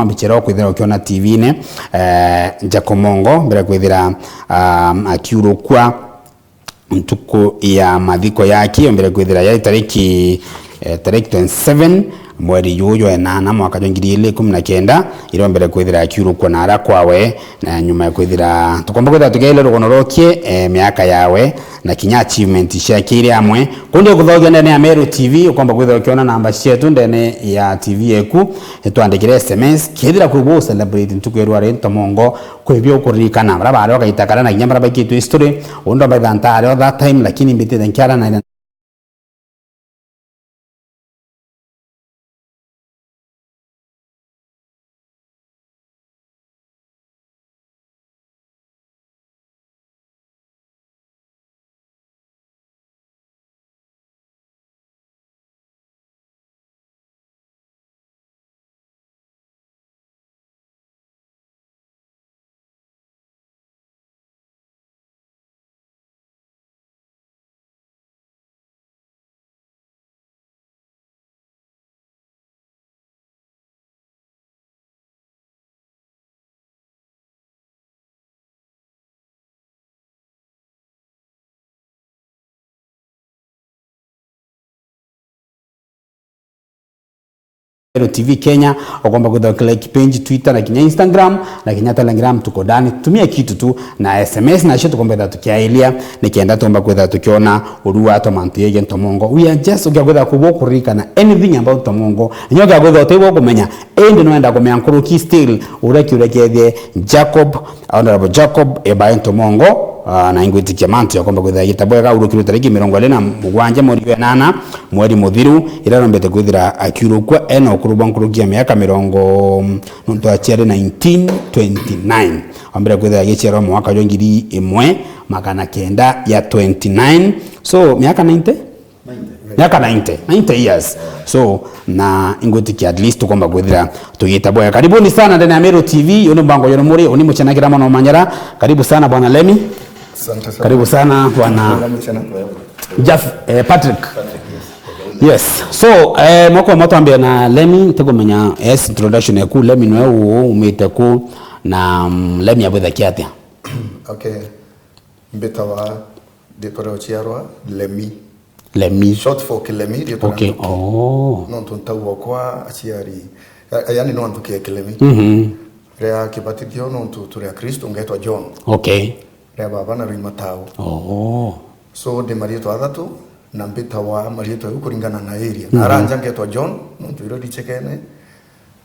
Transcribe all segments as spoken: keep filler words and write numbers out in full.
Wambichera kwithira ukiona T V-ini, eh, Jacob Mongo, mbere kwithira, um, akiurukua ntuku ya mathiko yake, mbere kwithira yari tariki, eh, tariki twenty-seven, mweri juju wa enana, mwaka jwa ngiri igiri ikumi na kenda, irio mbere kwithira akiurukua na ara kwawe, na nyuma ya kwithira, tukomba kwithira tukiaile rugono rokie, eh, miaka yawe, na kinya achievement ciake iri amwe. Kundi ukuthogia ndene ya Meru T V, ukomba kwithira ukiona namba cietu ndene ya T V eku, nitwandikire S M S, kethira kwi gwo celebrate ntuku ya rwari ntomongo, kwi bio ukuririkana, bara bari bagaita kara na kinya bara baikitwe history, undo mbaitha ntari o that time, lakini mbitite nkiara na Meru T V Kenya, ukomba kwithira ukilike page, Twitter na kinya Instagram, na kinya Telegram tuko ndani. Tumia kitu tu na S M S, nacio tukomba kwithira tukiailia, nikenda tuomba kwithira tukiona urua atwa mantu yegie ntomongo. We are just ukia kwithira kugwo kuririkana anything about ntomongo. Nyo ukia kwithira utigwo kumenya, indi nwenda kumenya nkuruki still, uria kiuria kiethie Jacob, Honorable Jacob Ebae Ntomongo, ah, na ingwitikia mantu yakomba kwithira gita bwega, urukirwe tariki mirongo iri na mugwanja mweri wa enana, mweri muthiru, ira arombete kwithira akiurukua ena ukuru bwa nkuruki ya miaka mirongo, nontu aciari nineteen twenty-nine. Wambere kwithira agiciarwa mwaka jwa ngiri imwe magana kenda ya twenty-nine. So, miaka ninety? Miaka ninety, ninety years. So, na ingwitikia at least tukomba kwithira tugita bwega. Karibuni sana ndani ya Meru T V, uni mbango yono muri, uni muchenakira mono manyara. Karibu sana bwana Lemi. Asante sana. Karibu sana bwana Bwana Muchena, kwa hivyo. Jeff, eh, Patrick. Patrick, yes. Yes. So, eh, mwako mwa twambia na Lemi, ntikumenya, yes, introduction yaku, Lemi nwe u umite ku, na, mm, Lemi abwithakia atia? Okay. Mbitawa, nditwa ria uciarwa, Lemi. Lemi. Short for Kilemi, riitwa Okay, rĩa ntuki. Oh. Nontu ntau okwa aciari, ya-, yaani no anthuki ya Kilemi. Mhm. Ria kibatithio nontu turi Akristo, ngetwa John. Okay. Ria baba na ri Matau. Oh. So, ndi mariitwa athatu, na mbitawa mariitwa jau kuringana na area. Mhm. Na aranja ngetwa John, nontu irio richekene.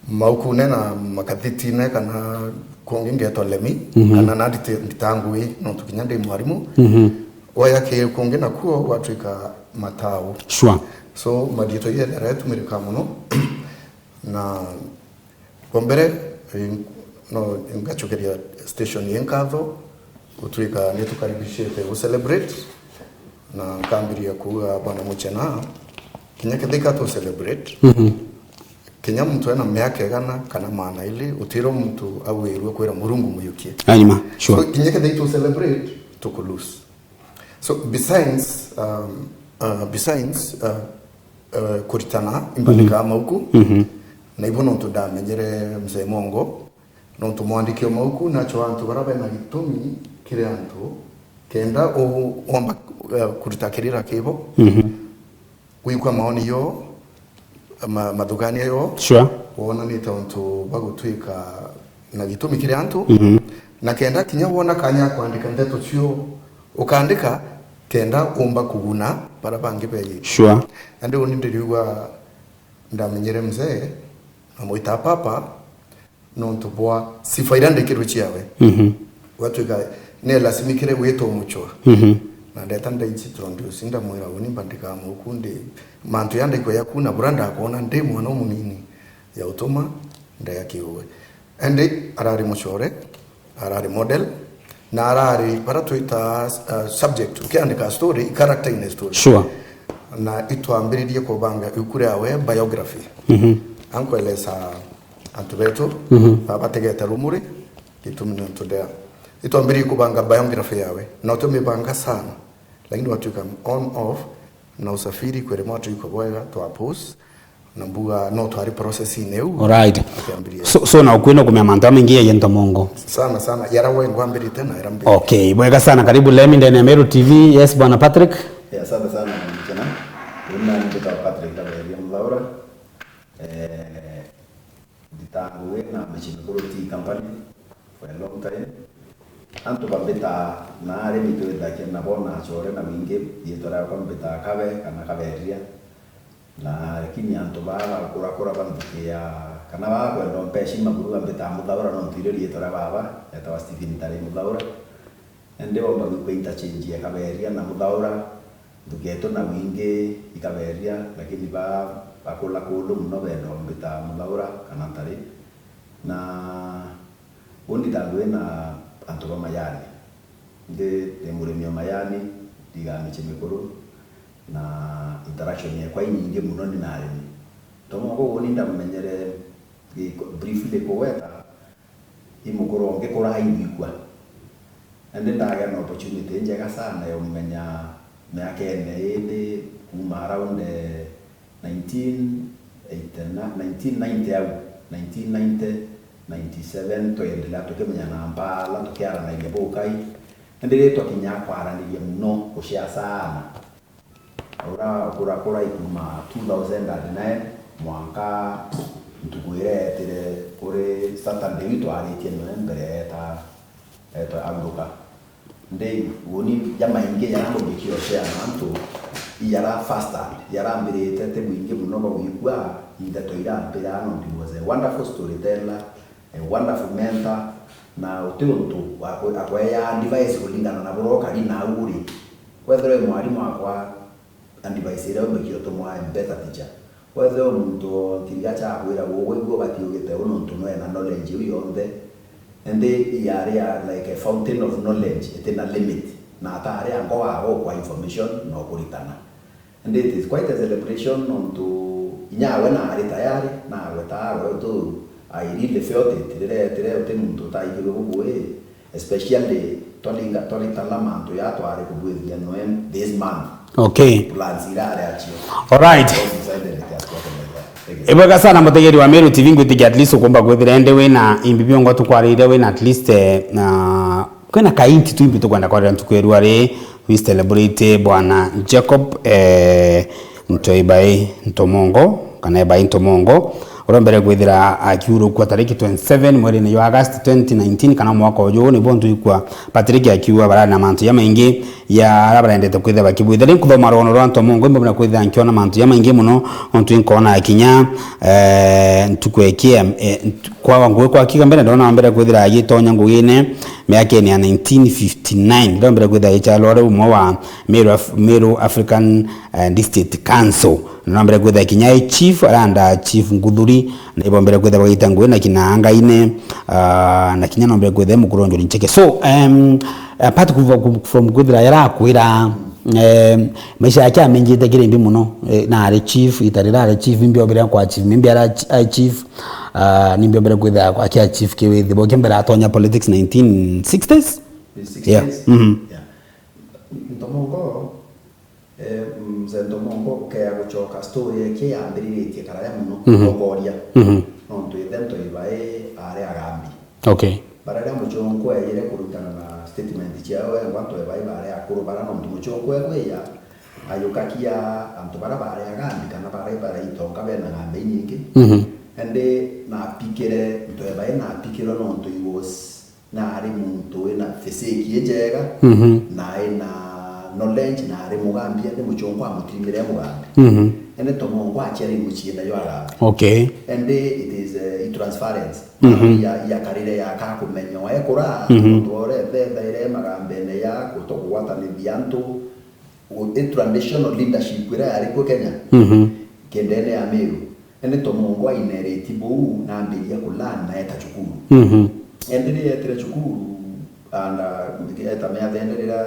Maukune na makathitine kana kungi ngetwa Lemi, Mhm. kana na ndite-, nditangui, nontu kinya ndi mwarimu. Mhm. Waya ki kungi nakuo gwatwika Matau. Sure. So, mariitwa jethira jatumirika mono. Na kwa mbere, eh, no ngacokeria station ii nkatho, gutwika nitukaribishite gu celebrate, na nkambiria kuuga, Bwana Muchena, kinya kethika tu celebrate, Mhm. kinya muntu ena miaka igana kana maana ili, utiro muntu awirwe kwira Murungu muyukie. Aima, sure. So, kinya kethika tu celebrate, tuku lose. So, besides, um, uh, besides, uh, uh, kuritana imbandika Mhm. mauku, Mhm. na ibo nontu ndamenyere Mzee Mongo, nontu mwandiki o mauku nacho antu bara bena gitumi kiri antu, kenda u-, womba, uh, kurita kirira kibo, Mhm. gwikwa maoni yo, ma-, mathugania yo, Sure. wonanite untu bwa gutwika na gitumi kiri antu, Mhm. na kenda kinya wona kanya ya kwandika ndeto cio ukandika, kenda umba kuguna bara bangi beyi. Sure. Nandi uni ndiriigua ndamenyere mzee, namwita papa, nontu bwa sifa iria ndikirwe ciawe. Mhm. Gwatwika nielasimikire gwitwa muchwa. Mhm. Na ndeta ndaintroduce, ndamwira, uni mbandika mauku ndi mantu ya ndaikwa yaku, na bura ndakwona ndi mwana umunini ya utuma ndaya kiuwe. Indi arari muchore, arari model, na arari bara twita, uh, subject, ukiandika story, character in a story. Sure. Na itwambiririe kubanga ibuku riawe, biography. Mhm. Ankwelesa antu betu, Mhm. ba-, bategete rumuri, gitumi ni untu ndia. Itwambiririe kubanga biography yawe, na utumibanga sana, lakini watwika on off, na usafiri kwiri mwatwika bwega, twa pause, Na mbuga no twari process-ini iu. Alright. Akiambiria. So, so na ukwina kumenya mantu jamaingi jegie Ntomongo. Sana, sana. Yara we ngwambirite na yara mbirite. Okay, bwega sana. Karibu Lemi ndene ya Meru T V. Yes, Bwana Patrick. Yeah, asante sana, mchana. Ina nitwa Patrick Kaberia Muthaura. Eh, Nditangu wi na Machine Quality Company for a long time. Antu bambitaa na arimi twithagia nabo na achore na wingi, riitwa riakwa mbitaa Kabe kana Kaberia. Na lakini antu baa bakurakura banthukia kana baa kwenda umpa heshima buru bambitaa Muthaura nontu irio riitwa ria baba etawa Stephen Tari Muthaura. Indi bomba gwikua interchange ya Kaberia na Muthaura, nthuki yetu na wingi i Kaberia, lakini ba bakula kundu muno benda umbita Muthaura kana Ntari. Na undi tangu ina antu ba majani. Ndi, ndi murimi wa majani, ndigaa mici mikuru, na interaction yakwa inyingi muno ni na arimi. Ntomongo uni ndamumenyere, gi-, briefly kugweta, i mukuru ngikura aigwikua. Indi ndagea na opportunity njega sana ya umenya miakene indi kuma around, eh, nineteen eighty-nine, nineteen ninety au, nineteen ninety, ninety-seven, twendelea tukimenyana mpala, tukiaranagia bukai. Indi riria twakinya kwaraniria muno, gucia sana. Ura kurakura ikuma two thousand and nine mwanka ntuku iria yetire kuri Saturday iu twaritie nawe mbere eta, eta auruka. Ndi uni jamaingi jara ngugikio share na antu, ijara first hand, jarambirite ti bwingi muno bwa gwikua, i ndeto irambira nontu he was a wonderful storyteller, a wonderful mentor, na uti untu akwe-, akweya advice kulingana na buria ukari nau uri. Wethirwa wi mwarimu akwa advice iria umbiki utumwa a better teacher. Wethirwa wi muntu o kiriga cha kwira ugwe igua ubati ugite u nontu no ena knowledge iu yonthe. Indi yari ya like a fountain of knowledge, itina limit. Na atari ango wago kwa information no kuritana. And it is quite a celebration nontu inya we naari tayari, nagwe tawe utu, I really felt it, riria etire uti muntu utaigirwe bubui, especially twaringa, twaritana mantu ya twari kubwithia noe this month. Okay. Plans irari achio. Alright. Ibwega sana mutegeri wa Meru T V, ngwitikia at least ukumba kwithira indi wina imbi biongo tukwarire wina at least, eh, na kwina kainti tu imbi tukwenda kwarira ntuku ya rua ri, we celebrate bwana Jacob, eh, Ntoibai Ntomongo, kana Ebai Ntomongo, uria mbere kwithira akiurukua tariki twenty-seven mweri-ini jwa August twenty nineteen, kana mwaka uju, nibo ntwikua Patrick akiuga barari na mantu jamaingi ya aria barendete kwithira bakibwithira. Ri nkuthoma rwono rwa Ntomongo, imbo mbona kwithira nkiona mantu jamaingi muno, ontu inkoona akinya, eh, ntuku ekie, eh, ntu-, kwa ngugi kwa kiga mbere, ndona mbere kwithira agitonya ngugine miakene ya nineteen fifty-nine, ndo mbere kwithira agichalwa ari umwe wa Meru Af-, Meru African, eh, District Council. Na no mbere kwithira kinya e chief, aranda chief Nguthuri, na ibo mbere kwithira bagita ngugi na kina Angaine, ah, na kinya no mbere kwithira mukuru Njuri Ncheke. So, um, apart kuva-, ku-, from kwithira yarakwira, um, maisha yake amenjite kiri mbi muno, eh, na ari chief, ita rira ari chief, imbi obere kwa chief, imbi ara chi-, ari chief, ah, nimbi obere kwithira akia chief kiwithi, boke mbere atonya politics nineteen sixties? Sixties? Yeah. Mhm. Yeah. Ntomongo, Eh, Mzee Ntomongo, ukea gucoka story eki yambiriritie karaya muno, mhm, ukoria. Mhm. Nontu ithe Ntoibai ari Agambi. Okay. Bara riria muchunku ejire kurutana na statement ciao, engwa Ntoibai bari akuru bara, nontu muchunku egwija, ayukakia antu bara bari Agambi kana bari baraitonga bena ngambe inyingi. Mhm. Indi napikire, Ntoibai napikirwe nontu he was Naari muntu wina physique injega, mhm, na ina knowledge, na ari mugambi, indi muchungu amutirimire mugambi. Mhm. Indi Ntomongo aciari muciina jwa agambi. Okay. Indi it is, eh, transference. Mhm. Ya, ya karire ya ka kumenya ekura, mhm, muntu ore mbemba ire magambene ya kutogwatanithia antu, u-, i traditional leadership iria yari kuo Kenya, mhm, kendene ya Meru. Indi Ntomongo ainereti buu, nambiria kulearn na eta cukuru. Mhm. Indi riria etire cukuru, and, uh, eta miaka indi riria,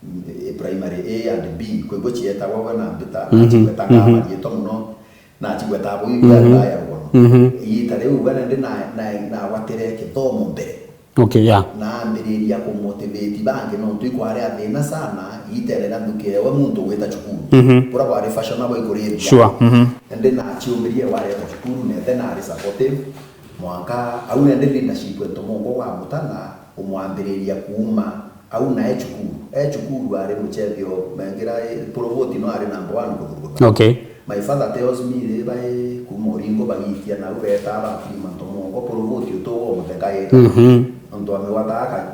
mm, i primary A and B, kwigua cietagwa we na mbita, mhm, na cigwetaga, mhm, marietwa muno, na cigwetaga buu, mhm, ya rugono. Mhm. Iita riu we nandi na, na, nagwatire kithomo mbere. Okay, yeah. Na ambiriria kumotivate bangi, nontu ikwari a thina sana, iterera nthuki ewe muntu gwita cukuru. Mhm. Bura bwari fashionable ikurithia. Sure. Mhm. Ende naciumirie wareta cukuru, nethe nari supportive. Mwanka au nende leadership ya Ntomongo wa Mutana umwambiriria kuuma au nae cukuru. E cukuru ari muchethio mengira, eh, Porovoti no ari number one kuthugutha. Okay. My father tells me, riria bai kuuma Uringo bagiitia nau beeta ba Freeman Ntomongo, Porovoti utugo mutheka yeta. Mhm. Nontu amigwata aka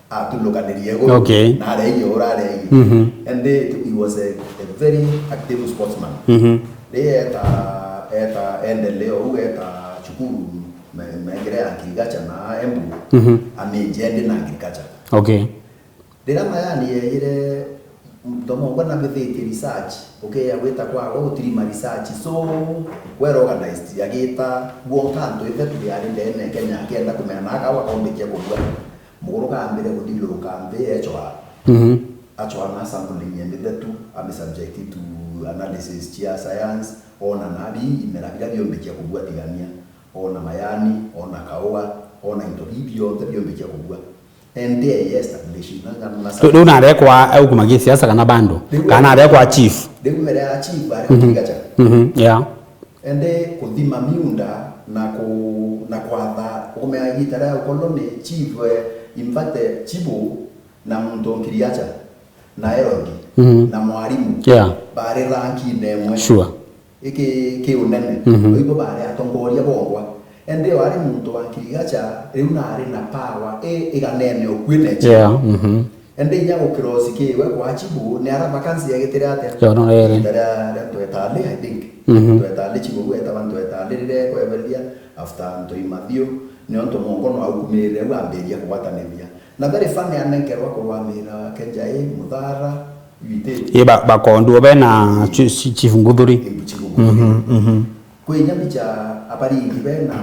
atulukanirie iguru. Okay. Na areire ura areire. Mhm. And he, he was a, a very active sportsman. Mhm. Riria eta, eta endelea uu eta cukuru me-, mengire ya agriculture na Embu, Mhm. aminjia ndi na agriculture. Okay. Riria mayani yeeyire, Ntomongo na mithitie research, ukeya gwita kwawe utirima research. So, well organized, agita gwonka antu ithe turi ari ndene Kenya, akenda kumenya na akawa kombikia kugua. Muguru kaambire kuthithuruka nthi echwa. Mhm. Achwa na sampling ya mithetu, ami subject to analysis cia science, ona nabi imera biria biombikia kugua tigania, ona mayani, ona kaua, ona into bibi bionthe biombikia kugua. Ende ye establish na, na, na Riu narekwa aukuma gisiasa kana bando? Kana narekwa chief? Riu mere ya chief ari agriculture. Mhm. Yeah. Ende kuthima miunda na ku-, na kwatha, ukumenya igita ria ukoloni chief, eh, in fact, eh, chibu na muntu ngiriacha na erogi Mhm. na mwarimu Yeah. bari ranki-ini imwe. Sure. Iki ki unene. Mhm. Ibo bari atongoria bongwa. Ende wari muntu wa ngirigacha, riu nari na power i iganene okui nechi. Yeah. Mhm. Ende inya gukirosi kiwe kwa chibu ni ara vacancy yagitire atia? Yo, no, rere. Ita ria, ria twetali, I think. Mhm. Twetali chibu gweta bantu twetali rire kweberia after Ntoi Mathiu, nio Ntomongo no aukumirire au ambiria kugwatanithia. Na very funny anenkerwa kurwamira Kenjai, Muthara, Yuite. Ye ba-, bakondu be na chi-, chi-, chief Nguthuri. Chief Nguthuri. Mhm, mhm. Kwi inya mbicha abaringi be na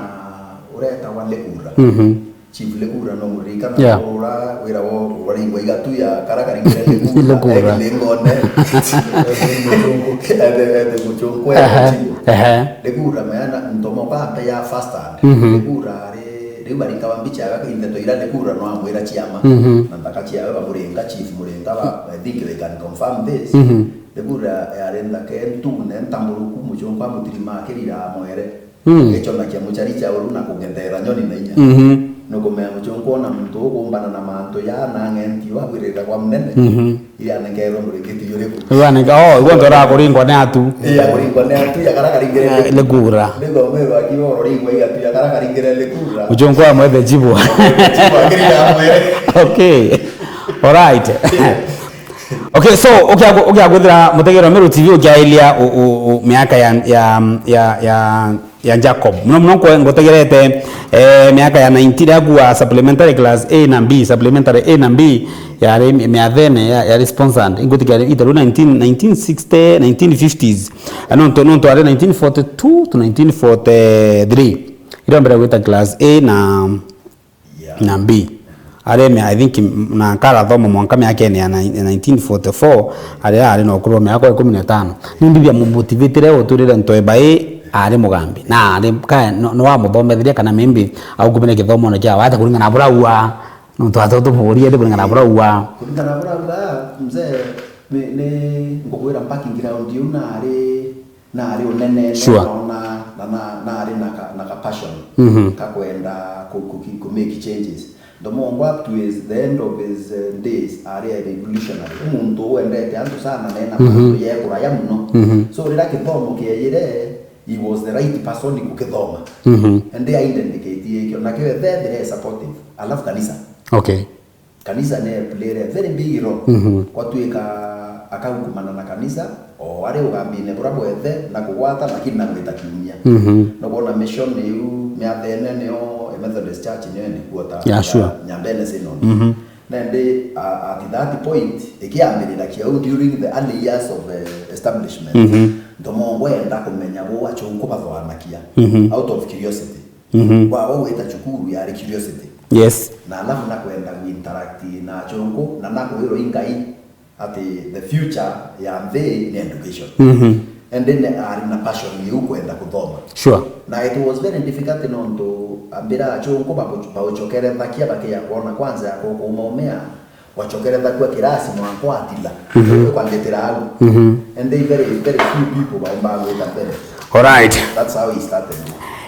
uretawa Lekura. Mhm. Chief Lekura no muririkana Yeah. ura wira wo uringwa igatu ya kara karingire Lekura. Lekura. Ethire ngone. Ethire, ethire muchungu, ethire muchungu, Ehe, ethire chibu. Ehe. Lekura mayana Ntomongo ampe ya first hand. Mhm. Lekura ari, riu baringa wa mbicha ya kainteto ira Lekura no amwira chiama. Mhm. Na ntaka chiawe bamuringa, chief muringa ba, I think they can confirm this. Mhm. Lekura yari nthaka entune, ntamburuku, muchungu amutirima akirira amwere. Mm. Gichonakia muchari cha uru na kugethera nyoni na inya. Mhm. Nukumenya muchungu ona muntu ukumbana na mantu ya na ng'enti wagwirira kwa munene. Mhm. Iri anengerwe muringiti yuriku. Riu anenga, oh, igwe ntora kuringwa ni atu. Iya, kuringwa ni atu, ya kara karingire. Eh, Lekura. Ni thomero akiwa oro ringwa igatu ya kara karingire Lekura. Muchungu amwethe chibu. Chibu akirira amwere. Okay. All right. Okay, so, ukia-, ukiagwithira mutegero Meru T V ukiailia u-, u-, u-, miaka ya, ya, ya, ya, ya Jacob. Muno muno nkwe-, ngutegerete, eh, miaka ya nineteen, agua supplementary class A na B, supplementary A na B, yari mi-, miathene, ya-, yari sponsored. Ingutikia itaru nineteen, nineteen sixty, nineteen fifties. Ah, nontu, nontu ari nineteen forty-two to nineteen forty-three. Iria mbere gwita class A na Yeah. Na B. Areme, I think, m-, na nkarathoma mwanka miakene ya nine-, nineteen forty-four, aria ari na ukuru wa miaka ikumi na itano. Ni mbithia mumotivatire uturire ntoe bai ari mugambi. Na ari, ka, no, no wamuthomethirie kana maybe aukumire kithomone kia wate kuringana na bura ua. Nontu atoto buria ndi kuringana na bura ua. Kuringana na bura ua, mzee, ni, ni ngugwira parking ground yu na ari na ari unene, sure, na, na, na, na ari na ka, na ka passion, mhm, ka kwenda ku, ku, ku, ku make changes. Ntomongo up to his, the end of his, uh, days, ari a revolutionary. Umuntu wendete antu sana, na ena, mhm, mantu yeguraya muno. Mhm. So, riria kithomo kieyire, he was the right person kukithoma. Mhm. And I identified ikio, na kio ethethire supportive. Alafu kanisa. Okay. Kanisa ne play a very big role. Mhm. Kwatuika akaukumana na kanisa, o ari ugambine bura bwethe na kugwata, lakini na gwita kiumia. Mhm. Nubona mission iu, miathene niyo, a Methodist Church niyo indi kuota, yeah, sure, Nyambene Synod. Mhm. Nendi, a-, at that point, ikiambirira kiau during the early years of, eh, establishment, mhm, Ntomongo enda kumenya bu achunku bathwanakia, mhm, out of curiosity. Mhm. Wa, wa gwita cukuru yari curiosity. Yes. Na alafu na kwenda ku interact na achunku, na na kwirwa i Ngai ati the future ya nthi ni education. Mhm. And then ari na passion iu kwenda kuthoma. Sure. Na it was very difficult nontu ambira achunku bagu-, baguchokerethakia bakia kuona kwanza ya kuuma umea, Wachokere nthakua kirasi mwanka atila. Mhm. Kwanditira au. Mhm. And they very, very few people baumba gwita mbere. Alright. That's how he started.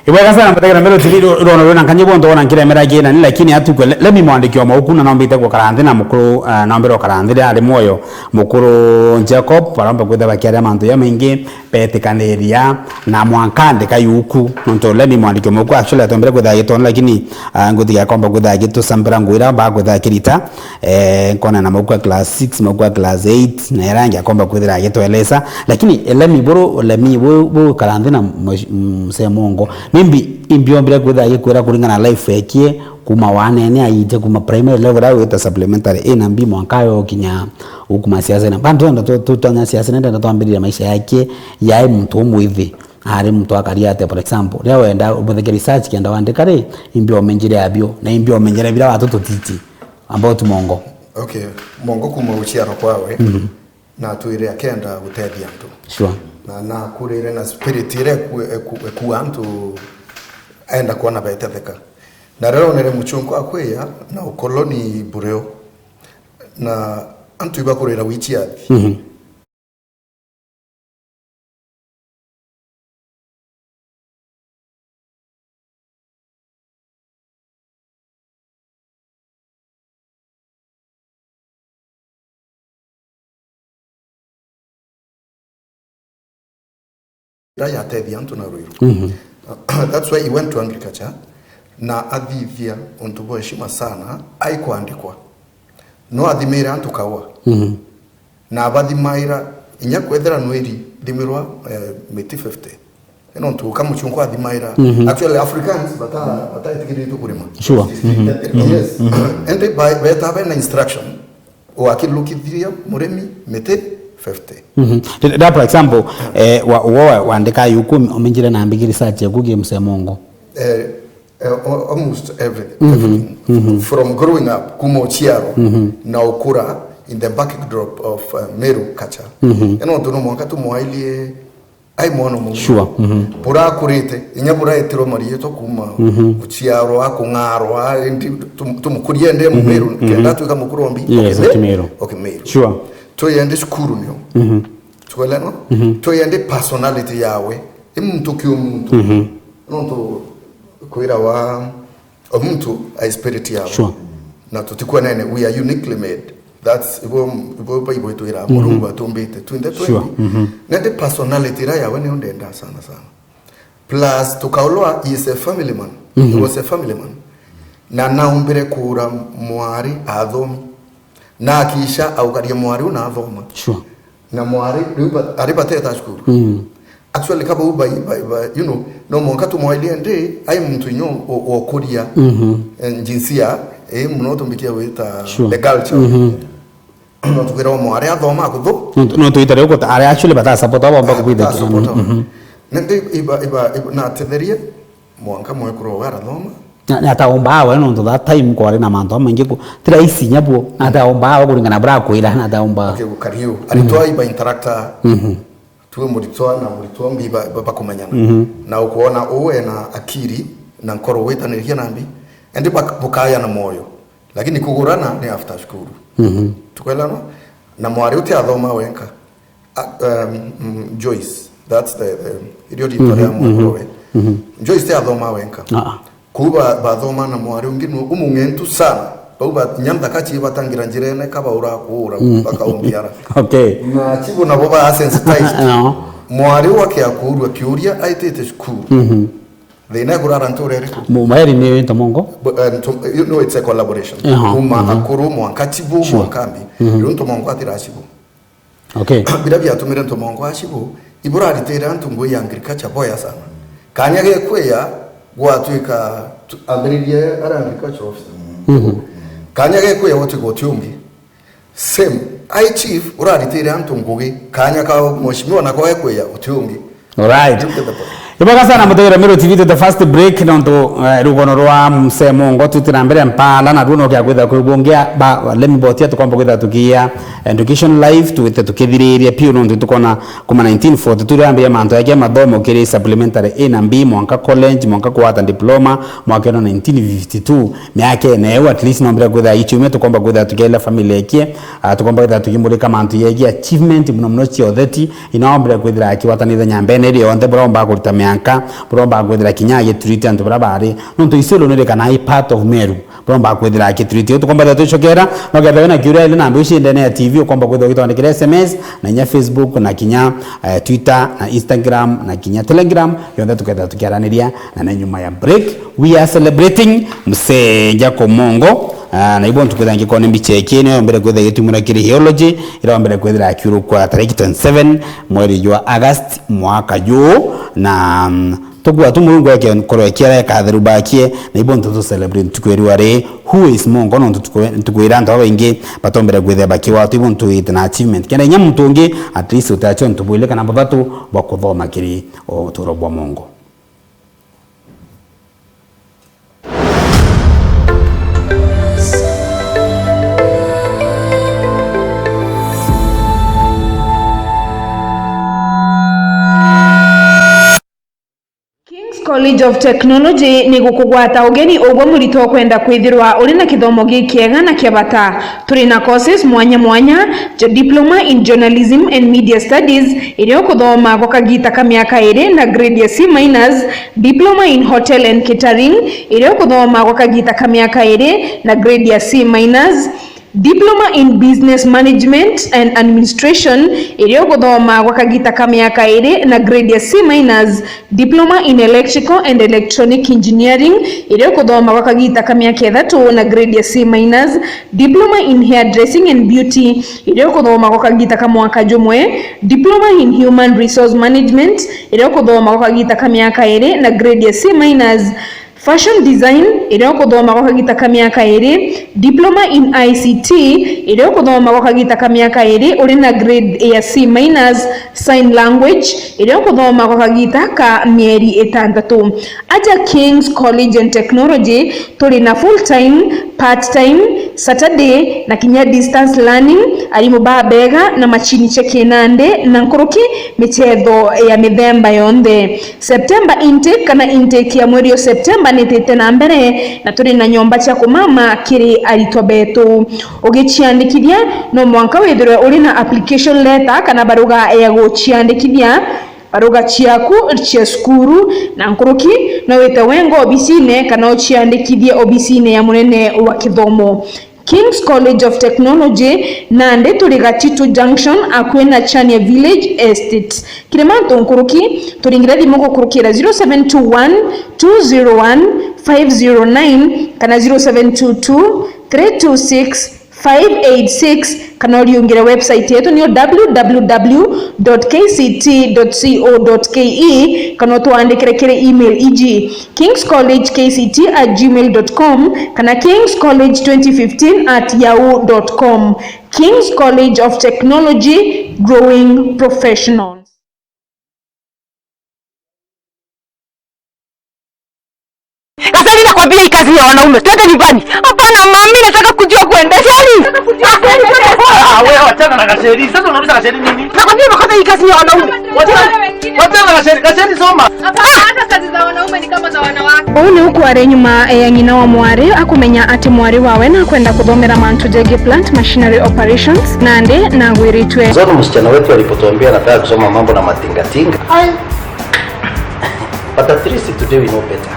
Ibwega sana mbategera mbere tv ru-, ruono rwina nkanye bonthe wona nkiremera kina ni, lakini atukwe le-, lemi mwandiki wa mauku na nombite gukara nthi na mukuru, ah, nombire gukara nthi ari mwoyo mukuru Jacob, baromba kwitha bakiaria mantu ya maingi betikaniria na mwanka andika yuku. Nontu lemi mwandiki wa mauku actually atombire kwitha agitona, lakini, ah, ngutiga komba kwitha agitusambira nguira ba kwitha akirita. Eh, nkona na mauku a class six, mauku a class eight, na era angi akomba kwithira agitwelesa. Lakini, eh, lemi buru, lemi bu, bu kara nthi na mwe-, mzee Mongo. Nimbi, imbiombire kwithira agikwira kuringana na life ekie, kuma wanene aite, kuma primary level, au wita supplementary A na B, mwanka yo kinya ukuma siasa na. Bantu enda tu, tu, twanya siasa, nenda twambiriria maisha yake, yae muntu umwithi. Ari muntu akaria atia, for example, ria wenda ubuthike research kenda wandika ri, imbi omenjire abio, na imbi omenjire bira watu tutiti. About Mongo. Okay, Mongo kuma uciaro kwawe, mhm, na atwire akenda gutethia antu. Sure. Na, na akurire na spirit ire eku-, eku-, ekua antu enda kwona betetheka. Na riria onere muchunku akwia na ukoloni bureo, na antu ibakurira wichiathi. Mhm. Ira yatethia antu na rwiru. Mhm. That's why he went to agriculture, na athithia untu bwa heshima sana, aikwandikwa. No athimire antu kaua. Mhm. Na abathimaira, inya kwethira nwiri thimirwa, eh, miti fifty. Ino ntu ka muchunku athimaira. Mhm. Actually, Africans bata-, bataetikiriritwe kurima. Sure. Mhm. Yes. Mhm. Indi ba-, beta bena instruction, wakilukithiria murimi miti fifty. Mhm. That, for example, eh, wa, wa, wa, wandika yuku, umenjire na mbigi research yaku gi msemongo. Eh, Eh, al-, almost everything, mhm, everything. Mhm. From growing up, kuma uciaro, mhm, na ukura in the backdrop of, uh, Meru culture. Mhm. Ino ntu no mwanka tumwailie ai mwana muno. Sure. Mhm. Burakurite, inya buraetirwo mariitwa kuma, mhm, uciarwa, kung'arwa, indi tum-, tumukurie ende, mhm, Mumeru, mhm, kenda atuika mukuru ombi. Yes, okay, Meru. Okay, Meru. Sure. Twiyende cukuru nio. Mhm. Tweleno? Mhm. Twiyende personality yawe. I muntu ki o muntu. Mhm. Nontu kwirawa o muntu ai spirit yawe. Sure. Na tutikwanene, we are uniquely made. That's ibo, ibo Bible itwira, mhm, Murungu atumbite twinthe twendi. Sure. Mhm. Na ndi personality ira yawe niyo ndenda sana sana. Plus, tukaulwa, he is a family man. Mhm. He was a family man. Na naumbire kuura mwari athomi. Na akisha aukaria mwari una athoma. Sure. Na mwari, riu ba-, ari bateta cukuru. Mm. Actually, kaba u bai, bai, bai, you know, no mwanka tumwairie ndi, ai muntu inyo o-, okuria, mhm, eh, jinsia, eh, muno tumbikia wita, sure, the culture. Mhm. No tukwira o mwari athoma akuthu. No tu-, no tuita riu guta-, ari actually bata support abo bamba kubitha. Bata support abo. Mhm. Nindi iba, iba, iba, na atetherie, mwanka mwekuru owe arathoma. Na, na ataomba awe nontu that time kwari na mantu amaingi ku-, ti rahisi nyabo, na ataomba awe kuringana bra kwira, na ataomba. Okay, gukari u. Aritwa iba interactor. Mhm. Tuwe muritwa na muritwa mbi ba, ba, bakumenyana. Mhm. Na ukwona uwe na akiri na nkoro witaniria na mbi. Endi bak-, bukaya na moyo. Lakini kugurana ni after cukuru. Mhm. Tukwelana? Na mwari uti athoma wenka. A, um, mm, Joyce, that's the, the, irio ritwa ria, mhm, mwana, mhm, we. Mhm. Joyce ti athoma wenka. Ah, ah. Kuu ba-, bathoma na mwari ungi nu-, umung'entu sana. Bau ba-, inya nthaka ciibatangira njirene kabaura kuura, mm, bakaumbiara. Okay. Na chibu nabo ba sensitized. No. Mwari uu akia kuurua kiuria aitite cukuru. Mhm. Thina ekurara nture iriku? Mu-, maeri ni into mongo? But, uh, ntu-, you know, it's a collaboration. Aha, kuma, mhm, akuru mwanka chibu, sure, mwanka mbi. Mhm. Riu ntu mongo atira chibu. Okay. Bira biatumire ntu mongo a chibu, iburaritire antu ngui ya agriculture boya sana. Kanya gekwiya gwatwika tu-, ambiririe ara agriculture officer. Mhm. Kanya gekwiya gwatwika utiungi. Same. Ai chief, uraritire antu ngugi, kanya ka mheshimiwa nako gekwiya uti ungi. Alright. You get the point. Ibwega sana mutegera Meru T V, to the first break, nontu, eh, rugono rwa Msee Mongo twitira mbere mpala, na ruo nokia kwitha kwibungia ba lemi botia tukomba kwitha tukia education life, twite tukithiriria piu, nontu tukona kuma nineteen forty-two riria ambiria mantu yake mathomo kiri supplementary A na B, mwanka college, mwanka kwata diploma, mwaka ino nineteen fifty-two, miaka ene eu, at least nombire kwitha ichumia, tukomba kwitha tukiela family ekie, ah, tukomba kwitha tukimurika mantu yegi achievement, muno muno cia utheti, inombire kwithira akigwatanithia nyambene iria yonthe, buria ombaga kurita mianka, buria ombaga kwithira kinya agitreat antu baria bari. Nontu Isiolo niri kana i part of Meru, buria ombaga kwithira agitreat. Utukomba kwithira twicokera, no kethira wina kiuria ili namba ici ndene ya T V, ukomba kwithira ugitwandikira S M S, na inya Facebook, na kinya, eh, Twitter, na Instagram, na kinya Telegram, yonthe tukethira tukiaraniria, na ni nyuma ya break, we are celebrating Msee Jacob Mongo. Ah, na ibo ntuku thangi kone mbicha iki, niyo mbere kwithira igitumura kiri Heology, ira mbere kwithira akiurukwa tariki twenty-seven mweri jwa August mwaka juu, na, mm, tukua tu Murungu eke nkoro ekiara ekatheru bakie, na ibo ntu tu celebrate ntuku iri wari, who is Mongo, nontu tuku-, ntuku ira antu babaingi batombere kwithira bakiwa tu ibo ntu ite na achievement. Kenda inya muntu ungi, at least utachwa ntu bwili kana buthatu bwa kuthoma kiri uturo bwa Mongo. King's College of Technology ni gukugwata ugeni ugwe murito ukwenda kwithirwa uri na kithomo gikiega na kia bata. Turi na courses mwanya mwanya, ja Diploma in Journalism and Media Studies, iria ukuthoma gwa kagita ka miaka iri na grade ya C minus, Diploma in Hotel and Catering, iria ukuthoma gwa kagita ka miaka iri na grade ya C minus, Diploma in Business Management and Administration, iria ukuthoma gwa kagita ka miaka iri na grade ya C minus, Diploma in Electrical and Electronic Engineering, iria ukuthoma gwa kagita ka miaka ithatu na grade ya C minus, Diploma in Hairdressing and Beauty, iria ukuthoma gwa kagita ka mwaka jumwe, Diploma in Human Resource Management, iria ukuthoma gwa kagita ka miaka iri na grade ya C minus, Fashion Design, iria ukuthoma gwa kagita ka miaka iri, Diploma in I C T, iria ukuthoma gwa kagita ka miaka iri uri na grade ya C minus, Sign Language, iria ukuthoma gwa kagita ka mieri itantatu. Aja King's College and Technology, turi na full time, part time, Saturday, na kinya distance learning, arimu babega na machini cia kinandi, na nkuruki michetho ya mithemba yonthe. September intake kana intake ya mweri o September nitite na mbere, na turi na nyomba cia kumama kiri aritwa betu. Ugiciandikithia, no mwanka withirwe uri na application letter kana baruga ya guciandikithia, baruga ciaku cia cukuru, na nkuruki no wite wenga obisine kana uciandikithie obisine ya munene wa kithomo. King's College of Technology, nandi turi Gatitu Junction, akui na Chania Village Estate. Kiri mantu nkuruki, turingire thimu gukurukira zero seven two one, two zero one, five zero nine kana zero seven two two, three two six, five eight six, kana uriungire website yetu niyo w w w dot k c t dot c o dot k e, kana utwandikire kiri email iji, kings college k c t at gmail dot com kana kings college twenty fifteen at yahoo dot com. King's College of Technology, growing professionals. Gacheri, nakwambia hii kazi ni ya wanaume. Twende nyumbani. Hapana, mami, nataka kujua kuendesha. Ah, wewe wachana na Gacheri. Sasa unauliza Gacheri nini? Nakwambia makosa, hii kazi ni ya wanaume. Wachana, wachana na Gacheri. Gacheri, soma. Hapana, hata kazi za wanaume ni kama za wanawake. Uu ni ukwari nyuma ya ng'ina wa mwari akumenya ati mwari wawe nakwenda kuthomera mantu jegii plant machinery operations, nandi nagwiritwe. Zono msichana wetu alipotuambia anataka kusoma mambo na matingatinga. Ai. But at least today we know better.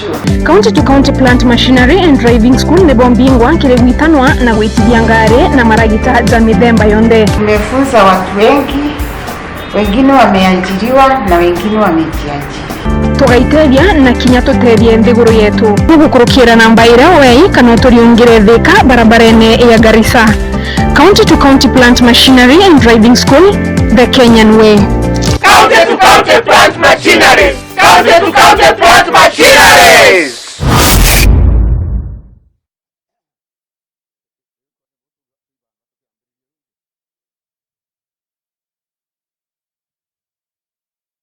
Sure. County to County Plant Machinery and Driving School nibo mbingwa kiri gwitanwa na gwitithia ngari na maragita ja mithemba yonthe. Tumefunza watu wengi, wengine wameajiriwa na wengine wamejiajiri. Tugaitethia na kinya tutethie nthiguru yetu. Tugukurukira namba iria wei kana uturiungire Thika barabarene ya Garissa. County to County Plant Machinery and Driving School, the Kenyan way. County to County Plant Machinery. County to County Plant Machineries.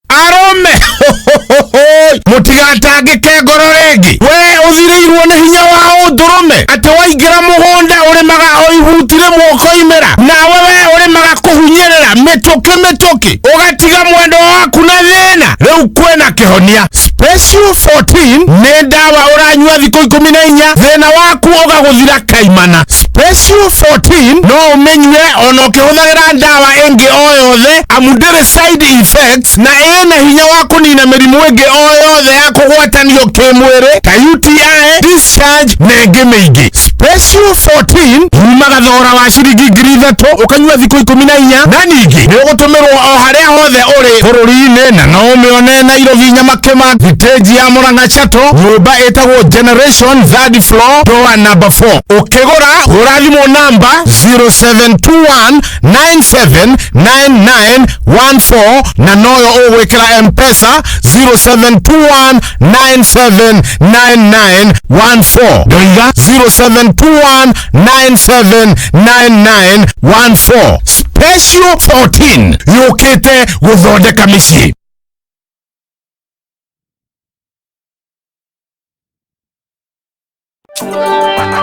Arome! atangike ngoro ringi. We uthiriirwo ni hinya wa undurume, ati waingira mugunda urimaga o ibuti rimwe ukoimira, nawe we urimaga kuhunyirira mituki mituki, ugatiga mwendwa waku na thina. Riu kwina kihonia. Special fourteen ni ndawa uranyua thikũ ikũmi na inya, thĩna waku ũgagũthira kaimana. Special fourteen no ũmĩnyue ona ũkĩhũthagĩra ndawa ĩngĩ o yothe, amu ndĩrĩ side effects na ĩna hinya wa kũnina mĩrimũ ĩngĩ o yothe ya kũgwatanio kĩmwĩrĩ ta U T I, discharge na ĩngĩ mĩingĩ. Special fourteen yumaga thogora wa ciringi ngiri ithatũ, ũkanyua thikũ ikũmi na inya, na ningĩ nĩ ũgũtũmĩrwo o harĩa hothe ũrĩ bũrũri-inĩ, na no ũmĩone Nairobi, Nyamakima, thitĩnji ya Murang'a Chato, nyũmba ĩtagwo Generation, third floor, door number four. Ũkĩgũra, hũra thimũ namba zero seven two one nine seven nine nine one four, na noyo ũgwĩkĩra M-Pesa zero seven two one nine seven nine nine one four. Ndoiga zero seven two one nine seven nine nine one four. Special fourteen yũkĩte gũthondeka mĩciĩ.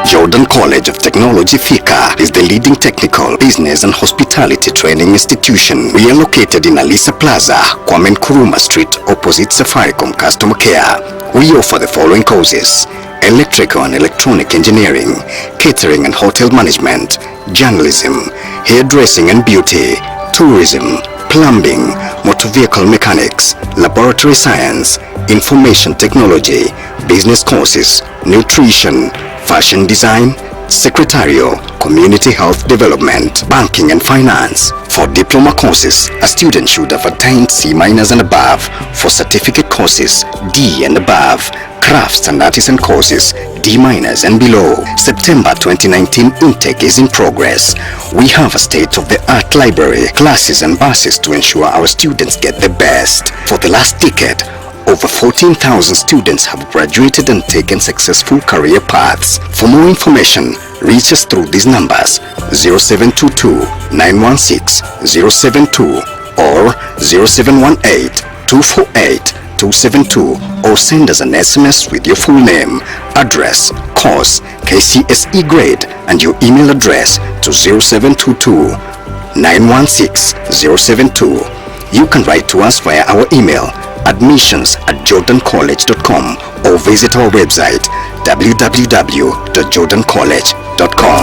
Jordan College of Technology Thika is the leading technical, business and hospitality training institution. We are located in Alisa Plaza, Kwame Nkrumah Street, opposite Safaricom Customer Care. We offer the following courses: electrical and electronic engineering, catering and hotel management, journalism, hairdressing and beauty, tourism, plumbing, motor vehicle mechanics, laboratory science, information technology, business courses, nutrition, fashion design, secretarial, community health development, banking and finance. For diploma courses, a student should have attained C minus and above. For certificate courses, D and above. Crafts and artisan courses, D minus and below. September twenty nineteen intake is in progress. We have a state-of-the-art library, classes and buses to ensure our students get the best. For the last decade, over fourteen thousand students have graduated and taken successful career paths. For more information, reach us through these numbers: zero seven two two nine one six zero seven two or zero seven one eight two four eight two seven two, or send us an S M S with your full name, address, course, K C S E grade, and your email address to zero seven two two nine one six zero seven two. You can write to us via our email, admissions at jordan college dot com, or visit our website, w w w dot jordan college dot com.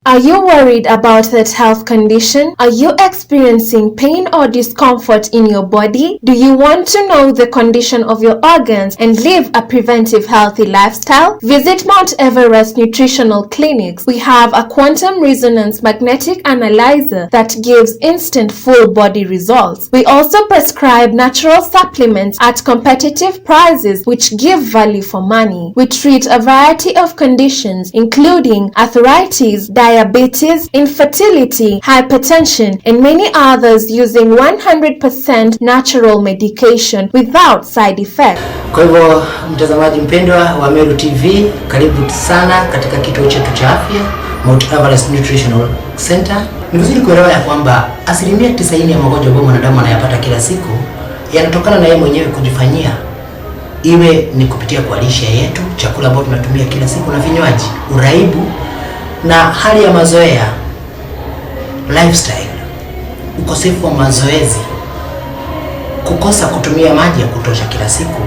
Are you worried about that health condition? Are you experiencing pain or discomfort in your body? Do you want to know the condition of your organs and live a preventive, healthy lifestyle? Visit Mount Everest Nutritional Clinics. We have a quantum resonance magnetic analyzer that gives instant full body results. We also prescribe natural supplements at competitive prices, which give value for money. We treat a variety of conditions, including arthritis, diabetes, infertility, hypertension, and many others, using one hundred percent natural medication without side effects. Kwa hivyo, mtazamaji mpendwa wa Meru T V, karibu sana katika kituo chetu cha afya, Mount Everest Nutritional Center. Ni vizuri kuelewa ya kwamba asilimia tisaini ya magonjwa ambayo mwanadamu anayapata kila siku yanatokana na yeye mwenyewe kujifanyia, iwe ni kupitia kwa lishe yetu, chakula ambayo tunatumia kila siku na vinywaji, uraibu na hali ya mazoea, lifestyle, ukosefu wa mazoezi, kukosa kutumia maji ya kutosha kila siku,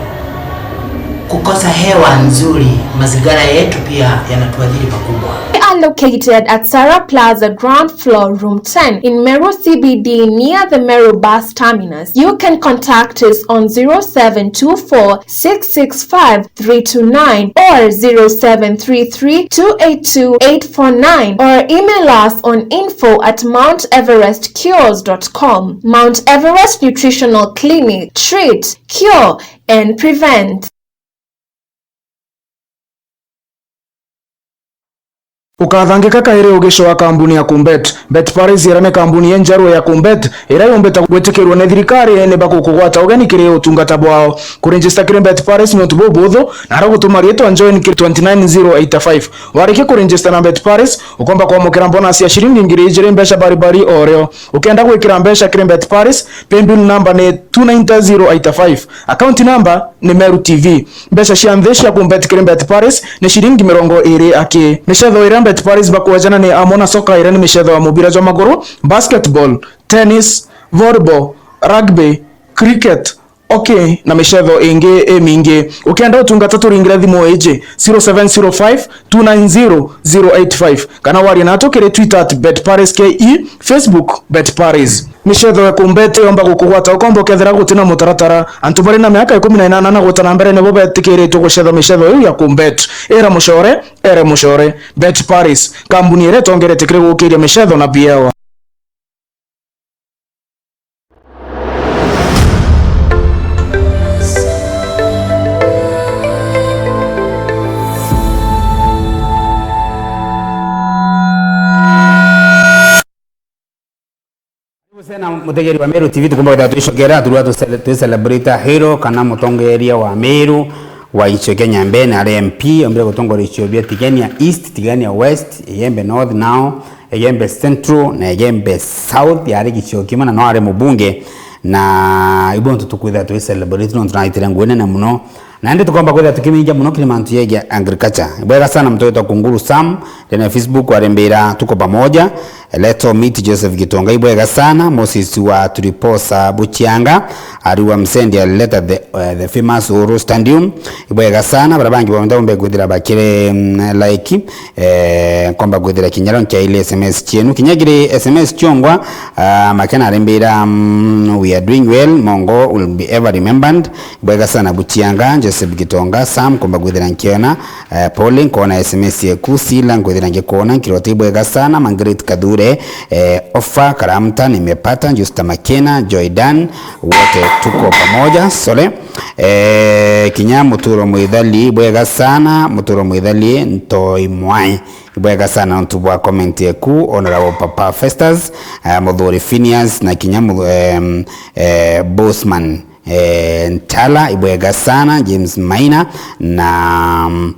kukosa hewa nzuri, mazingira yetu pia yanatuathiri pakubwa. We are located at Sarah Plaza, ground floor, room ten, in Meru C B D, near the Meru bus terminus. You can contact us on zero seven two four six six five three two nine or zero seven three three two eight two eight four nine, or email us on info at mount everest cures dot com. Mount Everest Nutritional Clinic. Treat, cure, and prevent. Ukathangika kairi ugicoa kambuni ya Kumbet. Bet Paris iria ni kambuni injeru ya Kumbet, iria yumbite gwitikirua ni thirikari ni bagukugwata ugeni kiri utungata bwao. Kuregister kiri Bet Paris ni untu bubuthu, na ara gutuma riitwa join kiri twenty nine zero eight five. Warikia kuregister na Bet Paris, ukomba kwamukira bonus ya ciringi ngiri ijiri mbeca baribari o rio. Ukenda gwikira mbeca kiri Bet Paris, paybill number ni two nine zero eight five. Account number ni Meru T V. Mbeca cia nthi cia Kumbet kiri Bet Paris ni ciringi mirongo iri aki. Micetho iria Bet Paris bakwejana ni amwe na soka, iria ni micetho ya mubira jwa maguru, basketball, tennis, volleyball, rugby, cricket, hockey na micetho ingi imingi. Ukenda utungata, turingire thimu iji, zero seven zero five two nine zero zero eight five, kana warie natu kiri Twitter at Bet Paris K E, Facebook Bet Paris. Micetho ya Kumbet yomba gukugwata ukomba ukethira gutina mutaratara. Antu bari na miaka ikumi na inana na gwita na mbere nibo betikiritwe gucetha micetho iu ya Kumbet. Ira mucore, ere mucore. Bet Paris, kambuni iria itongerete kiri gukiria micetho na biewa. Gusena mutegeri wa Meru T V, tukumba kwithira twicokera, turua tuse-, twi celebrate hero kana mutongeria wa Meru wa icio Kenya mbene ari M P, ombire gutongoria icio bia Tigania East, Tigania West, Igembe North now, Igembe Central na Igembe South, yari gicio kimwe na no ari mubunge, na ibo ntu tukwithira twi celebrate nontu naitire ngugi nene muno. Na indi tukomba kwithira tukimingia muno kiri mantu yegie agriculture. Ibwega sana mtu witwa Kunguru Sam, ndene Facebook warimbira tuko pamoja. Let's all meet Joseph Gitonga. Ibwega sana Moses wa Turiposa Buchianga. Ariwa Msendi alileta the, uh, the famous Uhuru Stadium. Ibwega sana bara bangi bonthe bombe kwithira bakire, mm, like, eh, komba kwithira kinya ronkia ile S M S chienu. Kinya kiri S M S chiongwa, uh, makena arimbira, mm, we are doing well. Mongo will be ever remembered. Bwega sana Buchianga, Joseph Gitonga, Sam, komba kwithira nkiona, eh, Pauline, nkona S M S yeku, Sila, nkwithira ngikwona, nkiroti bwega sana, Margaret Kathure, eh, Ofa, Karamta, nimepata, Justa Makena, Joy Dan, wote tuko pamoja, sole. Eh, kinya Muturo Mwithali, bwega sana, Muturo Mwithali, Ntoi Mwai. Bwega sana nontu bwa comment yeku, Honorable Papa Festus, eh, Muthuri Phineas, na kinya mu-, em, eh, Bosman. Eh, Ntala, ibwega sana, James Maina, na, mm,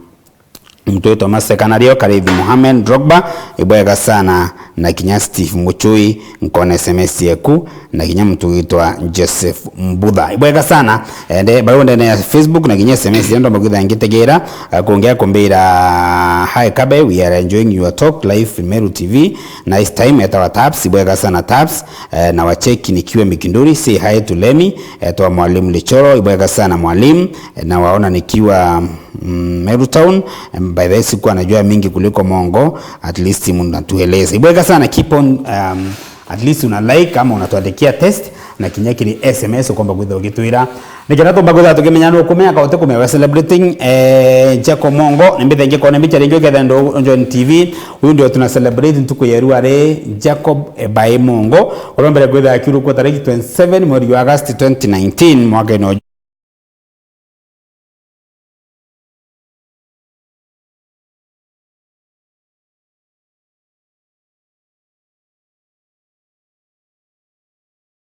mtu witwa Maseka nario, Karithi Mohamed Drogba, ibwega sana, na kinya Steve Muchui, nkona S M S yeku, na kinya mtu witwa Joseph Mbutha. Ibwega sana, ende, bau ndene ya Facebook, na kinya S M S, ndo mbagwitha ngitegera, eh, kungia kumbira, "Hi Kabe, we are enjoying your talk live in Meru T V, nice time," etawa Taps, ibwega sana Taps, eh, na wacheki nikiwa Mikinduri, say hi to Lemi, etawa Mwalimu Lichoro, ibwega sana Mwalimu, eh, na waona nikiwa, mm, Meru Town, em, by the way, sikuwa najua mingi kuliko Mongo, at least mnatueleza. Ibwega sana, keep on, um, at least una like ama unatuandikia test, na kinya kiri S M S ukomba kwithira ugitwira. Nikenda tumba kwithira tukimenya nu kumenya ka uti kumenya we celebrating, eh, Jacob Mongo, nimbithe ngikone mbicha ringi ukethira ndo John T V. Uyu ndio tuna celebrate ntuku ya rua ri Jacob, eh, by Mongo. Urombere kwithira akiurukua tariki twenty seven mweri wa August twenty nineteen, mwaka ino.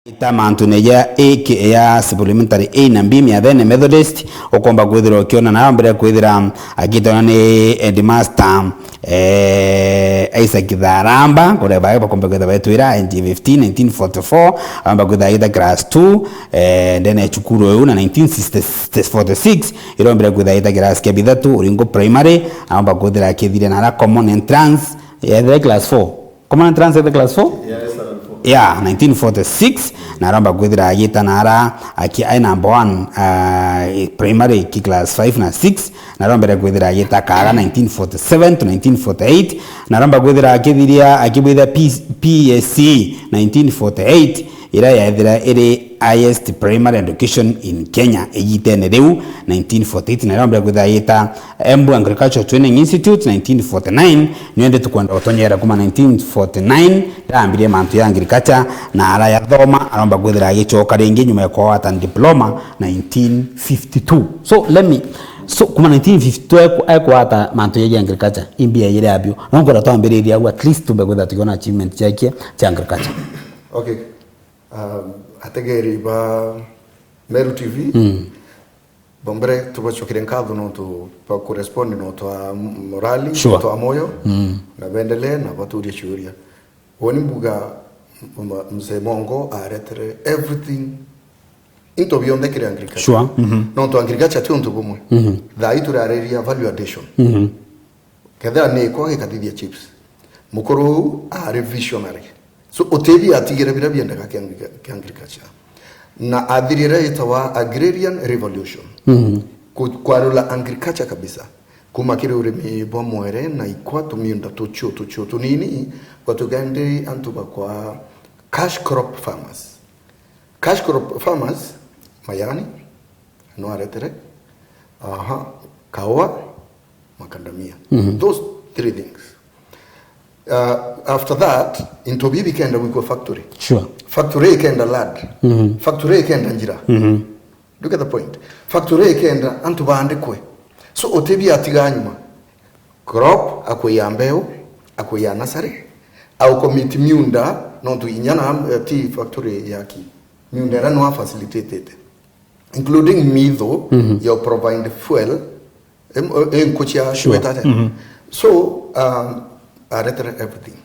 Ita mantune ja A K ya supplementary A na B Miathene Methodist, ukomba kwithira ukiona nayo mbere kwithira agitona ni headmaster, eh, Isaac Tharamba, kuria bae bakomba kwithira baitwira N G fifteen, nineteen forty-four, aromba kwithira agita class two, eh, ndene ya cukuru uyu na nineteen forty-six, irombire kwithira agita class kia bithatu, Uringo Primary, aromba kwithira akithire na ara common entrance, yethire class four. Common entrance yethire class four? Yeah, nineteen forty-six, na aromba kwithira agita na ara aki ai number one, ah, primary ki class five na six, na aromba kwithira agita kaga nineteen forty-seven to nineteen forty-eight, na aromba kwithira akithiria akibwithia P-, P S C nineteen forty-eight, ira yaethira iri highest primary education in Kenya igitene riu, nineteen forty-eight, na aromba kwithira agita Embu Agricultural Training Institute, nineteen forty-nine, niyo ndi tukwenda gutonyera kuma nineteen forty-nine, ndaambirie mantu ya agriculture, na arayathoma, aromba kwithira agicoka ringi nyuma ya kwawata diploma nineteen fifty-two. So, let me, So, kuma nineteen fifty-two eku-, ekwata mantu yegie agriculture, imbia yire abio. No nkwenda twambiririe au, at least tumbe kwitha tukiona achievement ciake cia agriculture. Okay. Um, ategeri ba Meru T V, mm, bombere tubacokire nkatho nontu ba kurespond nontu wa morali, sure, nontu wa moyo, mm, na bendelee na baturie ciuria. Woni mbuga, m-, Mzee Mongo aretere everything, into bionthe kiri agriculture. Sure. Mhm. Nontu agriculture ti untu bumwe. Mhm. Thaa ii turariria value addition. Mhm. Kethira ni ikwa gikathithia chips. Mukuru uu ari visionary. So, utethi atigire biria biendeka kia agrica-, kia agriculture. Na athirire itawa agrarian revolution. Mhm. Ku-, kwarula agriculture kabisa. Kuma kiri urimi bwa mwere na ikwa, tumiunda tucio, tucio tunini, gwatuika indi antu bakwa cash crop farmers. Cash crop farmers, majani, no aretere, aha, kaua, macadamia. Mhm. Those three things. Uh, after that, into bibi bikenda gwikwa factory. Sure. Factory ikenda land. Mhm. Factory ikenda njira. Mhm. Do you get the point? Factory ikenda antu baandikwe. So, utethi atiga nyuma. Crop, akuia mbeu, akuia nursery, au commit miunda, nontu inya na, eh, ti factory yaki. Miunda iria no facilitated, including mitho, mhm, ya provide fuel, em, eh, nku cia, sure, weta atia? Mhm. So, um, aretere everything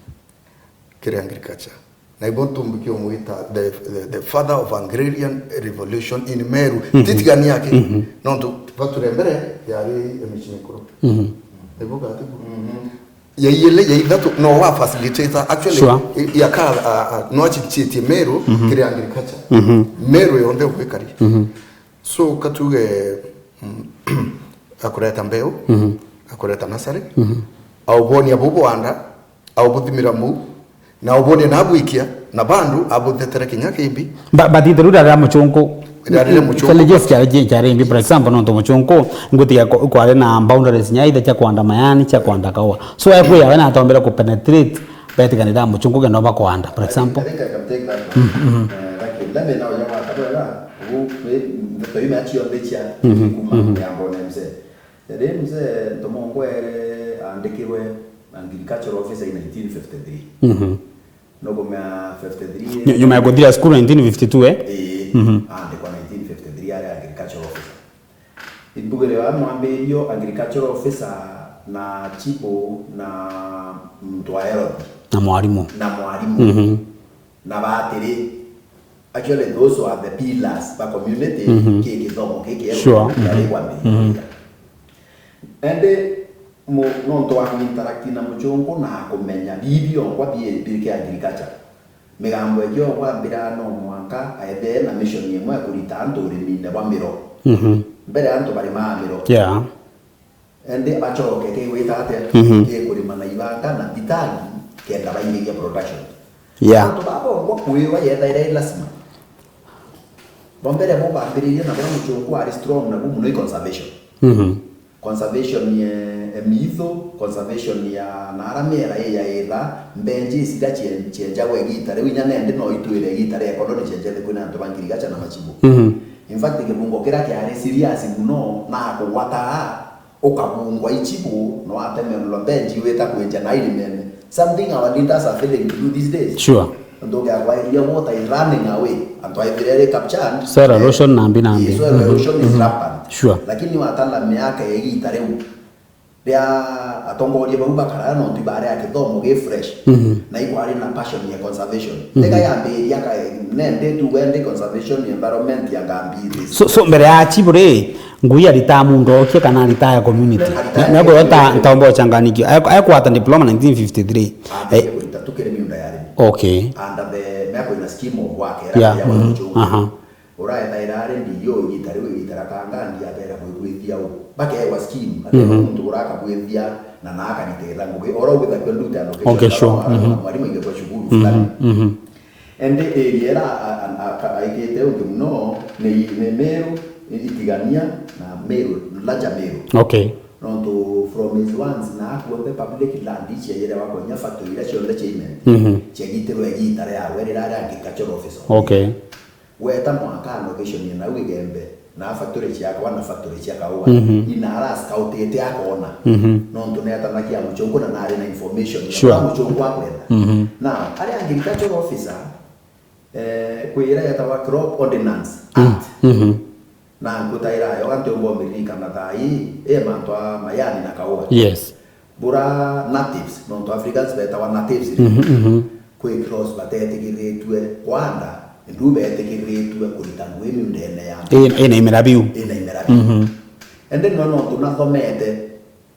kiri agriculture. Na ibo ntumbi kiomwita the, the, the father of agrarian revolution in Meru. Mhm. Titigani yake. Mhm. Nontu factory ya mbere yari Emechine Group. Mhm. Ibo gati. Mhm. Ya iele, ya ithatu, no wa facilitator. Actually, sure, i-, yaka, a, a, no achichitie Meru, mhm, kiri agriculture. Mhm. Meru yonthe ukwikari. Mhm. So, katuge, mm, akureta mbeu, mhm, akureta nursery, mhm, aubonia bubwanda, aubuthimira mu, na ubonia na abwikia, na bandu abuthetere kinya kimbi. Ba-, but ithe riu riaria muchunku, riaria muchunku, challenges ciari, ciari imbi. For example, nontu muchunku, ngwitikia kwa-, kwari na boundaries nya either cia kwanda mayani, cia kwanda kaua. So, ekwiya we natombere ku penetrate betiganira muchunku kenda bakwanda, for example. I think I can take that one. Mm, mm. Eh, thank you. Let me now, young man, kabla, ubu, we, ndeto ime acio mbicha, mhm, kuma, mhm, ya mbone mzee. Ri mzee Ntomongwere andikirwe agricultural officer in nineteen fifty-three. Mhm. No kumea fifty-three. Nyu-, nyuma ya kuthira cukuru nineteen fifty-two, eh? Ii, mhm, andikwa nineteen fifty-three ari agricultural officer. Imbugire wa mwambirio agricultural officer na chibu na muntu wa health. Na mwarimu. Na mwarimu. Mhm. Na batiri, actually, those were the pillars ba community, mhm, ki githomo giki, sure, mhm, kwambiriria. Indi mu-, nontu wa interact na muchunku na kumenya bibi onkwa bi-, biri ki agriculture. Migambo iji onkwa mbira no mwanka aethee na mission imwe ya kurita antu urimine bwa miro. Mhm. Mbere antu barimaa miro. Yeah. Indi acoke kigwita atia? Mhm. Gikurima na ibanga na thitangi kenda baingiria production. Yeah. Antu baba onkwa kwiwa yethaira i lazima. Bombere bo bambiririe na bura muchunku ari strong na bu muno i conservation. Mhm. Conservation ya, ya mitho, conservation ya nara miera i ya itha, mbenji icira cien-, cienjagwa igita riu inya nendi no itwire igita ria ekondo ni cienjete kwina antu ba ngirigacha na machibu. Mhm. In fact, kibungo kiria kiari serious muno na kugwataa ukabungwa ichibu, no atemerwa mbenji wita kwenja na irimene. Something our leaders are failing to do these days. Sure. Nontu ukiakwairia water is running away, antu aithire ri captured. Soil erosion na mbi na mbi. Soil erosion is rampant. Sure. Lakini watala miaka ya igita riu, ria atongoria bau bakara, nontu ibari a kithomo gi fresh. Mhm. Na ikwari na passion ya conservation. Mhm. Nika yambiria ka, nende tu wende conservation environment ya Ngambiri. So, so mbere ya chibu ri, Ngui aritaa muntu okie kana aritaa ya community? Aritaa ya community. Ntaomba uchanganyikiwa. Aekwata diploma nineteen fifty-three. Ambiririe kurita tu kiri miunda ya arimi. Okay. Under the, mekwina scheme of work, era ya, mhm, aha. Uraethaira ari D O igita riu, igita ria Kangandi, abera gwithia u. Bakeewa scheme, akeewa, mhm, muntu uraka gwithia na na akaritira ngugi. Ora ugitha kwenda uteano. Okay, sure. Mhm. Mwalimu ingekwa shughuli fulani. Mhm. Indi area ira a-, a-, a-, aikite ungi muno ni, ni Meru, Itigania na Meru, larger Meru. Okay. Nontu from his ones na akuothe public land ici yire wakonya factory iria cionthe cia imenti. Mhm. Ciagitirwe igita riawe rira ri agricultural officer. Okay. Weta mwanka allocation ya nau Igembe, na factory cia kawa na factory cia kawa. Mhm. Ina ara scoutite akona. Mhm. Nontu netanagia muchungu na nari na information. Sure. Muchungu akwenda. Mhm. Na aria agricultural officer, eh, kwira yetawa Crop Ordinance Act. Mhm. Na nkutaira yo, antu ombo mirika na thai, e mantu a mayani na kawa. Yes. Bura natives, nontu Africans betawa natives. Mhm, mhm. Kwi crops batetĩkĩrĩtue kwanda, ndu betĩkĩrĩtue kũrita ngui miundene ya ĩ-, ĩna imera biu. Ĩna imera biu. Mhm. Ende no nontu nathomete,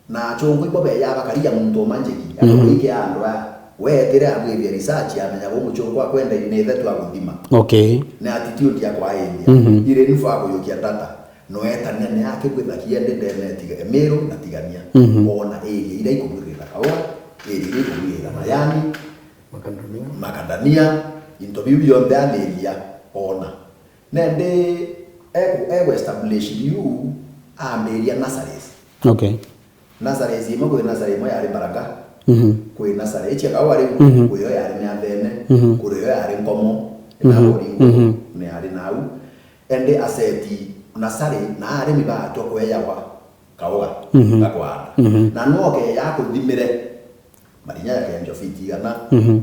na achungu ibo beya bakaria muntu umanjiki, mhm, akamwikea andu aya. Wetire agwithia research, amenya bo muchungu akwenda ni ithe tu aguthima. Okay. Ni attitude ya kwaindia. Mhm. Ire ni fa kuyukia data. Noetania ni akigwitha kiende ndene tiga Meru na Tigania. Mhm. Ona area iria ikugwirira kawa, area iria ikugwirira mayani, makandania, makandania, into biu bionthe aniria ona. Nende egu-, egu establish biu ambiria nurseries. Okay. Nurseries imwe, kwi nursery imwe yari Mbaranga, mhm, kwi nursery ichia kawa riu, mhm, kwi yo yari Miathene, mhm, kuri yo yari Nkomo, mhm, na Boringo, mhm, ni yari nau. Ende aseti nursery na arimi baatwa kweyawa kauga, mhm, gakwanda. Mhm. Na no keya kuthimire marinya ya kenjo fiti igana, mhm,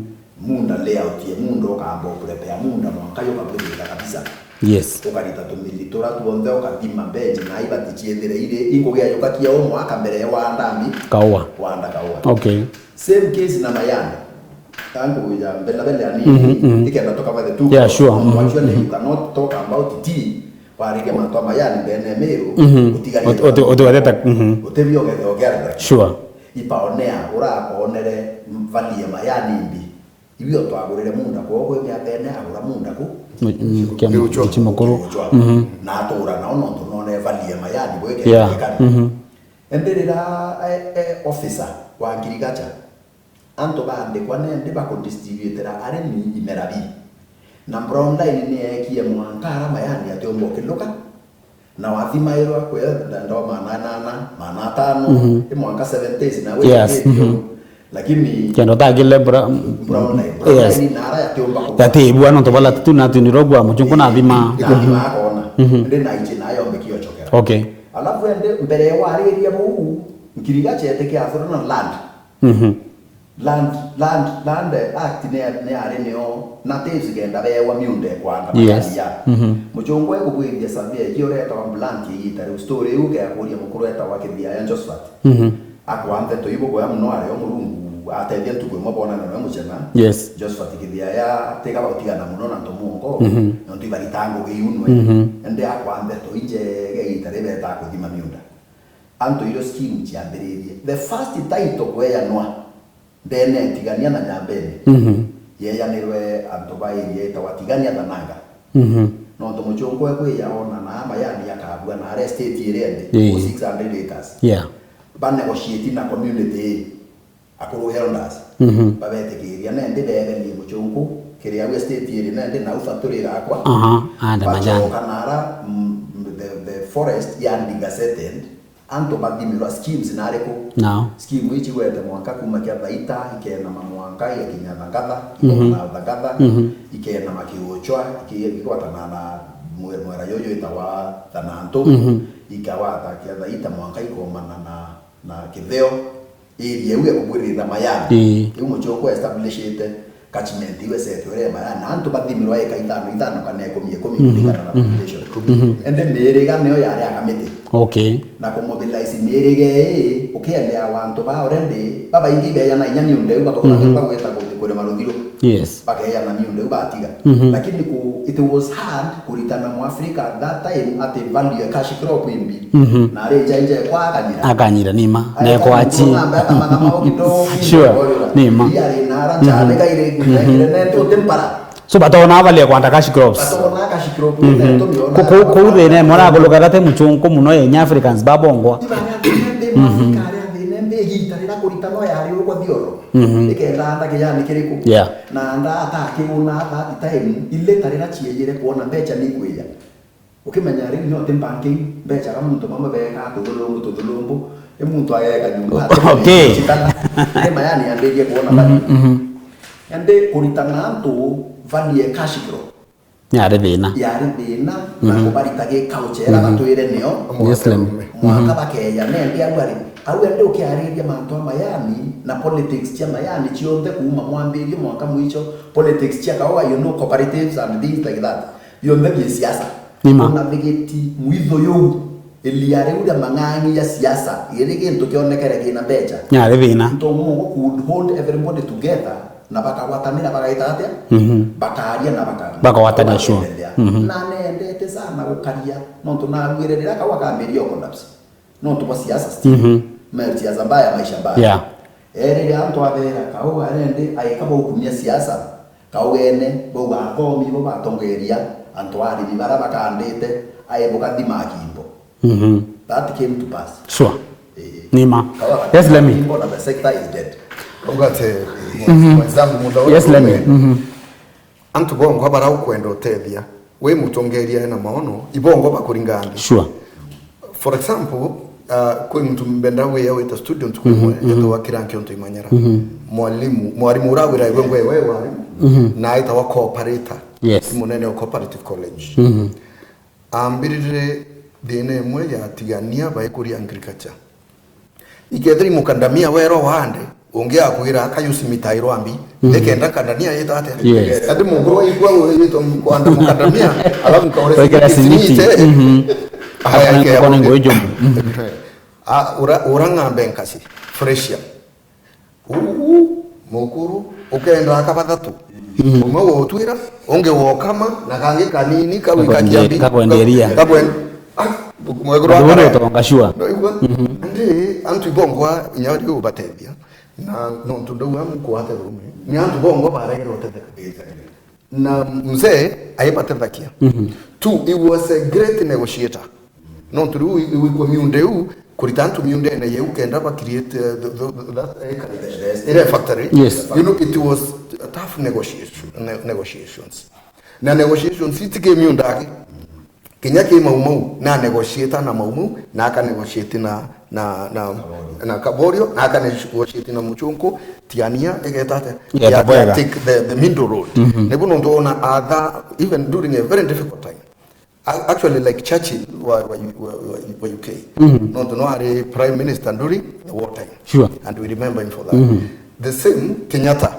munda layout ye munda ukamba ukurepea munda mwanka yukabwirira kabisa. Yes. Ukarita tumili tura tuonthe ukathima mbenji na ibati chiethire iri inkugia yukakia umwe aka mbere ya wanda mbi. Kaua. Wanda kaua. Okay. Same case na mayani. Tangu ya mbele mbele ya nini, mhm, mhm, ikenda tukabathe tu. Yeah, sure. Mhm, actually, mhm, you cannot talk about tea. Warige mantu a mayani ndene Meru, mhm, utigarire uti-, uti-, uteweteta, mhm, utebio gethe ogerera. Sure. Ipaonea, urakonere vali ya mayani mbi. Ibio twagurire munda kwoo kwi Miathene, agura munda ku. Mu-, mm, kia mu-, Kiuchwa. Kichimukuru. Kiuchwa. Mhm. Na atura nao nontu none vali ya mayani bweke. Yeah. Kekari. Mhm. Ende rira, eh, eh, officer wa agriculture, antu baandikwa nende bakudistributira arimi imera bi. Na brown line ni eekie mwanka ara mayani atiumba ukiluka, na wathimairwa kwi ndo maana anana, maana atano, mhm, i mwanka seven days na, yes, wikithio. Mhm. Lakini kendo takile bra-, brown line, brown, yes, line na ara yatiumba ku-, yatibua nontu bala tu na twinirogua muchungu nathima. Nathima akona. Mhm. Ndi na ichi nayo mbikio chokera. Okay. Alafu ende mbere ya wariria buu, nkiriga chete kia athura na land. Mhm. Land, Land, Land Act ni, ni yari nio natives kenda beewa miunda ikwanda. Yes. Makania. Mhm. Muchungu egubwithia survey iji uretawa Blunt igita riu, story iu ukeakuria mukuru etawa Kithiaya Josephat. Mhm. Akwa ntheto ibugoya muno ari o Murungu atethia ntuku imwe bonana nawe muchena. Yes. Josephat Kithiaya tiga bagutigana muno na ntomongo, mhm, nontu ibarita ngugi iu nwe. Mhm. Ende akwa ntheto injega igita ribeta kuthima miunda. Antu irio scheme ciambiririe. The first title kweyanwa ndene Tigania na Nyambene, mhm, yeyanirwe antu ba area itawa Tigania Thananga. Mhm. Nontu muchungu ekwiya ona na ama yani akabua na are state area indi, ii, six hundred acres. Yeah. Ba negotiate na community ii, akuru elders. Mhm. Babetikiria nendi beberie muchungu kiri au estate iri nendi nau factory igakwa. Aha, ande majani. Bachoka nara, mm, the, the forest yandi gazetted. Antu bathimirwa schemes na ariku? Nao. Scheme iji gwete mwanka kuma kia Thaita, ikenama mwanka, igakinya Thagatha, mhm, ikomana Thagatha, mhm, ikenama Kiuchwa, iki-, ikigwatana na mwe-, mwera yuyu witawa Thanantu, mhm, ikawata kia Thaita mwanka ikomana na, na Kitheo. Area iu ya kubwirira mayani. Ii. Iu muchungu establishite. Catchment iu esetwe ria mayani, na antu bathimirwa eka ithano, ithano kana ikumi, ikumi, mhm, kuringana na, mhm, population. Mhm. Ende miriga niyo yari akamiti. Okay. Na kumobilize miriga ii, ukiendea wantu ba already, babaingi beyana inya miunda iu, batoka, mhm, bagweta ku-, kurima ruthiru. Yes. Bakeyana miunda iu batiga. Mhm. Lakini ku-, it was hard kuritana Mwafrika at that time ati value ya cash crop imbi. Mhm. Na ari njenje kwa akanyira. Akanyira nima. Aya, nekwachi. Namba ya kamana mao kidogo. Sure. Nima. Iya ari na ara, mhm, nchane kaire, mhm, kaire nento timpara. So batona avalia kwanda cash crops. Batona cash crop, mhm, nento miona. Ku-, ku-, kuu thina imwe na kuluka thate muchunku muno yenye Africans babongwa. Ibanga thina mbi, mhm, mwanka ari thina mbi, igita rira kuritana yari urukwa thioro. Mhm. Ikenda anda kijani kiriku. Yeah. Na anda atakiuna that time, ile tarira chieyire kuona mbecha ni kwija. Ukimenya riu nyo ti banking, mbeca ka muntu bamwe beekaa tuthulumbu, tuthulumbu, i muntu ageeka nyumba. Okay. Chitana, ni mayani yambirie kuona value. Mhm, mhm. Indi kuritana antu value ya cash flow. Yari thina. Yari thina, na kubarita gi culture, era batwire nio. Yes, Lemi. Mwanka bakeeja, nende au ari, au ende ukiariria mantu a Miami, na politics cia Miami cionthe kuuma mwambirio mwanka mwicho, politics cia kaua, you know, cooperatives and things like that. Yonthe bi siasa. Nima. Ona bigiti mwitho yu, iria riu ria mang'ang'i ya siasa, giri gintu kionekere kina mbecha. Yari thina. Nto Mungu could hold everybody together, na bakagwatanira bagaita atia? Mhm. Bakaaria na baka-, Bakagwatania, sure. Bagaendelea. Mhm. Na nendete sana gukaria, nontu naruire riria kau akambiria collapse. Nontu bwa siasa still. Mhm. Ma-, siasa mbaya, maisha mbaya. Yeah. Erire antu abeera, kau arende aika baukumia siasa, kaugene bau athomi bo batongeria antu arimi bara bakandite, aibuka thima akimbo. Mhm. That came to pass. Sure. Eh. Nima. Kawa Yes, Lemi. Akimbo na the sector is dead. Ugate, mwenzangu, muda Yes, Lemi. Mhm. Antu bongwa bara ukwenda utethia, wi mutongeria ena maono, ibongwa bakuringa nthi. Sure. For example, uh, kwi muntu mbenda wia wita studio ntuku imwe, mhm, etagwa Kiranki Onto Imanyara. Mhm. Mwalimu, mwalimu urawira iwe ngwe we warimu, mhm, na aitagwa cooperator. Yes. Munene wa Cooperative College. Mhm. Ambirire thina imwe ya tigania baikuria agriculture. Ikethiri mukandamia werwa wande, ungi akwira, "Aka yusi mitairwa mbi, mhm, nikenda kandania yita atia?" Yes. Ati mukuru waigua witwa kwanda mukandamia, alafu kaure Wekera simiti, simiti. Mhm. Haya, Akona ike ngokona abuge. Ngoijo. Mhm. Ah, ura, ura ng'ambe nkasi, fresher. Uu, mukuru, ukenda aka bathatu. Mhm. Umwe wotwira, ungi wokama, na kangi kanini, kau Kakwendia-, ikatiambi, kakwenderia. Kakwen-, ah, mwekuru Ndio akara. Utonga sure. Ndoigua? Mhm. Ndi, antu ibongwa inya riu ubatethia. Na nontu ndauga mukwate rume. Ni antu bongwa baregere utetheka. Na mzee aibatethakia. Mhm. Two, he was a great negotiator. Nontu riu i-, igwikua miunda iu, kurita antu miundene yeu kenda ba create, uh, the, the, that, eh, ira factory. Yes. You know, it was a tough negotiation, ne-, negotiations. Na negotiations iti ki miunda aki. Kinya ki Mau Mau, na negotiator na Mau Mau, na aka negotiate na, na, na, na Kaborio, na aka negotiate na Muchunku, Tigania, igeta atia? Igeta Tigania bwega. Take the, the middle road. Mhm. Nibu nontu ona atha, even during a very difficult time. A-, actually, like Churchill wa, wa, wa, wa, wa U K. Mhm. Nontu no ari Prime Minister nduri the war time. Sure. And we remember him for that. Mhm. The same, Kenyatta.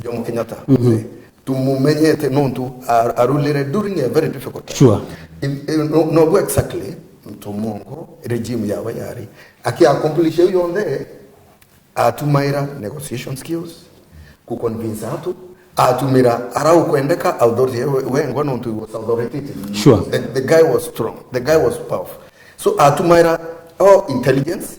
Jomo Kenyatta. Mhm. Eh, tumumenyete nontu a-, arulire during a very difficult time. Sure. In, in, no, no exactly, Ntomongo, regime yawe yari. Aki accomplish iu yonthe, atumaira negotiation skills, ku convince atu, atumira ara ukwendeka authority, we-, wengwa nontu he was authoritative. Sure. The, the guy was strong, the guy was powerful. So atumaira all intelligence,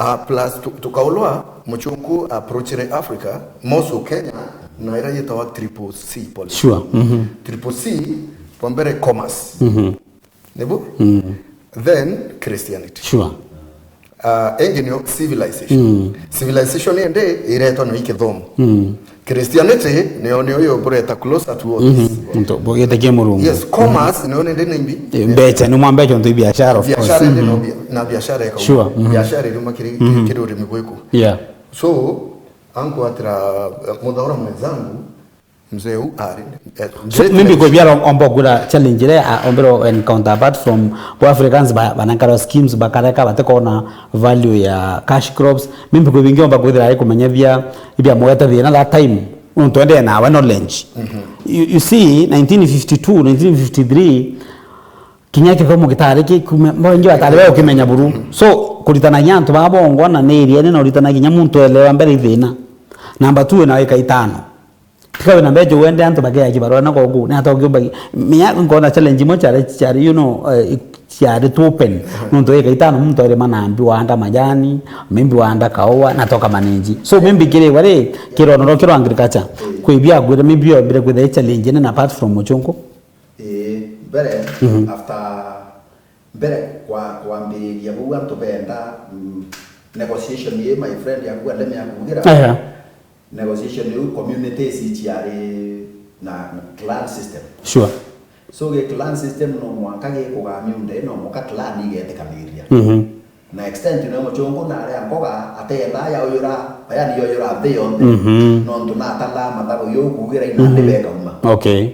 Uh, plus tu-, tukaulwa Muchunku approachere Africa, mosu Kenya, na ira yitawa triple C policy. Sure. Mhm. Triple C, kwa mbere commerce. Mhm. Nibu? Mm. Then Christianity. Sure. Uh, engi niyo civilization. Mm. Civilization ende iretwa no ikithomo. Mm. Christianity niyo, niyo yo bureta closer to all this. Mhm. Nto, bugite kia Murungu. Yes, commerce niyo nende nimbi? Eh, mbecha, ni mwa mbecha nto biashara, of course. Biashara ende no bia-, na biashara eka. Sure. Mhm. Biashara iri makiri, mhm, kiri urimi gwiku. Yeah. So, ankwatira, eh, muthaura mwenzangu, mzee u ari, eh, so, great maybe nation. Kwa biara omba kugura challenge ile, ah, ombero encounter apart from kwa Africans ba, banankarwa schemes, bakareka, batikona value ya cash crops. Maybe kwa bingi omba kwithira ari kumenyethia ibia mweta thina that time. Nontu endee nawe knowledge. Mhm. You, you see, nineteen fifty-two, nineteen fifty-three, kinya kithomo gitari kikume, baingi batari bagukimenya buru. Mhm. So, kuritanagia antu baba bongwa na ni iriene na uritanagia kinya muntu elewa mbere ithina. Number two, na wika itano. Tika wina mbeca wende antu bakeya kibarua na goku, ni ata ukiumba ki-, menya nkona challenge imwe ciari, ciari, you know, eh, ciari too open. Mhm. Nontu ika itano muntu aire manambi wanda majani, maybe wanda kaua, na toka manage. So maybe kiri wari, kiri onoro kiri agriculture. Kwi bia gwira maybe yo mbere kwitha challenge nene apart from Muchunku. Ii, mbere, mhm, after, mbere kwa, kwambiriria bau antu benda, mm, negotiation ii, my friend yaku Alemi akugira. Aya. Negotiation iu, communities iciari na clan system. Sure. So, gi clan system no mwanka gikugaa miunda ino, mwanka clan igetikaniria. Mhm. Na extent no Muchunku na aria nkoga atenda ya uyura, yani yo yura nthi yonthe. Mhm. Nontu natala mathabu yo kugira ina, mhm, nthi bekauma. Okay.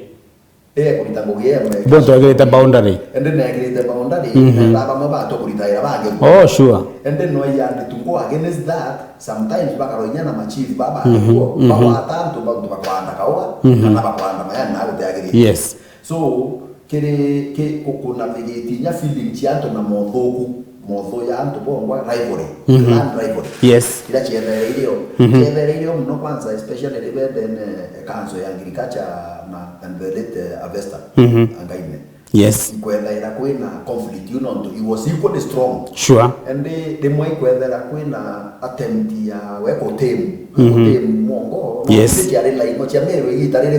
Eh, kurita ngugi ya mwe. Bontu agirite boundary. Ende na agirite boundary, mhm, na bamwe bato kuritaira bangi. Oh, sure. Ende no ya to go against that, sometimes bakaroinya na machief baba, mhm, mhm, baba tantu bantu bakwanda kawa, mhm, kana bakwanda maya na guteagirite. Yes. So, kiri ki kunavigate inya feeling cia antu na mothuku, mothu ya antu bongwa rivalry, mhm, clan rivalry. Yes. Kira ciethereire o. Mhm. Ciethereire o muno kwanza, especially riria bendene council ya agriculture na and the late, eh, Avesta, mhm, Angaine. Yes. Ikwethaira kwina conflict you nontu it was equally strong. Sure. And rimwe ikwethera kwina attempt ya we kutemu, mhm, kutemu mongo. Yes. Kiari laimo cia Meru igita riri.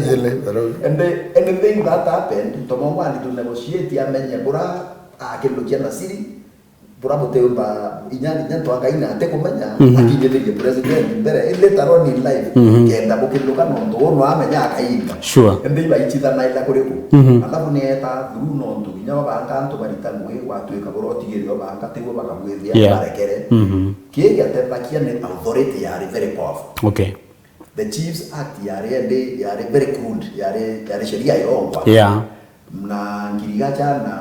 Ende, anything that happened, to mongo ani to negotiate amenye bura akilukia na siri, bura buteumba inya, inya ntwangaina ate kumenya, mhm, akinyithirie president mbere. Later on in life, mhm, kenda bukiluka nontu uno amenya akainga. Sure. Ende ibaichithanaila kuriku. Mhm. Alafu ni eta through nontu kinya obanga antu barita ngui, gwatuika bura utigire obanga tiguo bakabwithia, yeah, barekere. Mhm. Kii giatethagia ni authority yari very powerful. Okay. The Chiefs Act yari endi, yari very crude, yari, yari sheria yongwa. Yeah. Na Ngirigacha na,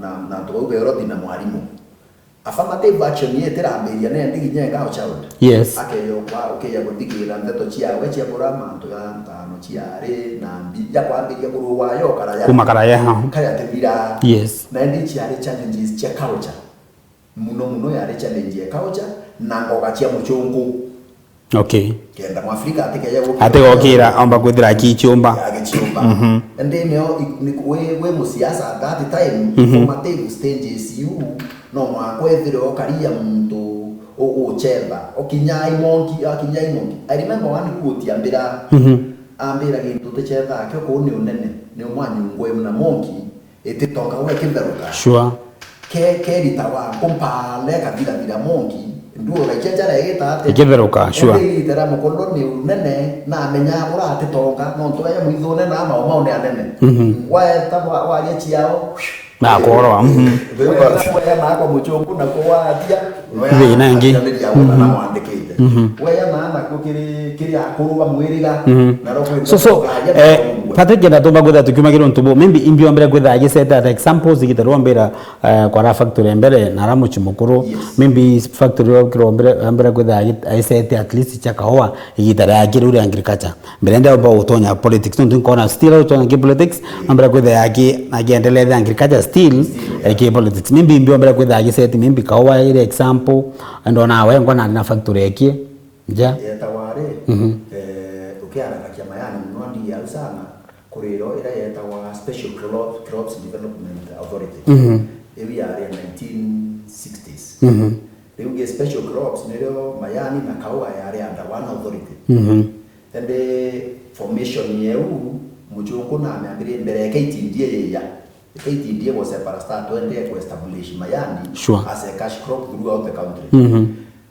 na, na antu bau Beroti na mwarimu. Affirmative action yetirambiria nendi kinya engao child. Yes. Akeyokwa, ukeya guthigira ndeto ciawe cia bura mantu ya ntano ciari na mbi, ya kwambiria kurua yo kara ya. Kuma kara ya, ha. Kaya tithira. Yes. Na endi ciari challenges cia culture. Muno muno yari challenge ya culture na ngoga cia muchungu. Okay. Kenda Mwafrika atikeje gukira. Atigokira omba kwithira akichiumba. Agichiumba. Mhm. Indi nio i-, ni, we, we musiasa at that time, mhm, formative stages you, no mwakwethire okaria muntu u-, uchetha. Okinya imonki, akinya imonki. I remember one quote ambira, mhm, ambira gintu techetha kio kuu ni unene, ni umwanyungwe na monki. Ititonga we kitheruka. Sure. Ke, kerita wa nkumpale kathirathira monki. Nduo gaikia jara igita ate. Ikitheruka, sure. Indi igita ria mukondo ni unene, na amenya ura atitonga, nontu aya mwithune na mao mao ni anene. Mhm. Waeta wa, waria ciao. Na akorwa, mhm. Weya na kwa muchungu na kwa watia. Thina ingi. Atia niria wona na mwandikite. Mhm. Weya na na kukiri, kiri akuru ba mwiriga, mhm, na ro kwi. So, so, eh, Patrick, ngenda tumba kwitha tukiuma kiri untu bu, maybe imbi ombere kwitha agisete at examples, igita riombira, eh, kwa ra factory mbere, na ra muchi mukuru, yes, maybe factory ro kirombere, ombere kwitha agi-, agisete at least cha kahoa, igita ria kiri uri agriculture. Mbere ndio ba utonya politics, nontu nkona still utonya ki politics, ombere kwitha aki, akiendelea the agriculture still, still, yeah, eh, ki politics. Maybe imbi ombere kwitha agisete, maybe kahoa iri example, ndo nawe ngona na factory eki. Nja. Yetagwa ri, mhm, eh, ukiararagia mayani muno ndigi au sana, kuri iro ira yetagwa Special Cro-, Crops Development Authority. Mhm. Iu yari ya nineteen sixties. Mhm. Riu ngi Special Crops nirio mayani na kaua yari under one authority. Mhm. Indi formation yeu, muchungu na amiambirie mbere ya K T D A yiya. K T D A was a parastatal ende ku establish mayani, sure, as a cash crop throughout the country. Mhm.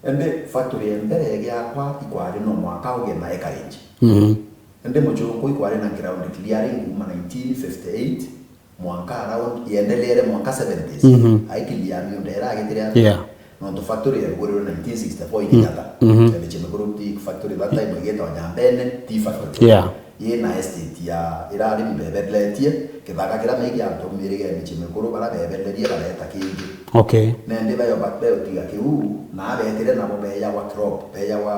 Ende factory ya mbere igiakwa ikwari no mwaka ugie na acreage. Mhm. Ende muchungu ikwari na ground clearing kuma nineteen fifty-eight, mwanka around, iendeleere mwanka seventies. Mhm. Aikilia miunda ira agitire ati. Yeah. Nontu factory yarugurirwe nineteen sixty-four, mm, ikinyata. Mhm. Chembe chembe group tea factory that time igitwa Nyambene Tea Factory. Yeah. Yina estate ya irari mbebeletie, kithaka kira migi antu mirigene chembe group bara bebelerie bareta kingi. Okay. Nende bayo ba-, bayo tiga kiu, na abetire nabo beya wa crop, beya wa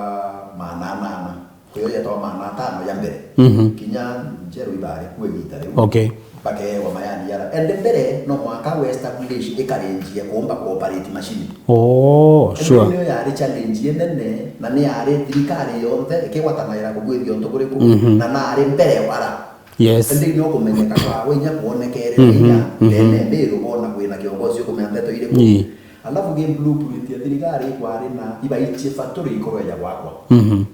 maana anana. Kwi yo yetagwa maana atano ya mbere. Mhm. Kinya njeru ibari kuo igita riu. Okay. Bakeewa mayani yara. Ende mbere, no mwaka we establish ikarenjie kuumba ku operate machine. Oh, sure. Ende niyo yari challenge inene, na ni yari thirikari yonthe ikigwatanaira kugwithia untu kuriku, mhm, na nari mbere wara. Yes. Ende niyo kumenyeka kwa we inya kuonekere, mhm, inya, mhm, ndene mbiru bona kwina kiongozi ukumenya ndeto iriku. Ii. Alafu game blueprint ya thirikari ikwari na ibaichie factory ikorwe ya gwakwa. Mhm.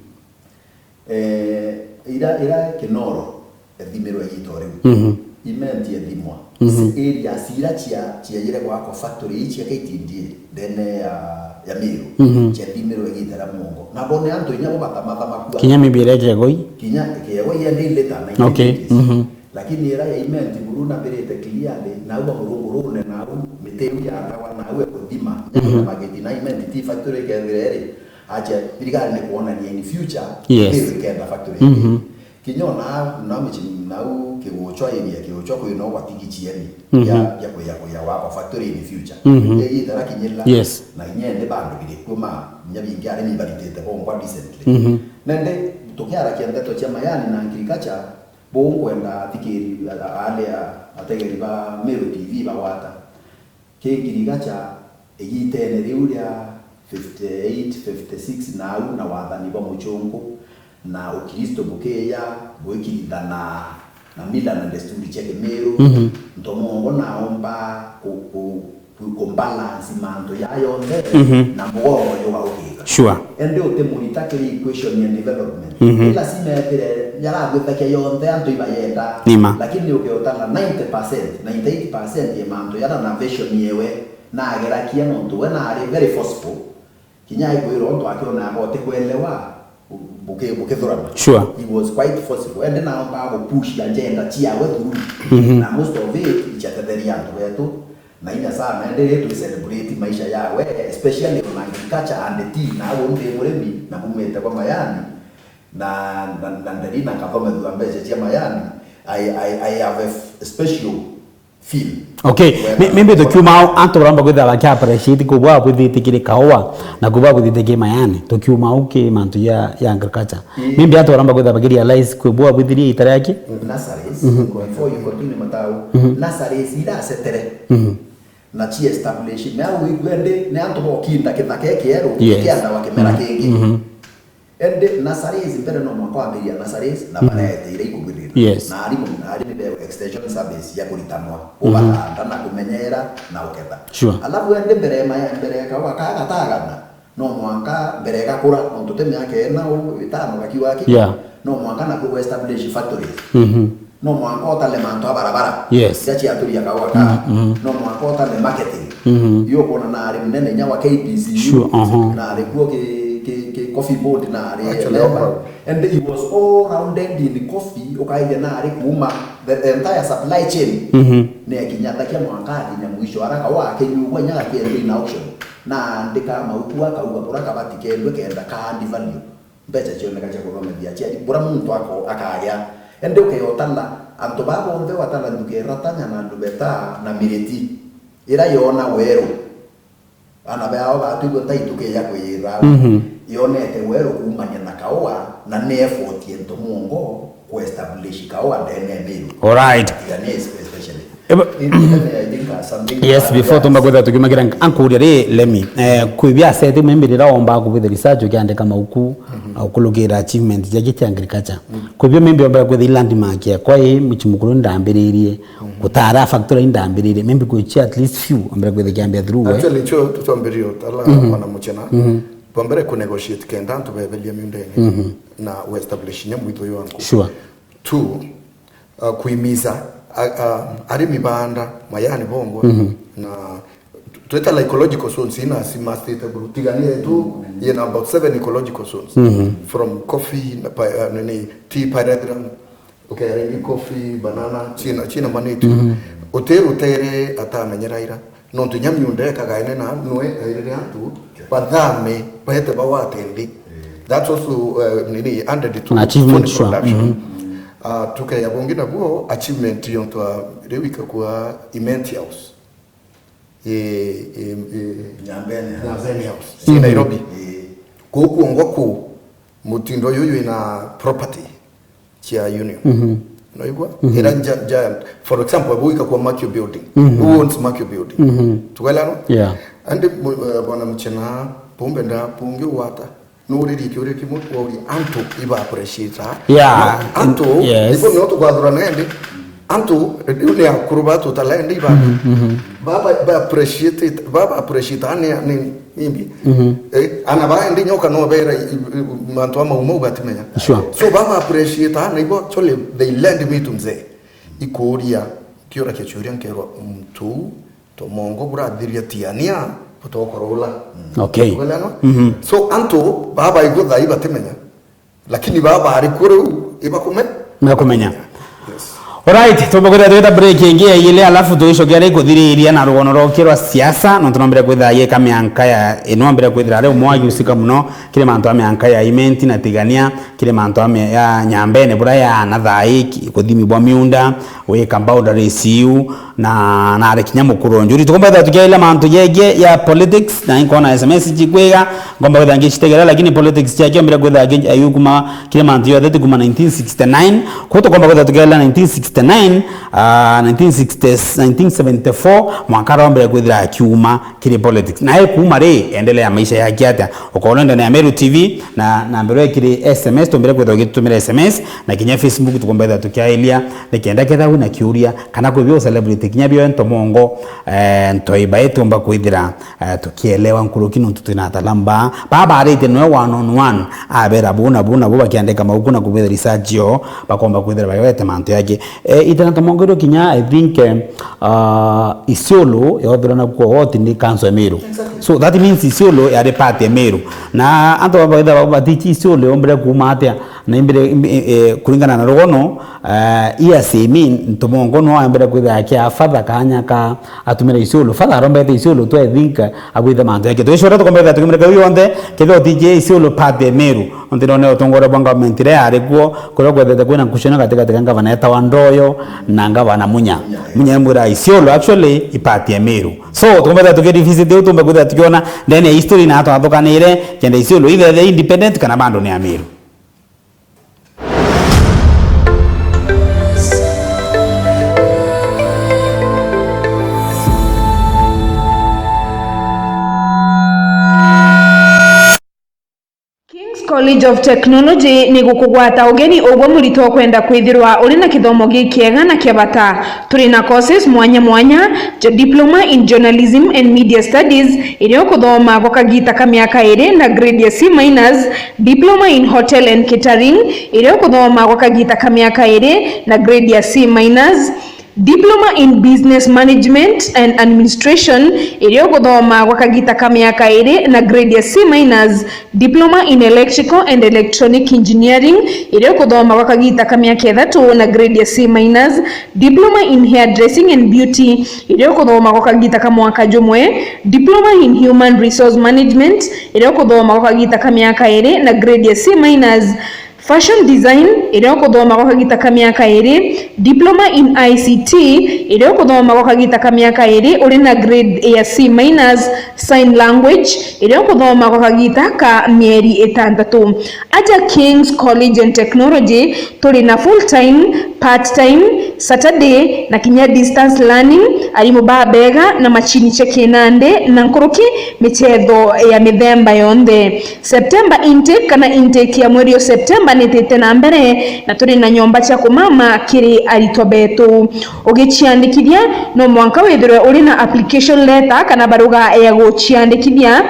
Eh, ira, ira Kinoro ethimirwe igita o riu. Mhm. Imenti ethimwa. Mhm. Areas ira cia, ciaire gwakwa factory ii cia K T D A ndene ya, ya Meru, mhm, ciathimirwe igita ria muongo. Na bone antu inya bo batamathama kua. Kinya mibira ikegoi? Kinya ikegoi ya ndei later, okay, nineteen eighties. Mhm. Lakini ira ya Imenti buru nambirite clearly, nau ba murungu rune, nau miti iu yatawa, nau ekuthima, mhm, na magiti na Imenti ti factory ikethire iri. Acha, thirikari ni kuonania in future, yes, Meru ikenda factory. Mhm. Kinya ona na michini nau Kiguchwa area, Kiguchwa kwina ugwati kichieni Mhm. ya, ya kuya, kuya wa factory in future. Mhm. Egi itara kinyirira. Yes. Na inya indi bandu biri kuo ma, inya bingi arimi baritite bombwa decently. Mhm. Nende tukiarakia ndeto cia mayani na agriculture, buu nkwenda athikiri, a-, a-, aria ategeri ba Meru T V bagwata. Ki ngirigacha igitene riu ria fifty eight, fifty six, nau na wathani bwa muchungu na Ukristo bukiya bwikirithana na mila na desturi cia Kimiru, Mhm. Ntomongo naomba ku, ku, ku, ku balance mantu ya yonthe Mhm. na mugongo jugaukika. Sure. Indi uti murita kiri equation ya development. Mhm. Ila lazima ethire yaragwitakia yonthe antu ibayenda. Nima. Lakini ukiotana ninety percent, ninety eight percent ya mantu yara na vision yewe nagerakia nontu we nari very forceful. Kinya aikwirwa ontu akiona aba utikwelewa, buki-, bukithurana. Sure. He was quite forceful. Ende naomba gupush agenda ciawe through. Mhm. Na most of it ichatetheria antu betu. Na inya sana, ende ri twi celebrate maisha yawe, especially on agriculture and tea, na au ndi murimi, na mumite kwa mayani, na, na, na nderi na nkathomethua mbeca cia mayani, I, I, I have a f-, special feel. Okay, wega. Mi-, maybe tukiuma au, antu baramba kwithira baki appreciate kubwa bwithite kiri kaua, na kubwa bwithite kiri mayani, tukiuma au ki mantu ya, ya agriculture. Ii. Maybe antu baramba kwithira baki realize kubwa bwithirie itara yaki? Nurseries, Mhm. before you continue matau, Mhm. nurseries ira asetere. Mhm. Na ci establish. Me au igwe ndi, ni antu bokinda kithaka kieru, Yes. kianda wa kimera Mhm. kingi. Mhm. Indi nurseries mbere no mwanka wambiria nurseries na Mhm. bareeteire ikugwirira. Yes. Na arimu, na arimi be extension service ya kuritanwa. Mhm. Ubatanda na kumenyera na uketha. Sure. Alafu indi mbere ya maya, mbere ya kaua kaa gatagana, no mwanka mbere gakura, nontu ti miaka ina u itano gakiwa ki. Yeah. No mwanka naku establish factories. Mhm. No mwanka utale mantu a barabara. Yes. Iria ciaturia kaua ka. Mhm, mhm. No mwanka utale marketing. Mhm. Iyo ukwona nari munene inya wa K B C U. Sure, aha. Nari kuo ki, ki, ki coffee board nari Actually, level. Overall. And he was all rounded in coffee, ukaithia nari kuuma the, the entire supply chain. Mhm. Ne kinya takia mwanka akinya mwisho, ara kaua akinyugwa inya gakiendwa in auction. Na andika mauku akauga bura kabati kendwe kenda ka add value. Mbeca cioneka cia kuthomithia aciari, bura muntu ako-, akagia. Indi ukeyotana, antu baa bonthe watana nduka iratanya na ndubeta na miriti, ira yona weru, ana bao batwigua ntai tukiya kwiyira, Mhm. yonete weru kuumania na kaua, na ni effort ye ntomongo ku establish kaua ndene ya Meru. Alright. Tigania especially. Eba- Yes, before tumba kwithira tukiumagira, ankuria ri, Lemi, eh, kwi bia asete mwe mbirira omba kubitha research ukiandika mauku, Mhm. au kulukira achievement ja giti agriculture. Mhm. Kwi bio maybe ombera kwitha i landmark ya kwa i muchi mukuru ndambiririe, Mhm. gutara factory ndambiririe, maybe kwi chia at least few ombera kwitha kiambia through, eh? Actually, cho tutwambirio tala Mhm. wana muchena. Mhm. Bwa mbere ku negotiate kenda antu betheria miundene Mhm. na we establish nya mwitho yo anku. Sure. Two, uh, kuimiza, a, a, arimi baanda mayani bongwa Mhm. na twetala ecological zones ina cimastite buru tigania yetu yina about seven ecological zones Mhm. from coffee na pa, uh, nini, tea pyrethrum, okay, ringi coffee, banana, china, china manitu. Mhm. Uti rutere atamenyera ira. Nontu inya miunda ekagaene na nwe airire antu bathame baete bagwate nthi. That's also, uh, nini, added to An achievement, food sure. production. Mhm. Uh, tukeya bungi nabuo achievement yontu a riu ikakua Imenti House. Eh, eh, eh, Nyambene House. Nyambene House. Mhm. Nairobi. Eh. Kuu kuongwa kuu mutindo uyu wina property cia union. Mhm. Unaigua? Mhm. Ira gi-, giant. For example, bu ikakua Makio Building. Mhm. Who owns Makio Building? Mhm. Tukaelewana? Yeah. Andi mu-, eh, bwana Muchena, bumbe nda, bungi ugwata. Nuririe kiuria kimwe, wauria antu iba appreciate. Yeah. Antu, yes. Ibo nio tukwathurana indi. Antu, riu ni akuru batu tala indi iba. Mhm, mhm. Baba, ba appreciate, baba appreciate, ani, ani, Imbi. Mhm. Eh, ana ba indi nyoka no bera i, i, mantu ama umau batimenya. Sure. So baba appreciate ana ibo actually they lend me to mzee. Ikuria, kiura kia churia nkerwa mtu, to mongo burathiria tiania, butokorola. Okay. Tukaelewana? Mhm. So antu baba igutha ibatimenya. Lakini baba ari kuri u, ibakume? Mekumenya. Yes. Alright, tumbe kwithira twita break ingi ya ili, alafu tugicokia ri kuthiriria na rugono rwa ukirwa siasa, nontu nombire kwithira yeka mianka ya, ino mbire kwithira ari umwe wa giusika muno kiri mantu a mianka ya Imenti na Tigania, kiri mantu a mi-, ya Nyambene bura ya na thai, ki-, kuthimi bwa miunda, wika boundaries iu, na, na ari kinya mukuru njuri. Tukomba kwithira tukiaila mantu jegie ya politics, na inkona S M S cikwiga, ngomba kwithira ngicitegera, lakini politics ciake ombire kwithira ki-, ayu kuma kiri mantu yothe ti kuma nineteen sixty-nine. Kuu tukomba kwithira tukiaila nineteen sixty-nine, ah, nineteen sixty, nineteen seventy-four, mwaka rombire kwithira akiuma kiri politics. Na e kuuma ri, endelea maisha yake atia? Ukoona ndene ya Meru T V, na, na mbere kiri S M S, tumbire kwithira ugitutumira S M S, na kinya Facebook tukomba kwithira tukiailia, nikenda kethira wina kiuria, kana kwi bio celebrity, kinya bio ntomongo, eh, ntoiba itumba kwithira, eh, tukielewa nkuruki nontu twina atalamba. Baa baarite noe one on one, abera bu na bu na bu bakiandika mauku na kubwithira research yo, bakomba kwithira baiwete mantu yake. Eh, itana ntomongo irio kinya, I think, eh, ah, Isiolo yothirwa na kuo woti ni council ya Meru. Exactly. So that means Isiolo yari part ya Meru. Na antu baba baitha batichi Isiolo yombire kuuma atia, na imbire, imbi-, eh, eh, kuringana na rugono, eh, iya simi ntomongo no ambire kwithira kia father kanya ka atumira Isiolo. Father arombete Isiolo tu, I think, eh, agwithe mantu yake. Tugicoka tukombetha tukimurika uyu onthe, kethira utiji Isiolo part ya Meru. Onte none utongore bwa government iria yari kuo, kuria kwethete kwina nkucano gatigati ka ngavana etawa Ndoyo na ngavana Munya. Munya emwira Isiolo actually i part ya Meru. So, tukombetha tuki revisit iu, tumbe kwithira tukiona ndene ya history na atwathukanire, kenda Isiolo ithethe independent kana bado ni ya Meru. King's College of Technology ni gukugwata ugeni ugwe murito ukwenda kwithirwa uri na kithomo gikiega na kia bata. Turi na courses mwanya mwanya, jo-, Diploma in Journalism and Media Studies, iria ukuthoma gwa kagita ka miaka iri na grade ya C minus, Diploma in Hotel and Catering, iria ukuthoma gwa kagita ka miaka iri na grade ya C minus, Diploma in Business Management and Administration, iria ukuthoma gwa kagita ka miaka iri na grade ya C minus, Diploma in Electrical and Electronic Engineering, iria ukuthoma gwa kagita ka miaka ithatu na grade ya C minus, Diploma in Hairdressing and Beauty, iria ukuthoma gwa kagita ka mwaka jumwe, Diploma in Human Resource Management, iria ukuthoma gwa kagita ka miaka iri na grade ya C minus, Fashion Design, iria ukuthoma gwa kagita ka miaka iri, Diploma in I C T, iria ukuthoma gwa kagita ka miaka iri uri na grade ya C minus, Sign Language, iria ukuthoma gwa kagita ka mieri itantatu. Aja King's College and Technology, turi na full time, part time, Saturday, na kinya distance learning, arimu babega na machini cia kinandi na nkuruki michetho ya mithemba yonthe. September intake kana intake ya mweri o September nitite na mbere, na turi na nyomba cia kumama kiri aritwa betu. Ugiciandikithia, no mwanka withirwe uri na application letter kana baruga ya guciandikithia,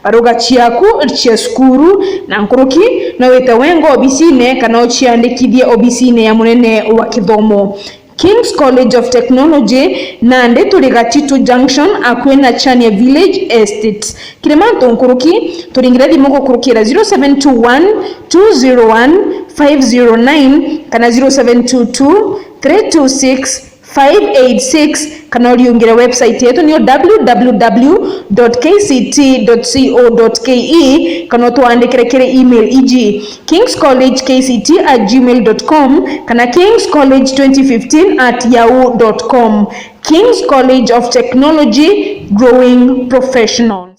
baruga ciaku cia cukuru, na nkuruki no wite wenga obisine kana uciandikithie obisine ya munene wa kithomo. King's College of Technology, nandi turi Gatitu Junction, akui na Chania Village Estate. Kiri mantu nkuruki, turingire thimu gukurukira zero seven two one, two zero one, five zero nine kana zero seven two two, three two six, five eight six, kana uriungire website yetu niyo w w w dot k c t dot c o dot k e, kana utwandikire kiri email iji, King's College K C T at gmail dot com kana King's College twenty fifteen at yahoo dot com. King's College of Technology, growing professionals.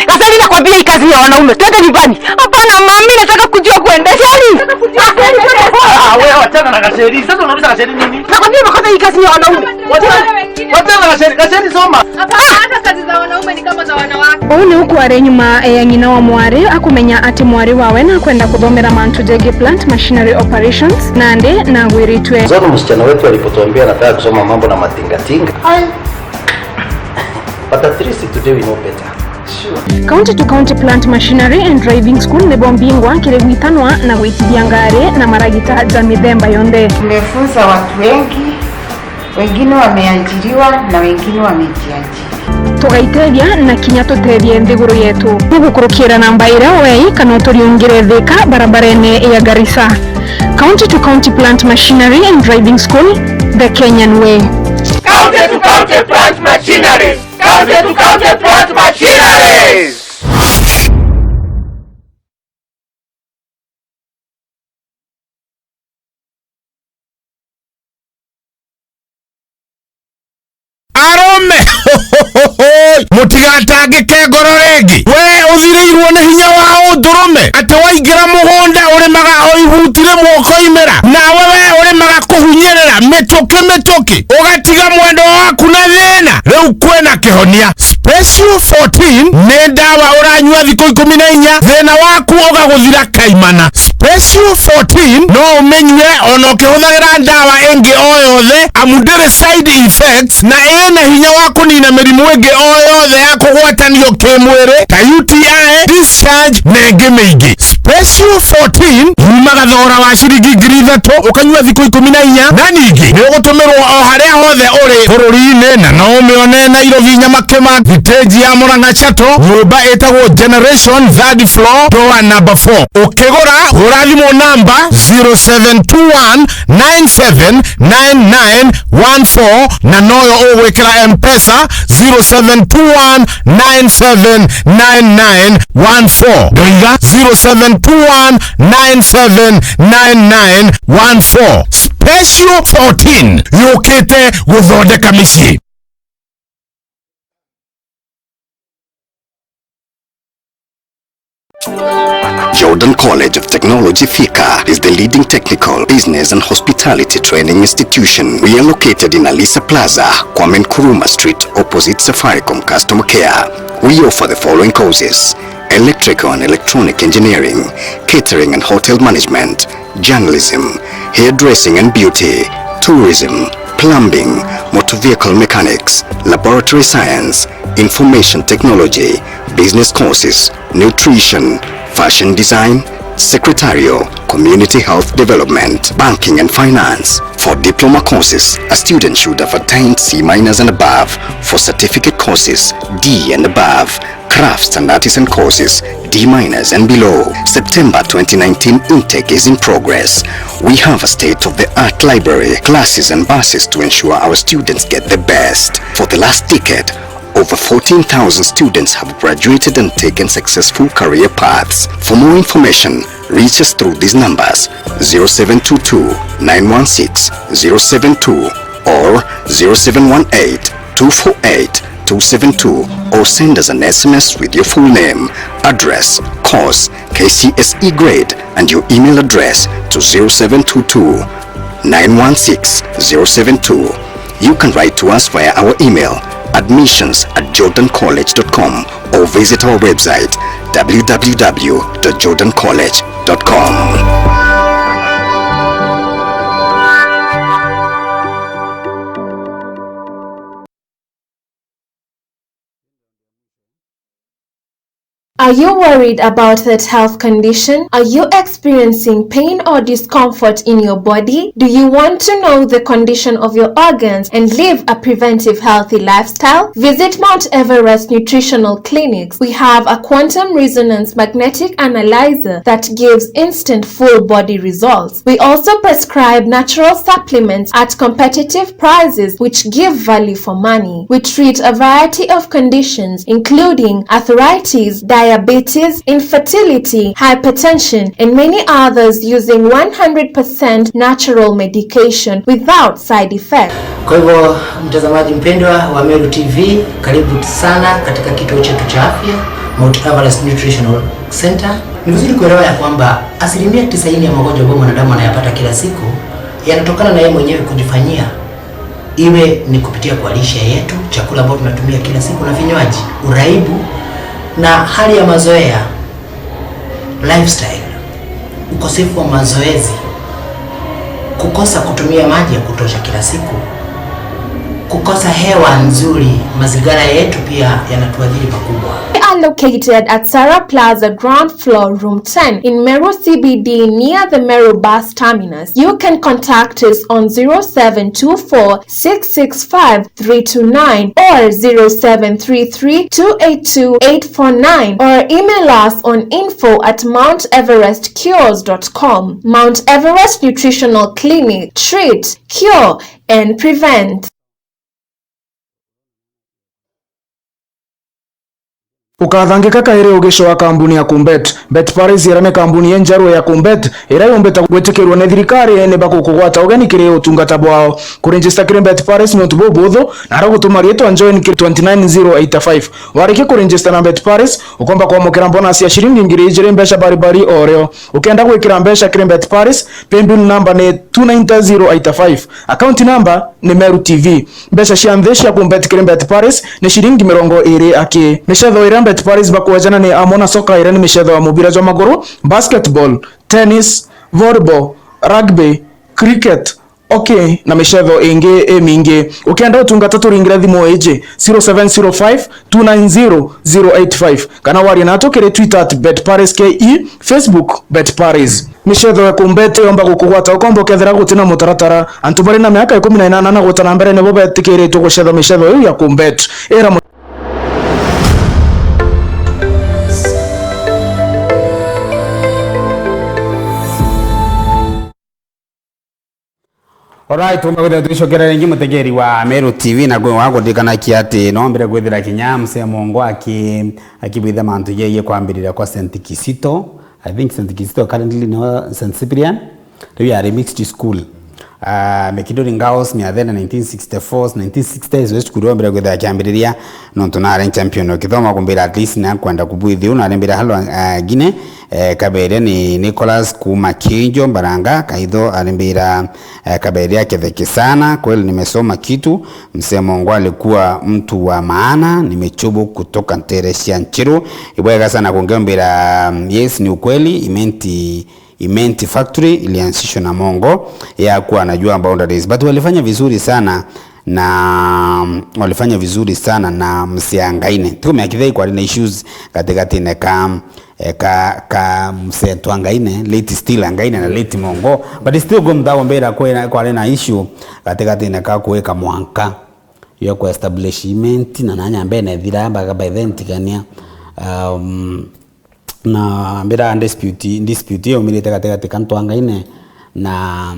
Gaceri, nakwambia hii kazi ni ya wanaume. Twende nyumbani. Hapana, mami, nataka kujua kuendesha. Ah, wewe wachana na Gaceri. Sasa unauliza Gaceri nini? Nakwambia, nakwambia hii kazi ni ya wanaume. Wachana, wachana na Gaceri. Gaceri, soma. Hapana, hata kazi za wanaume ni kama za wanawake. Uu niu kwari nyuma ya ng'ina wa mwari akumenya ati mwari wawe nakwenda kuthomera mantu jegii plant machinery operations, nandi nagwiritwe. Zoni msichana wetu alipotuambia anataka kusoma mambo na matingatinga. Ai. But at least today we know better. Sure. County to County Plant Machinery and Driving School nibo mbingwa kiri gwitanwa na gwitithia ngari na maragita ja mithemba yonthe. Tumefunza watu wengi, wengine wameajiriwa na wengine wamejiajiri. Tugaitethia na kinya tutethie nthiguru yetu. Ni gukurukira namba iria wei kana uturiungire Thika barabarene ya Garissa. County to County Plant Machinery and Driving School, the Kenyan way. County to County Plant Machineries! County to County Plant Machineries! Arume! Mutigatangike ngoro ringi. We uthirirwe ni hinya wa undurume, ati waingira mugunda urimaga o ibuti rimwe ukoimira, nawe we urimaga kuhunyirira mituki mituki, ugatiga mwendwa waku na thina. Riu kwina kihonia. Special fourteen ni ndawa uranyua thikũ ikũmi na inya, thĩna waku ũgagũthira kaimana. Special fourteen no ũmĩnyue ona ũkĩhũthagĩra ndawa ĩngĩ o yothe, amu ndĩrĩ side effects na ĩna hinya wa kũnina mĩrimũ ĩngĩ o yothe ya kũgwatanio kĩmwĩrĩ ta U T I, discharge na ĩngĩ mĩingĩ. Special fourteen yumaga thogora wa ciringi ngiri ithatũ, ũkanyua thikũ ikũmi na inya, na ningĩ nĩ ũgũtũmĩrwo o harĩa hothe ũrĩ bũrũri-inĩ, na no ũmĩone Nairobi Nyamakima, thitĩnji ya Murang'a Chato, nyũmba ĩtagwo Generation, third floor, door number four. Ũkĩgũra, hũra thimũ namba zero seven two one nine seven nine nine one four, na noyo ũgwĩkĩra M-Pesa zero seven two one nine seven nine nine one four. Ndoiga zero seven two one nine seven nine nine one four. Special fourteen yũkĩte gũthondeka mĩciĩ. Jordan College of Technology Thika is the leading technical, business and hospitality training institution. We are located in Alisa Plaza, Kwame Nkrumah Street, opposite Safaricom Customer Care. We offer the following courses: electrical and electronic engineering, catering and hotel management, journalism, hairdressing and beauty, tourism, plumbing, motor vehicle mechanics, laboratory science, information technology, business courses, nutrition, fashion design, secretarial, community health development, banking and finance. For diploma courses, a student should have attained C minus and above. For certificate courses, D and above. Crafts and artisan courses, D minus and below. September twenty nineteen intake is in progress. We have a state-of-the-art library, classes and buses to ensure our students get the best. For the last decade, over fourteen thousand students have graduated and taken successful career paths. For more information, reach us through these numbers: zero seven two two nine one six zero seven two or zero seven one eight two four eight two seven two, or send us an S M S with your full name, address, course, K C S E grade, and your email address to zero seven two two nine one six zero seven two. You can write to us via our email, admissions at jordan college dot com, or visit our website, w w w dot jordan college dot com. Are you worried about that health condition? Are you experiencing pain or discomfort in your body? Do you want to know the condition of your organs and live a preventive, healthy lifestyle? Visit Mount Everest Nutritional Clinics. We have a quantum resonance magnetic analyzer that gives instant full body results. We also prescribe natural supplements at competitive prices, which give value for money. We treat a variety of conditions, including arthritis, diabetes, infertility, hypertension, and many others, using one hundred percent natural medication without side effects. Kwa hivyo, mtazamaji mpendwa wa Meru T V, karibu sana katika kituo chetu cha afya, Mount Everest Nutritional Center. Ni vizuri kuelewa ya kwamba asilimia tisaini ya magonjwa ambayo mwanadamu anayapata kila siku yanatokana na yeye mwenyewe kujifanyia, iwe ni kupitia kwa lishe yetu, chakula ambayo tunatumia kila siku, na vinywaji, uraibu, na hali ya mazoea, lifestyle, ukosefu wa mazoezi, kukosa kutumia maji ya kutosha kila siku, kukosa hewa nzuri, mazingira yetu pia yanatuathiri pakubwa. We are Located at Sarah Plaza, ground floor, room ten, in Meru C B D, near the Meru bus terminus. You can contact us on zero seven two four six six five three two nine or zero seven three three two eight two eight four nine, or email us on info at mount everest cures dot com. Mount Everest Nutritional Clinic. Treat, cure, and prevent. Ukathangika kairi ugicoa kambuni ya Kumbet. Bet Paris ira ni kambuni injeru ya Kumbet, ira yumbite gwitikirua ni thirikari ni bakukugwata ugeni kiri utungata bwao. Kuregister kiri Bet Paris ni untu bubuthu, na ara gutuma riitwa join kiri twenty nine zero eight five. Warikia kuregister na Bet Paris, ukomba kwamukira bonus ya ciringi ngiri ijiri mbeca baribari o rio. Ukenda gwikira mbeca kiri Bet Paris, paybill number ni two nine zero eight five. Account number ni Meru T V. Mbeca cia nthi cia kumbet kiri Bet Paris ni ciringi mirongo iri aki. Micetho iria Bet Paris bakwejana ni amwe na soka, iria ni micetho ya mubira jwa maguru, basketball, tennis, volleyball, rugby, cricket, hockey na micetho ingi imingi. Ukenda utungata, turingire thimu iji, zero seven zero five two nine zero zero eight five, kana warie natu kiri Twitter at Bet Paris K E, Facebook Bet Paris. Micetho ya kumbet yomba gukugwata ukomba ukethira gutina mutaratara. Antu bari na miaka ikumi na inana na guta na mbere nibo betikiritwe gucetha micetho iu ya kumbet. Ira mu- Alright, tumba kwithira twicokera ringi mutegeri wa Meru T V, na gwe wa kuririkanakia ati no mbere kwithira kinya Mzee Mongo aki-, akibwitha mantu jegie kwambiriria kwa Saint Kizito. I think Saint Kizito currently no Saint Cyprian. Riu yari mixed school. Ah, Mekinduri Girls ni athene nineteen sixty-four, nineteen sixty is cukuru wa mbere kwithira akiambiriria, nontu nari champion o kithomo kumbira at least na kwenda kubwithia, na arembira halo, ah, gine. Eh, kaberia ni Nicholas kuma Kinjo Mbaranga, kaitho arembira, eh, kaberia ketheke sana, kweli nimesoma kitu. Mzee Mongo alikuwa mtu wa maana, nimechubu kutoka ntere cia Nchiru. Ibwega sana kungembira, mm, yes, ni ukweli, Imenti, Imenti Factory ilianzishwa na Mongo, yakuwa anajua boundaries, but walifanya vizuri sana na, mm, walifanya vizuri sana na Mzee Angaine. Tuko miaka ithai kwari na issues gatigatine ka, eh, ka, ka Mzee Angaine, late still Angaine na late Mongo. But still go mthago mbira kwina, kwari na issue gatigatine ka kuweka mwanka yo ku establishment na nanya mbene thira baga by then tigania. Um, na mbira dispute, dispute iyo mirite gatigati ka Angaine na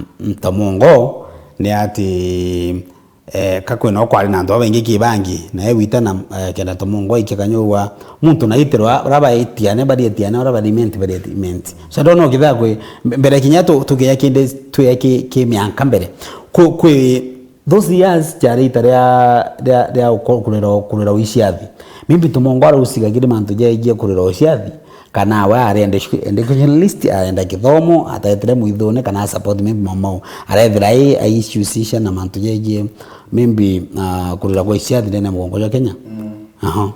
Mongo ni ati, eh, ka kwina kwari na antu babaingi kibangi, na ewita na, eh, kenda Mongo aikia kanyua muntu na itiro, ura baitiane, barietiane, ura barimenti, barieti-, menti. So, I don't know, kithaa kwi, mbere kinya tu-, tukia kindi, tuya ki, ki mianka mbere. Kwi, kwi those years, jari ita ria, ria, ria uko-, kurira, kurira uiciathi. Maybe Mongo arausiga kiri mantu jaigie kurira uiciathi, kana we ari ende shu-, educationalist, arenda kithomo, atetire mwithune, kana support maybe mamau. Arethira ai, aicihusisha na mantu jaigie, maybe, ah, kurira kwa iciathi ndene ya mugongo jwa Kenya. Mm. Aha.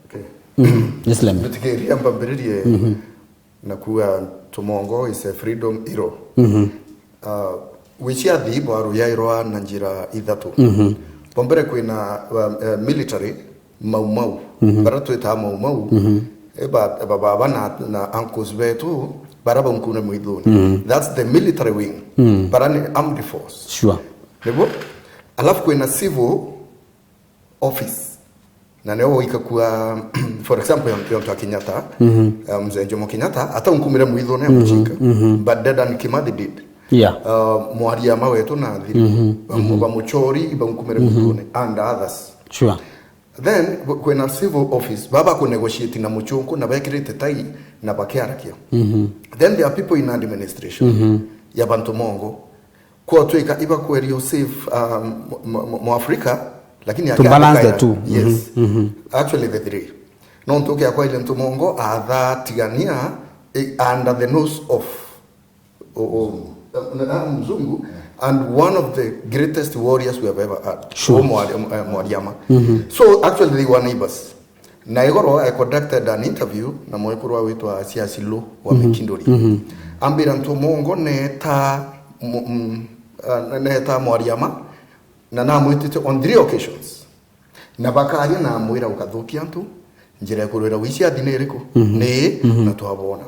Okay. Mhm. Yes, Lemi. Mbitikiria mbambiririe, mhm, na kuuga Mongo is a freedom hero. Mhm. Ah, wiciathi bwaruyairwa na njira ithatu. Mhm. Bwa mbere kwina, um, eh, military, Mau Mau. Mhm. Bara twitaga Mau Mau, mhm, eh, ba, ba, baba na, na uncles betu, bara baunkumire mwithune. Mhm. That's the military wing. Mhm. Bara ni armed force. Sure. Niguo? Alafu kwina civil office. Na nio wika kwa, for example, yo, yo Kenyatta, mhm, uh, Mzee Jomo Kenyatta, ataunkumire mwithune ya, mhm, mucika. Mhm. But Dedan Kimathi did. Yeah. Uh, Mwariama wetu na thiri. Mhm. Bamu-, mhm, Bamuchori, baunkumire, mhm, mwithune, and others. Sure. Then, kw-, kwina civil office, baba ku negotiate na muchunku na bekirite tai na bakiarakia. Mhm. Then there are people in administration, mhm, ya bantu Mongo. Kwotwika ibakwerio save, um, mu-, mu-, mu-, Mwafrika, lakini to balance the two. Yes. Mhm, mhm. Actually, the three. Nontu ukia kwaile Mongo atha tigania, eh, under the nose of, o-, o-, eh, mzungu, and one of the greatest warriors we have ever had. Sure. O Mwari-, eh, Mwariama. Mhm. So, actually, they were neighbors. Na igoro, I conducted an interview na mwekuru wa witwa Siasi Lo wa, mhm, Mikinduri. Mhm. Ambira Mongo neta mu-, mm, uh, neta Mwariama, na namwitite on three occasions. Na bakaria na amwira ukathukia antu, Njira ya kurwira wici athi ni iriku? Mhm. Ni, mhm, na twabona.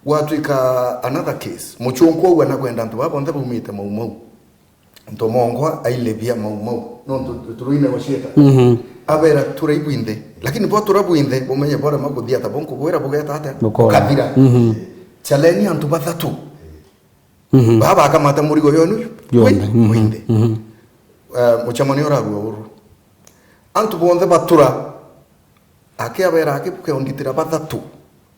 Gwatwika another case, Muchungwa uu anakwenda antu baa bonthe baumite Mau Mau. Ntomongwa ailebia Mau Mau. Nontu turuine gucieta. Mhm. Abera, "Turai bwinthe. Lakini bwatura bwinthe, bumenye bwarema kuthia ata, bunkubwira bugeta atia? Bukora. Bukathira." Mhm. Challenge antu bathatu. Mhm. Baa bakamata murigo yonu yonthe. Bwi-, mhm, bwinthe. Mhm. Eh, mucemanio urarua uru. Antu bonthe batura. Akiabera, "Aki bukeonditira bathatu.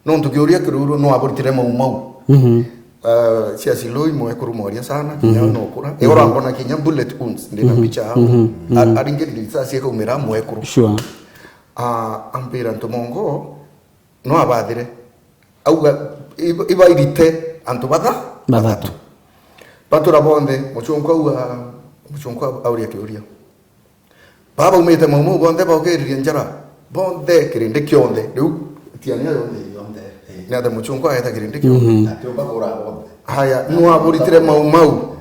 Nontu kiuria kiruru no aburitire Mau Mau." Mhm. Eh, cia Siloi mwekuru mwaria sana, kinya, mhm, nokura. Mhm. Igoro ambona kinya bullet wounds, ndina, mhm, picha au. Mhm. A-, mhm, aringirire risasi ikaumira mwekuru. Sure. Ah, ambira, "Ntomongo no abathire." Auga, "Iba-, ibairite antu batha-, bathatu. Bathatu. Batura bonthe, Muchungwa auga, Muchungwa auria kiuria. Baa baumite Mau Mau bonthe baukiririe njara, bonthe, kirindi kionthe. Riu tiania yonthe. Yonthe, eh. Ni atia Muchungwa aeta kirindi kionthe? Mhm. Atiumba kura bonthe. Haya, nwaburitire Mau Mau.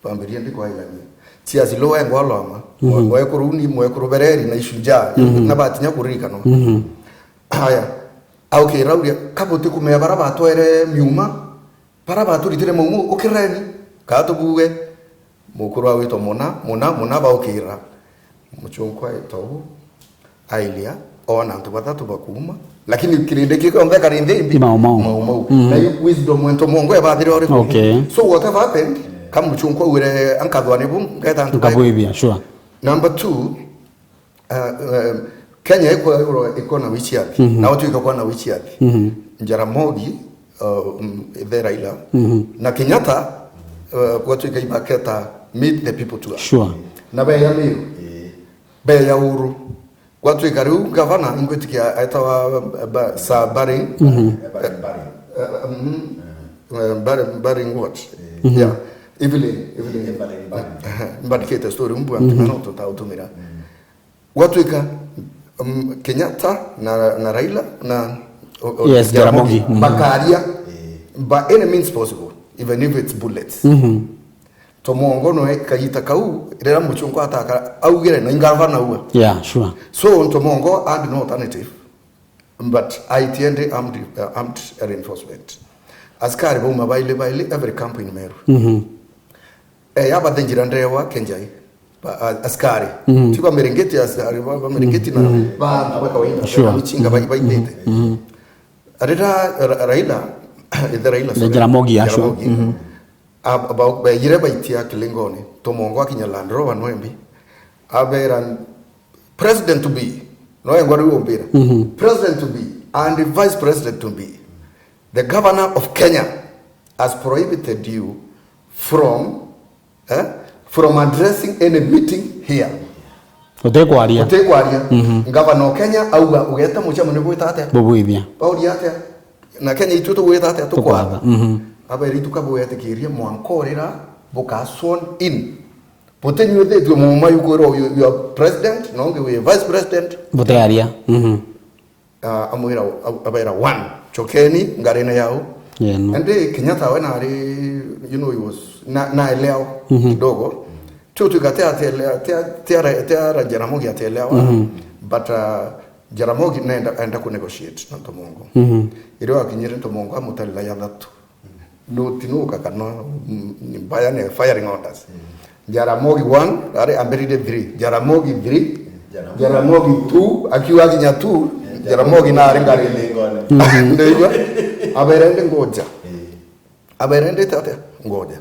Bambirie ndi kwailania. Ciasi lo wengwa lwama. Mhm. Mwe-, mwekuru ni mwekuru Bereri na Ishujaa. Mhm. Na batinya kuririkanwa. Mhm. Haya, aukira uria, "Kabuti kumea bara batwere miuma? Bara baturitire Mau Mau, ukireni. Kaa tubuge." Mukuru awitwa Muna, Muna, Muna baukira. Muchungwa aita uu, ailia, oona antu bathatu bakuuma. Lakini kirindi kio kionthe kari nthi imbi? Mau Mau. Mau Mau. Mm. Na yu wisdom wento mongo ebathire uriku? Okay. So whatever happened, ka Muchungwa wire ankathwa ni bu, ngeta antu ba-, nkabwithia, sure. Number two, Uh, um, Kenya iko, iko, iko na wici athi. Mhm. Na watu ikakuwa na wici athi. Mhm. Jaramogi, uh, mm, the Raila. Mhm. Na Kenyatta, uh, watu ikaibaketa meet the people tour. Sure. Na beya Meru. Eh. Beya Uhuru. Watu ikariu gavana ingwitikia aetawa, uh, ba-, Sir Baring. Mhm. Eh, Baring, Baring. Uh, mhm. Eh, Baring, Baring what? Eh. Mhm. Yeah. Evelyn, Evelyn. Evelyn Baring. Mbandikite story mbu antu, mhm, na no tutautumira. Mm. Gwatwika, um, Kenyatta na, na Raila na, o-, o-, yes, Jaramogi. Jaramogi. Mhm. Bakaria, eh, by any means possible, even if it's bullets. Mhm. Tomongo no kagita kau, rira Muchungwa ataka, augire na ingavana ua. Yeah, sure. So Tomongo had no alternative, but aitiendi armed, uh, armed reinforcement. Askari bauma baili baili, every camp in Meru. Mhm. Eh, yabathinjira ndewa Kenjai. Ba-, a-, askari. Mhm. Ti ba Merengeti askari, ba, ba Merengeti na, mhm, ba, ba kawaida, sure, ba michinga, ba, mhm, ba indete. Mhm. Arira Ra-, Raila, ithe Raila, sorry. Jaramogi, yeah, sure. Jaramogi. Mhm. Ab-, ba-, baijire baitia kilingoni, Tomongo akinya Land Rover Nwembi. Abera, "President to be." No engwa riu umbira. Mhm. "President to be and vice president to be. The governor of Kenya has prohibited you from, eh, from addressing any meeting here." Utikwaria. Utikwaria. Mhm. Ngavana o Kenya auga ugeta mucemanio bwita atia? Bubwithia. Bauria atia? Na Kenya itu tugwita atia? Tukwatha. Tukwatha. Mhm. Aberi tukabwetikiria mwanka urira buka sworn in. Butinyuithitue muuma yukwirwo you, you are president, na ungi wi vice president. Butiaria. Mhm. Ah, amwira, a-, abera, "One, chokeni ngarine yao." Yeah, no. And, eh, Kenyatta we nari, you know, he was, na, naelewa, mhm, kidogo. Chutu ikate atielewa, tia, tia, tia Jaramogi atielewa. Mhm. But, uh, Jaramogi nenda, enda ku negotiate na Tomongo. Mhm. Irio akinyire Tomongo amutarira ya thatu. No, ti nuka kana, mm, ni mbaya ni firing orders. Mm. Jaramogi one, ari ambiririe three. Jaramogi three. Jaramogi. Jaramogi two, akiuga kinya two, eh, Jaramogi na ari ngari. Ngari ngone. Mhm. Ndeigua? Abere ndi ngoja. Eh. Abere ndi tata ngoja.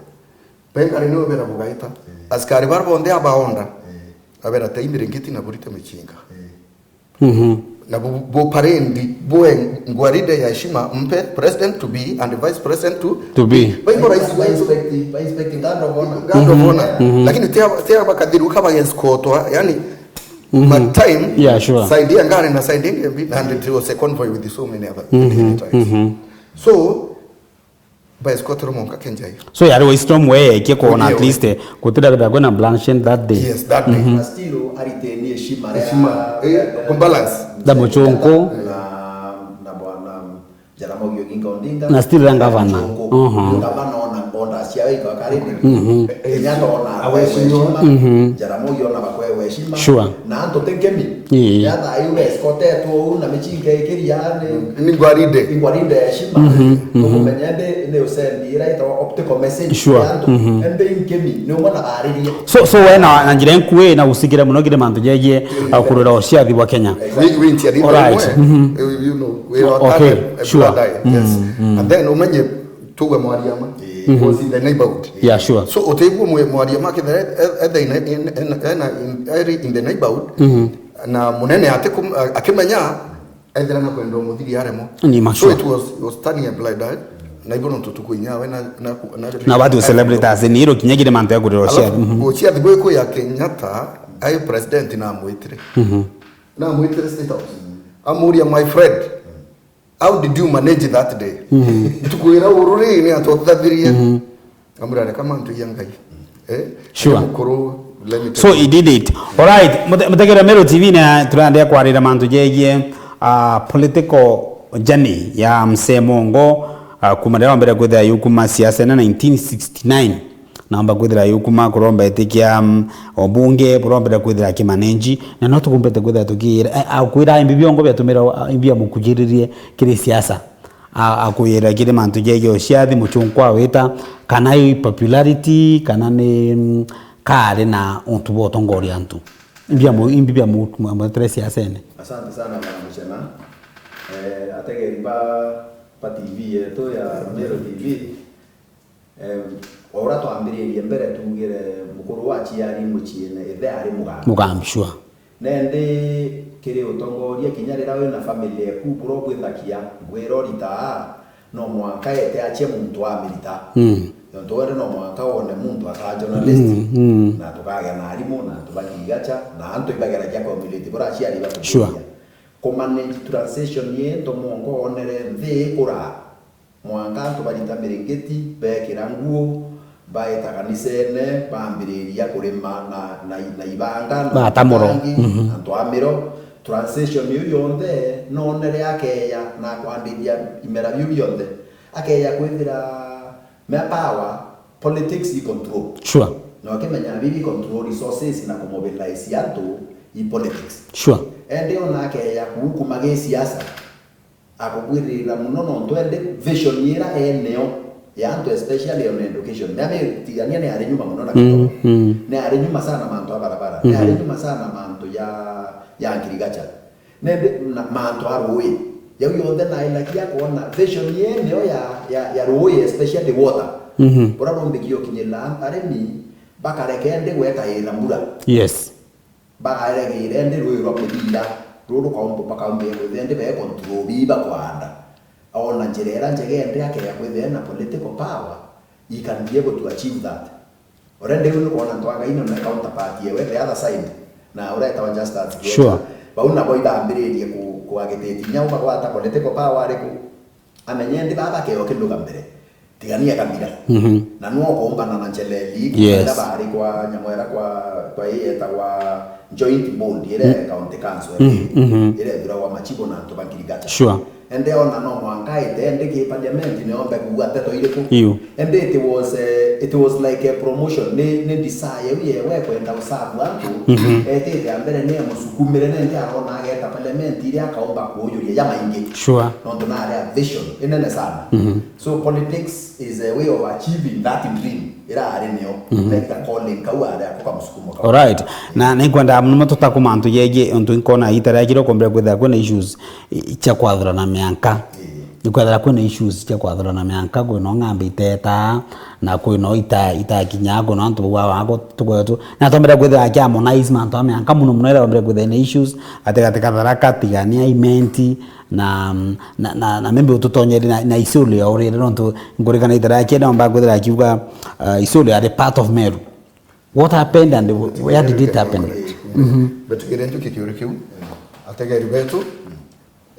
Pe ngari ni obera bugaita. Eh. Askari bara bonthe abaonda. Eh. Abera, "Tei miringiti na burite michinga." Eh. Mhm. Na bu, bu parade, bue ngwaride ya heshima, mpe president to be and vice president to, to be. Baimbo rais, ba inspect, ba inspect guard of honor. Guard of honor. Mhm. Lakini tia, tia bakathiruka ba escortwa, yani, mhm, ma time, yeah, sure, side ya ngari na side ya ngembi, and it was a convoy with so many other dignitaries. Mhm. So, By Scott Romonka Kenjai. So yari wisdom we yekie kuona at least, eh, gutira kwithira kwina bloodshed that day. Yes, that day. Mhm. Na still ariteni heshima ria, heshima, eh, kubalance. Tha Muchunku. Na, na bwana Jaramogi Oginga Odinga. Na still ria ngavana. Muchunku. Mhm. Ngavana ona bonda cia wika karindi. Mhm. Kenyatta ona awe heshima. Mhm. Jaramogi ona bakwewe heshima. Sure. Na antu ti nkemi. Ii. Ya thaa iu beskotetwo uu na michinga ikiria ni Ni ngwarinde. Ingwarinde heshima. Mhm, mhm. Ukumenya ndi ni usendi ira itawa optical message. Sure. Ya antu. Mhm. Ndi nkemi ni umwe na baririe. So, so we na, na njira nkui na usigire muno kiri mantu jegie, uh, kurira uciathi bwa Kenya. Exactly. Wi, wi ntiathi. Alright. Imwe, mhm. You, you know, we are Okay, okay, sure. Blood eye. Yes. Mm, mm. And then umenye tuge mwaria ma. Ii. Mhm. Was in the neighborhood. Yeah, sure. So, uteigua mwe-, mwaria ma kethira e-, e-, etha in, in, in, ena in, eri in the neighborhood, mhm, na munene ati kum-, a-, akimenya, ethira na kwenda umuthiri aremo. Ni ma. So sure. It was, it was turning a blind eye. Na ibo nontu tukuinya we na, na, na Na watu celebrities ni iro kinya kiri mantu ya kurira alafu, uciathi. Mhm. Uciathi gwiku ya Kenyatta, ai president na amwitire. Mhm. Na amwitire State House. Amuria, "My friend, how did you manage that day?" Mhm. Ntukwira uru ri ni atothathirie. Mhm. Amwira, "Reka mantu ya Ngai." Eh? Sure. Mukuru, let me tell So you. He did it. Alright, mute-, mutegere Meru T V na turaendelea kwarira mantu jegie, uh, political journey ya Mzee Mongo, uh, kuma riria wambere kwithira yukuma siasa na nineteen sixty-nine. Naomba kwithira yukuma kuromba itikia, um, obunge, burombere kwithira kimanenji, na no tukumbete kwithira tukiira, eh, akwira imbi biongo biatumira, uh, imbi amukujiririe kiri siasa. A-, akwira kiri mantu jegie uciathi, muchunkwa wita, kana i popularity, kana ni, mm, kari na untu bwa utongoria antu. Imbi amu-, imbi bia mu-, mu-, mwetere siasene. Asante sana, Bwana Muchena. Eh, ategeri ba, ba T V yetu ya Meru T V. Eh, o uria twambiririe mbere, tuugire mukuru wa aciari muciine, ithe ari mugambi. Mugambi, sure. Nendi kiri utongoria, kinya riria wina family eku, bura ubwithakia, ngwira uritaa, no mwanka ete acie muntu amirita. Mm. Nontu wende no mwanka wone muntu akaa journalist, Mm, mm. na tukagea na arimu, na antu ba ngirigacha, na antu ibageragia community bura aciari batuthithia. Sure. Kumanage transition yetu, Mongo onere nthi ikuraa. Mwanka antu barita miringiti, bekira nguo, baeta kanisene, bambiriria kurima na, na, na ibanga, na Bata muro. Tangi, Mhm. antu a miro. Transition iu yonthe, nonere akeya na kwandithia imera biu bionthe. Akeya kwithira mea power, politics i control. Sure. Na ukimenya bibi control resources na kumobilize antu i politics. Sure. Ende ona akeya kuukuma gi siasa. Akugwirira muno nontu ende vision ira eneo ya antu, especially on education. Nami Tigania ni ari nyuma muno na Mm, githomo. Mm. Ni ari nyuma sana mantu a barabara. Ni Mhm. ari nyuma sana mantu ya, ya agriculture. Nende na mantu a rui. Yau yonthe nainakia kuona vision eneo ya, ya, ya rui, especially water. Mhm. Bura rumbiki ukinyirira arimi bakareke ndi gwetaira mbura. Yes. Bagaeregeire ndi rui rwa mibira, ruru kaumbu bakaumbe kwithia ndi be control biba kwanda. Ona njira ira njega ndi akeya kwithia na political power, he can be able to achieve that. Already riu ni kwona ntwanga ino na counterpart yewe, the other side, na uretawa Justus Kiota. Sure. Bau nabo ibambiririe ku, ku agitate inya ubagwata political power ariku. Amenye ndi baba keo kinduga mbere. Tigania kabira. Mhm. Na nuo kuumbana na Ncheleli, Yes. ira bari kwa nyamwera kwa, kwa ii yetagwa Joint Board, ira Mm. County Council, Mm, mhm. ira ithuragwa machibo na antu ba ngirigacha. Sure. Ende ona no mwanka ite, ende ki parliament ni ombe kuuga nteto iriku. Iu. Ende it was, eh, it was like a promotion, ni, ni desire iu yewe kwenda usabu antu, Mhm. etite a mbere ni amusukumire, nende arona ageta parliament iria akaumba kuujuria jamaingi. Sure. Nontu nari a vision inene sana. Mhm. So politics is a way of achieving that dream. Ira ari nio, Mhm. like a calling kau ari ako kamusukumo kau. Alright. Na nikwenda muno tutakuma antu yegie untu nkona ita ria kiro kombere kwithira kwina issues i-, cia kwathurana mianka. Ii. Nikwethira kwina issues cia kwathurana mianka, kwina ng'ambi iteta, na kwina ita-, itakinya, kwina antu bau aba tukwetwo. Na tombere kwithira kia Harmonize mantu a mianka muno muno ira ombere kwithira na issues, ati gati Katharaka, Tigania, Imenti, na, na, na, na maybe ututonyeri na, na Isiolo ya urire, nontu nkurikana itara yake naomba kwithira akiuga, uh, Isiolo yari part of Meru. What happened and where did it happen? Mhm. Betigire njuke kiuri kiu, ategeri betu,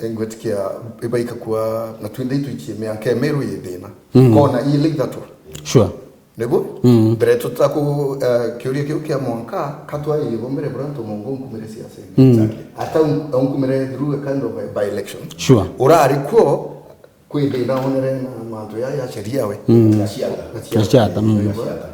ingwitikia ibaika kwa na twinde itwikie mianka Meru yi thina. Mhm. Kona ile ithatu. Sure. Nibu? Mm. Mbere tutaku, eh, kiuria kiu kia mwanka, katwa ibo mbere bura ntu Mongo nkumire siasa. Mm. Exactly. Ata un-, unkumire through a kind of a by-election. Sure. Urari kuo, kwi thina onere na mantu ya, ya sheria we. Mm. Gaciata. Gaciata. Gaciata, mm. Gaciata.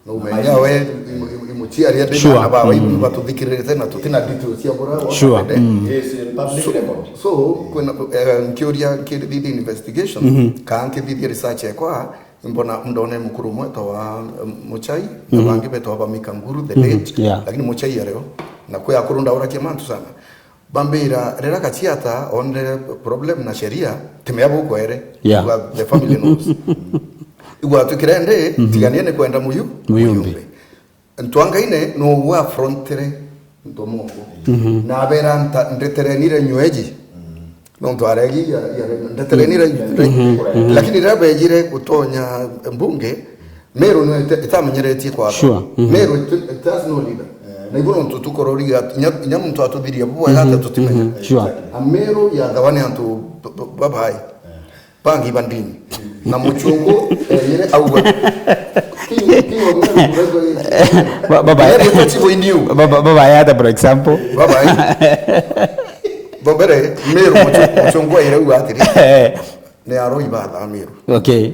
Na umenya we, imu-, imu-, imuciari ati Sure. bana bawe, Mm. ibu batuthikirite na tutina details cia bura Sure. wabende. Mm. Yes, in public So, record. so, kwina, eh, nkiuria, nkithithia investigation, Mhm. kana nkithithia research ekwa, mbona, ndone mukuru umwe etagwa, eh, Muchai, na Mhm. bangi betagwa Bamika Nguru, the Mhm. late, Yeah. lakini Muchai ario, na kwi akuru ndaurakia mantu sana. Bambira, rira Kachiata onere problem na sheria, timea bukwere. Yeah. Igua, the family knows. Igua twikire ndi, Mhm. tigania ni kwenda muyu, Muyumbi. Muyumbi. Ntwangaine no wa frontire ntomongo. Mhm. Na abera nta-, ndeterenire nyweji. Nontu aregi ya, ya, ndeterenire nyweji. Mhm. Mhm. Lakini rira bejire gutonya mbunge, Meru no ite-, itamenyeretie kwatho. Sure. Mhm. Meru it, it has no leader. Na iguru ntu tukororiga, inya, inya muntu atuthiria bubwega Mhm. ata tutimenya. Mhm. Sure. A Meru ya thawa ni antu b-, b-, babai. Bangi ba ndini. Na Muchungu, eh, yere auga. King, king of Meru, Ba-, baba. Yere ita chivo iniu. Baba, baba yata, for example. Baba. Bombere, Meru Muchu-, Muchungu yere auga atiri. Eh. Ni aroi ba tha Meru. Okay.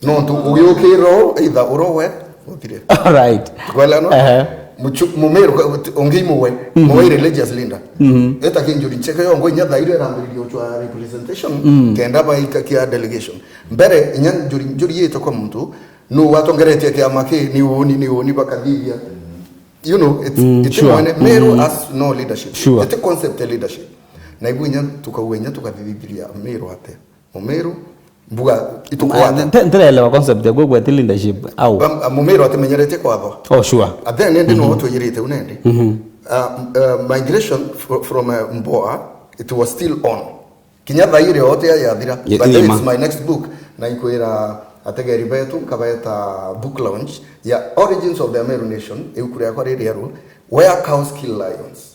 Nontu ugiukira uu, either urowe, utire. All right. Kwela no? Ehe. Muchu-, Mumeru, ungi muwe, Mhm. muwe religious leader. Mhm. Eta ki Njuri Ncheke yo, ngo inya thaire arambiririe uchwa representation, Mm. kenda baika kia delegation. Mbere, inya Njuri, Njuri yito kwa muntu, nu watongeretie kiama ki, ni uni, ni uni bakathithia. You know, it's, Mm, it's sure. Mwene, Meru Mm. has no leadership. Sure. It's a concept of leadership. Na ibu inya tukauga inya tukathithia Meru ate. Mumeru, mbuga itukwata. Ah, nte-, ntirelewa concept ya gwigua ati leadership au. Bam-, a, Mumeru atimenyeretie kwathwa. Oh, sure. And then, indi Mhm. no twiyirite unendi. Mhm. Uh, uh, migration fr-, from, uh, Mboa, it was still on. Kinya thaire yote ya yathira. Ye-, But then nima. It's my next book. Na ikwira ategeri betu, nkabeta book launch ya Origins of the Ameru Nation, iu kuria kwa riri aru, Where Cows Kill Lions.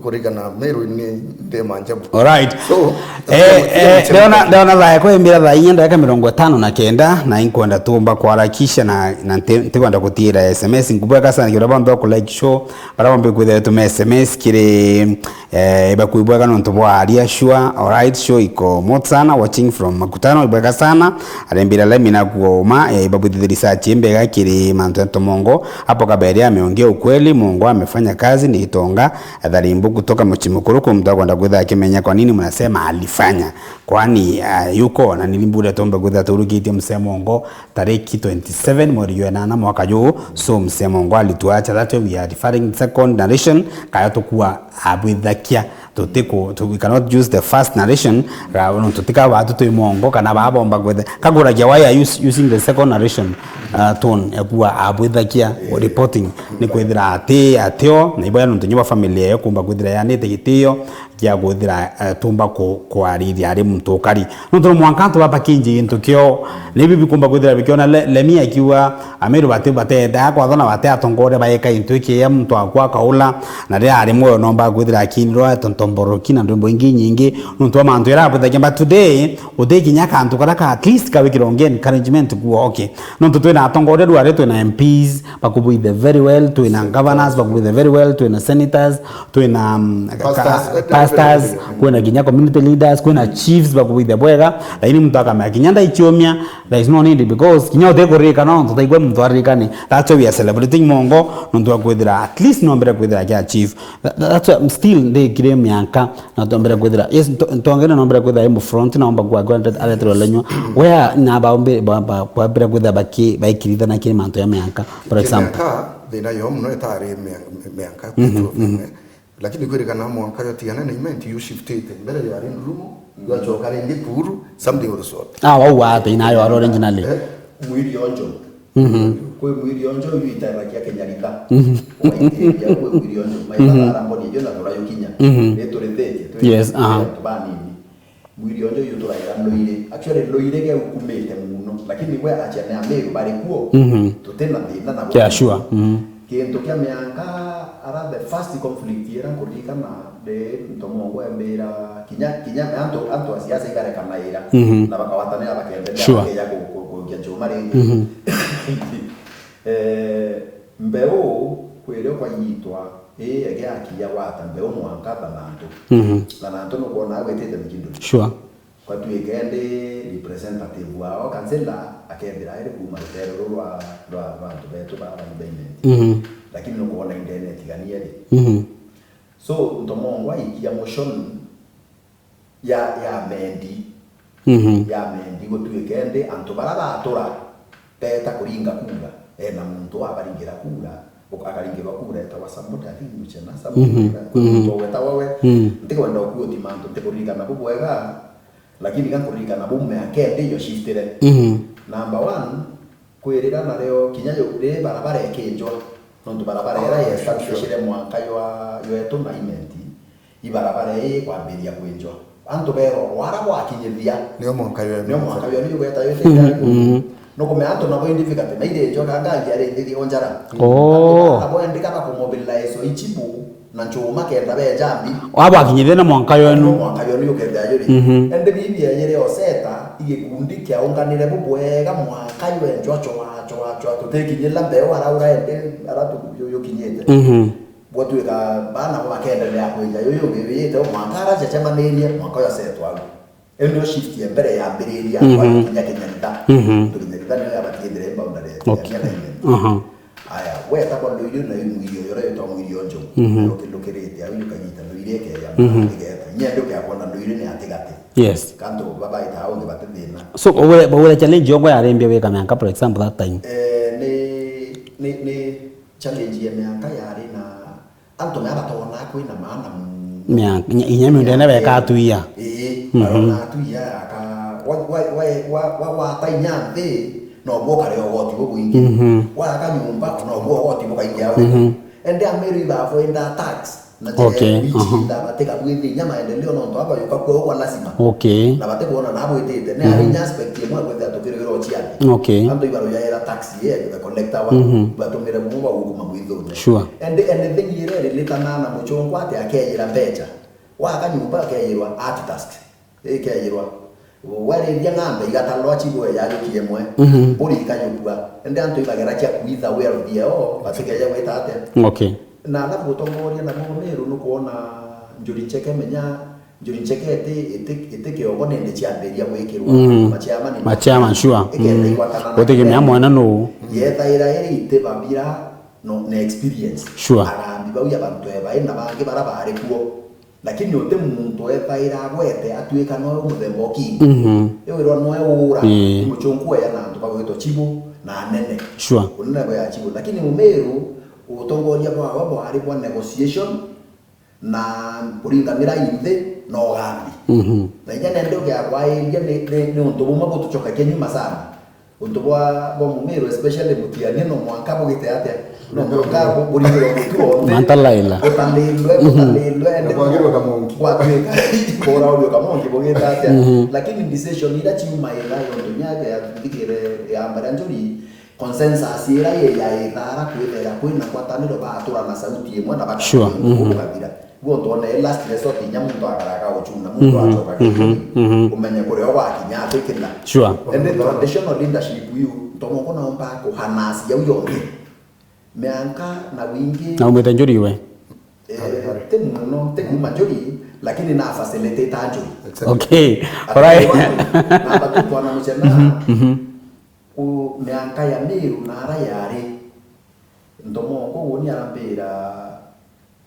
Kurigana Meru ni ndema njabu. Alright. So, Eh, eh, ndona, ndona thaa yakwa imbira thaa inya ndagika mirongo itano na kenda, na inkwenda tumba kwarakisha na, na nti-, ntikwenda gutiira S M S. Nkubweka sana kira bantu ku like show, bara bombe kwithira tume S M S kiri, eh, ibakwibweka nontu bwa aria sure. Alright, show iko moto sana, watching from Makutano, ibweka sana. Arembira lemi na kuoma, eh, ibabwithithia research imbega kiri mantu ya tomongo. Hapo kabere ameongea ukweli, Mungu amefanya kazi, ni itonga. Athari mbu kutoka mji mkuu, kwa mtu akwenda kwitha akimenya kwa nini mnasema alifanya. Kwani, ah, yuko na nilimbure tombe kwitha turukitie msemo ngo tariki twenty-seven mweri wa nana mwaka juu. So msemo ngo alituacha, that way we are referring second narration, kaya tukua abwithakia, tutiku, tu, we cannot use the first narration, ga, no, tutika watu twi mongo, kana babomba kwitha. Kaguragia, why are you s-, using the second narration, uh, tone, ya kuwa abwithakia, reporting, ni kwithira ati, atio, na ibo ya nontu nyuba family eyo kumba kwithira yanite gitio, gia kwithira, eh, tumba ku-, kwarithia ari muntu ukari. Nontu no mwanka antu baba kinji gintu kio, ni bibi kumba kwithira bikiona le-, lemi akiuga, Ameru bati, batete akwathana bate atongoria baeka into ikiya muntu akwa kaula, na ria ari mwoyo nomba kwithira akinirwa tontomboroki na ndwimbo ingi nyingi, nontu wa mantu era abwithagia. But today, uti kinya kantu kara ka at least kawikirwa nge encouragement kuwa, okay. Nontu twina atongoria rwari, twina M Ps, bakubwithe very well, twina governors bakubwithe very well, twina senators, twina, um, ka-, Pastors, pastors, kwina kinya community leaders, kwina chiefs bakubwithe bwega, lakini muntu akamenya kinya ndaichiumia, there is no need because kinya utikurika nontu taigwe muntu arikane. That's why we are celebrating mongo, nontu wa kwithira, at least nombere kwithira kia chief. Tha-, tha-, that's why I'm still ndikire mianka. Na tombere kwithira, yes, nto-, ntongene nombere kwithira i mu front, naomba kwa, kwa areterwa lenywa. Where na baombe, ba, ba, kwambira kwithira baki, baikirithana kiri mantu ya mianka, for example. Mianka, thina yo muno itari mia-, mianka, Mhm, mhm. Lakini kwirikana mwanka yo tigana na imenti, you shiftite. Mbere yari ndurumo, yachoka ringi kuru, something of the sort. Ah, wau ate inayo aro originally. Eh? Mwiri onjo. Mhm. Kwi mwiri onjo yu itaragia kinyarika. Mhm. Waitiria kwi mwiri onjo. Maitha Mhm. aramboni jo na turayo kinya. Mhm. Ni turithetie, twi Yes, aha. antu banini. Mwiri onjo yu turaira nduire. Actually, nduire ge ukumite muno. Lakini we achia ni Ameru bari kuo. Mhm. Tutina thina na Yeah, sure. Mhm. Kintu kia mianka ara the first conflict ira nkuririkana ndi ntomongo embira kinya, kinya antu, antu a siasa igarekanaira Mhm. na bakawatanira bakendelea Sure. bakeja ku-, ku-, kugia chuma ringi. Mhm. Eh, mbeu kwirio kwayitwa ii egiakinya gwata mbeu mwanka thanantu. Mhm. Thanantu nukwona gwitite mikindo. Sure. Kwatuike ndi representative wao, kansela, akethira ari kuuma ruteere ruu rwa, rwa, rwa antu betu baa ba Imenti. Mhm. Lakini nukwona indene itiganie ri. Mhm. So, Ntomongwa aikia motion ya, ya mendi. Mhm. Ya mendi gutuike ndi antu bara batura beeta kuringa kura, ena muntu abaringira kura, uk-, akaringirwa kura etagwa Sambuda, I think Muchena, Sambuda, mhm, mhm, muntu wetawa we. Mm. Ntikwenda ukuoti mantu, ntikuririkana bubwega, lakini ga nkuririkana bu miaka indi iyo shiftire. Mhm. Number one, kwirira nario kinya yo, riri barabara ikinjwa, nontu barabara ira yestabishire mwanka ywa, ywetu na Imenti, ibarabara ii kwambiria kwinjwa. Antu berwa, wara gwakinyithia. Nio mwanka ywe. Nio mwanka ywe, nio gweta ywe. Mhm, mhm. Nukumenya antu nabo indifika ati na irinjwa, kanga ngia ringi thio njara. Oh. Antu bara nabo endika bakumobilize o ichibu na nchuma kenda beja mbi. Wabwakinyithia na mwanka ywe nu. Mwanka ywe nio kenda yuri. Mhm. Ende bibi yeyire oseta, igikundi kiaunganire bubwega mwanka ywe njwa chwa, chwa, chwa, tutikinyila mbeu araura ende, ara tu, yu, yukinyite. Mhm. Gwatuika bana bo bakeendelea kwija, yuyu ungi wiyite o mwanka ara jacemanirie, mwanka uyu asetwa au. Iu nio shift ya mbere yambiriria, mhm, kwa kinya Kinyarita. Mhm. Ntu Kinyarita nio yabatiendere boundary ya, mhm, Kinyarita na Imenti. Aha. Aya, weta kwa nduiri na iu mwiri uyu uria witwa mwiri o Njogu. Mhm. Ukindukirite au, ukanyita nduiri ikeya, mhm, igeta. Inya nduke ya kwona nduiri ni atigati. Yes. Kantu babaita au ngi bati thina. So, we, we challenge yoko yarembia wika mianka, for example, that time? Eh, ni, ni, ni challenge ya mianka yari na antu mea batonaa kwina maana mu-, mia-, inya, inya miundene beka atuia. Ii, mhm, barona atuia aka, wa, wa, wa, wa, wa, wata inya nthi, no bwo kare ugoti bubwingi. Mhm. Waka nyumba, no bwo ugoti bukaingia we. Mhm. Ende Ameru ibavoenda tax, na njira, okay, ya aha, kwicinda, batika bwithi inya maendeleo, nontu aba yuka kuo kwa lazima. Okay. Na batikwona na bwitite. Ni, mhm, ari inya aspect imwe kwithira tukirwira uciari. Okay. Antu ibaruyaira tax ye, the collector wa, mhm, batumire bubu bagukuma mwithune. Sure. And anything ire related na, na muchungwa ati akeyira mbecha. Waka nyumba akeyirwa art tax. Ikeyirwa. Warithia ng'ombe igatarwa chibwe yajukie mwe. Mhm. Mburi ikajukua. Ende antu ibagera chia kuitha wealth yao, batikeje gwita atia. Okay. Na alafu gutongoria na Meru nukwona njuri ncheke menya, njuri ncheke iti, iti, iti kiongo nindi chiambiria gwikirwa. Mm. Machairman. Machairman, sure. Ikenda, mm, igwatana na gutegemea mwana nu. Yethaira iri iti babira no, na experience. Sure. Arambi bau ya bantu ebai na bangi bara bari kuo. Lakini uti muntu wethaira agwete atuika noe muthemba o king. Mhm. Ewirwa noe ura. Ii. Ni muchunku weya na antu bagwitwa chibu na anene. Sure. Unene bwa ya chibu. Lakini Mumeru, utongoria bwawe bwari bwa negotiation na kuringa mirai nthi na ugambi. Mhm. Na inya nende ugiakwairia ni, ni, ni untu bumwe butucokagia nyuma sana. Untu bwa, bwa Mumeru, especially Mutiania, no mwanka bugite atia? No mwanka bu-, buringirwe mutu onthe. Mantalaila. Butalindwe, mhm, butalindwe, ende na kwagirwe kamonki. Gwatuika, kuraurwe kamonki bugite atia? Mhm. Lakini decision ira ciuma ira yontu nya ya thikire ya mbara njuri, consensus ira ye ya ithara kwithira kwina ngwataniro batura na sauti imwe na baka-, sure, mhm, bukabira. Guo ntwone last resort inya muntu akaraga uchuna, muntu, mhm, acoka, mhm, kiri, mhm, umenye kuria gwakinya atikina. Sure. And the traditional leadership yu, ntomoko naomba kuhanasia u yonthe. Mianka na wingi. Na umite njuri we? Eh, ti muno, ti kuma njuri, lakini na facilitate njuri. Exactly. Okay. Alright. Namba tu twana muchena. Mhm, mhm. Ku mianka ya Meru nara yari, ntomoko uni arambira,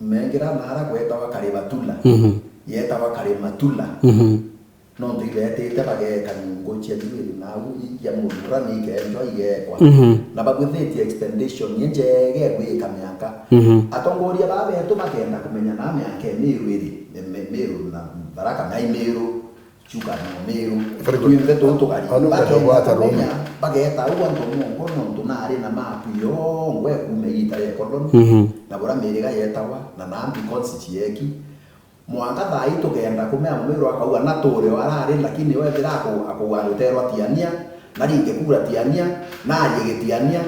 mengira nara gwetawa Karibatula. Mhm. Yetawa Karimatula. Mhm. Nontu ibetite bageka nyungu cia thiwiri nau, i-, ya muthura ni ikeenjwa igekwa. Mhm. Na babwithitie expectation injega ya gwika mianka. Mhm. Atongoria baa betu bakenda kumenya na mianka ya Meru iri, me-, me-, Meru na Tharaka na i Meru. Chuka no Meru. Very good. Twinthe tuu tugari. Anu bakenda kwenda gwata kumenya, rume. Bageta au antu mongo nontu nari na mapu yongwa ekuuma igiita ria koloni. Mhm. Na bura miriga yetawa, na nambi constituency yeki. Mwanka thaa ii tugenda kumea Mumeru akauga na ture o arari, lakini wethira aku-, akauga ruterwa Tiania, na ringi kura Tiania, na arie Gitiania,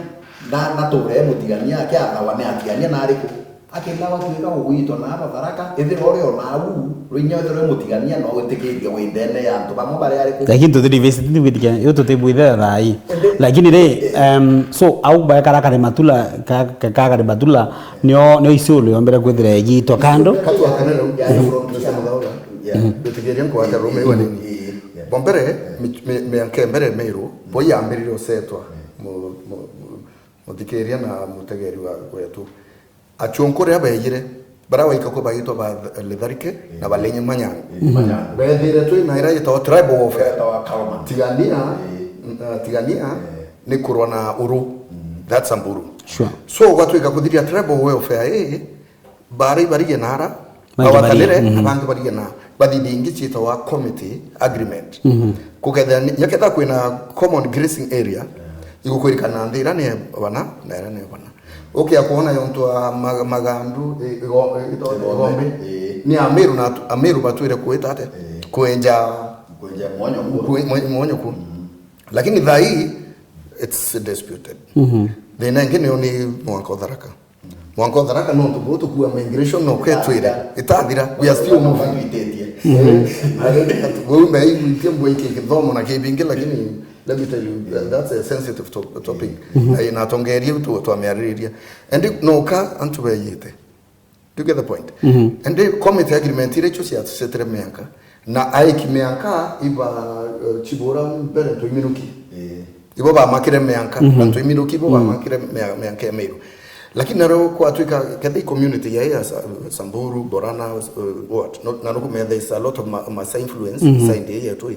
na, na ture e Mutigania, akiathawa ni Atiania na ariku? Akenda gwatuika ugwitwa na aba Tharaka, ethirwa uri o nau, rwinya ethirwa wi Mutigania, no witikirie wi ndene ya antu bamwe bari ariku? Lakini tuti divisited, yu tutibwithira thaa ii. Indi, lakini ri, eh, em, so, au baekara Karimatula, ka, ka, ka Karimatula, nio, nio Isiolo yombere kwithira igitwa kando. Katwa kanene, ya, ya, Mister Muthaura. Yeah. Witikirie nkwata rume iwa nini? Eh, yeah. O mbere, mi-, mi-, mianka ya mbere Meru, bo yambirire usetwa, mu-, mu-, mu-, muthikiria na mutegeri wa, wetu. Achunkuri abeejire, bara waika ku bagitwa ba Letharike na Balenye Manyang. Manyang. Beethire twi na ira yitagwa tribal warfare. Yetagwa Kalman. Tigania, Ii. n-, uh, Tigania Ii. ni kurwa na Uru. That's Samburu. Sure. So, gwatwika kuthiria tribal warfare ii, baari barige nara, Bangi bawatanire, barige, mhm. na bangi barige na, bathithia ingi ciitagwa community agreement. Mhm. Kukethira ni, nyakethira kwina common grazing area, igukwirikana nthi ira ni bana, na ira ni bana. Ukia kwona yontu wa ma-, magandu, i-, igo-, i-, ito-, Igombe. Igombe. Ii. Ni Ameru na atu-, Ameru batwire kwita atia? Ii. Kwenja Kwenja mwonyo ku. Kwe-, mwe-, mwonyo ku. Mm. Lakini thaa hii, it's disputed. Mhm. Thina ingi niyo ni mwanka Utharaka. Mwanka Utharaka nontu buu tukua migration no kwetwire. Itathira. Itathira. We are still moving. Matwititie. Mhm. Ati buu meiguitie mbwa iki kithomo na kibingi, lakini let me tell you, that, that's a sensitive to-, topic. Mhm. Na, na atongeria tu twamiaririria. And no ka antu beyite. Do you get the point? Mhm. And the community agreement ira icio ciasetire mianka, na aiki mianka iba, eh, cibura mbere ntwimiruki. Eh. Ibo bamakire mianka, mhm. na ntwimiruki ibo mhm. bamakire mia-, mianka ya Meru. Lakini nario kwatwika, ketha i community ya, ya Sa-, Samburu, Borana, eh, what? No, na nukumenya there is a lot of ma-, Maasai influence mhm. inside ya yetu.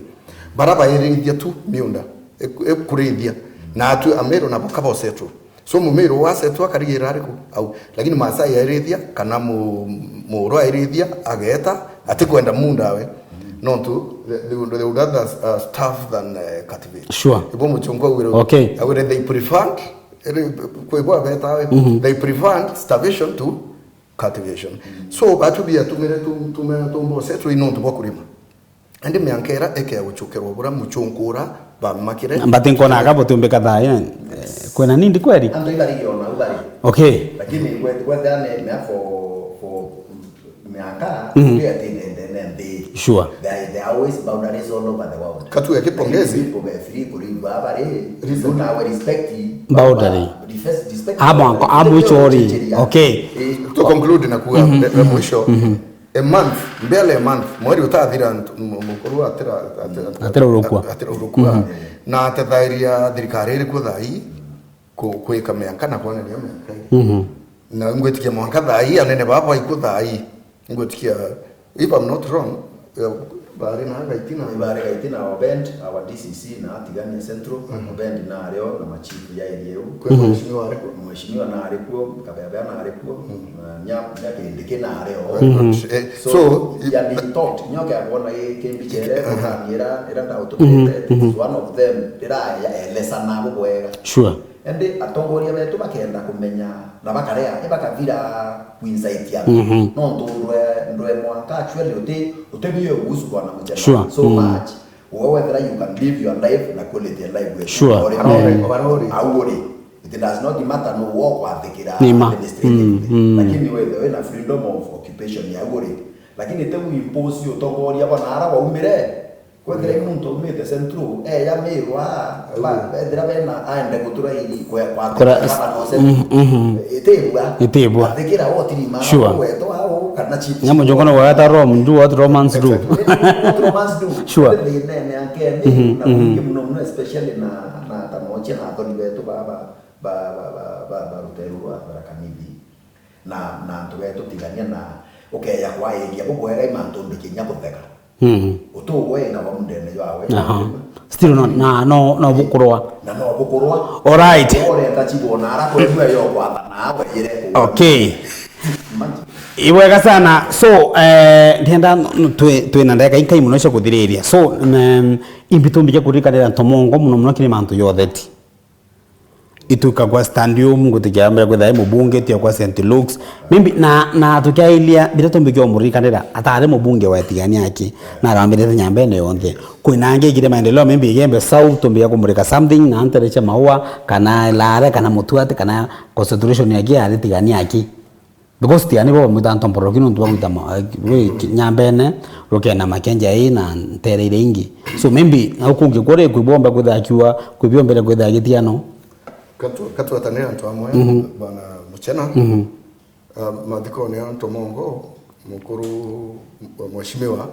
Bara bairithia tu miunda, e-, e-, kurithia. Na atu Ameru nabo kabosetwo. So, Mumiru wasetwa akarigira ariku? Au. Lakini Maasai airithia, kana mu-, Muru airithia, ageta, atikwenda munda we. Nontu, they, they would, they would rather, uh, starve than, uh, cultivate. Sure. Ibo muchungu augire, okay. augire they preferred, ere, kwi bo abeta we, mhm. they preferred starvation to cultivation. So, batu biatumire tu-, tumera tumbosetwe i nontu bwa kurima. Indi mianka ira ikea guchukirwa bura muchunku ura bamakire. Mbati nkona aka butumbika thayo, eh, kwina nindi kweri? Antu ibari ona ubari. Okay. Lakini gwe-, gwethira ni mea for, for mianka, mhm. ndio ati ndende ne nthi. Sure. There, there are always boundaries all over the world. Katu ya kipongezi. Lakini people be free kuriuga abari, reason. Nawe respect boundary. Respect, respect. Abo anko, abo ichori. Okay. Eh, to conclude na kuga, mhm, re-, re-, mhm, mwisho. Mhm. A month, mbele a month, mweri utathira ntu-, mu-, mukuru atira, atira, atira urukua. Atira urukua. Mhm. Na atethairia thirikari iriku thaa ii ku-, kwika mianka na kwanania mianka ii. Mhm. Na ngwitikia mwanka thaa ii, anene baba iku thaa ii. Ngwitikia, if I'm not wrong, eh, bari na Gaitina. Bari Gaitina, Obend, our D C C, na Tigania Central, mhm, Obend na ario na machifu ya area iu. Kwi, mhm, mheshimiwa ari kuo? Mheshimiwa na ari kuo, Kabebe na ari kuo, mhm, na nya, nya Kindiki na ari o. Mhm. Eh, so, so, ya ni talked, nyoke abona i kimbichere, aha, ira, ira ndautumite, mhm, mhm, it's one of them, ira ya elesa na bwega. Sure. Indi atongoria betu bakenda kumenya na bakarea, ibakavira kuincite antu. Mhm. Nontu ndwe, ndwe mwanka actually uti, uti bio kuhusu Bwana Muchena, sure, so, mm, much. Wewe wethira you can live your life na quality ya life wetu. Sure. Ore, mm, au uri. It does not matter no wo kwathikira. Ni ma. Administratively. Mm, mm. Lakini wethe wina freedom of occupation ya uri. Lakini te u impose utongoria bwana ara waumire. Kwethira i muntu aumite Central, eya Meru, ba-, bethira bena aende gutura iri kwe-, kwa Kora-, baba no Central. Mhm, mhm. Itibwa. Itibwa. Athikira wo tirima, sure, weto au, kana chief. Nyamu joko no wata Rome, do what Romans do. Exactly. What Romans do. Sure. Indi thina ene anke ni, mhm, na, mhm, mwingi muno muno, especially na, na tamoche na athoni betu ba, ba, ba ruteru rwa Tharaka Nithi. Na, na antu betu Tigania na ukeya kwairia bubwega i mantu mbi kinya kutheka. Mm. Utu ugwe na wa mundene jwawe. Aha. Still no, na no, no bukurwa. Na no bukurwa. All right. Urenda chibona ara kwe mwe yo kwatha na awe yire ku. Okay. Imagine. Ibwega sana. So, eh, ndienda n-, twi, twi na ndagika inkai muno cia kuthiriria. So, mm, imbi tumbike kuririkanira ntomongo muno muno kiri mantu ya utheti. Itukagwa stadium, ngutikia mbere kwithira i mubunge, tia kwa Saint Luke's. Maybe, na, na tukiailia, biria tumbikia umurikanira, atari mubunge wa Tigania aki, na arambirite Nyambene yonthe. Kwina angi ikire maendeleo, maybe Igembe South, tumbikia kumurika something, na ntereche Maua, kana Lare, kana Mutuati, kana constituency yake yari Tigania aki. Because Tigania bo bamwita Ntomboroki nontu bamwita ma-, wi ki-, Nyambene, rukena Makenja ii na ntere iria ingi. So maybe, au kungi kuri kwibomba kwithira akiuga, kwibiombere kwithira gitiano. Katu-, katuatanira antu amwe, mhm, bwana Muchena. Mhm. Ah, mathikone ya Ntomongo, mukuru, mheshimiwa,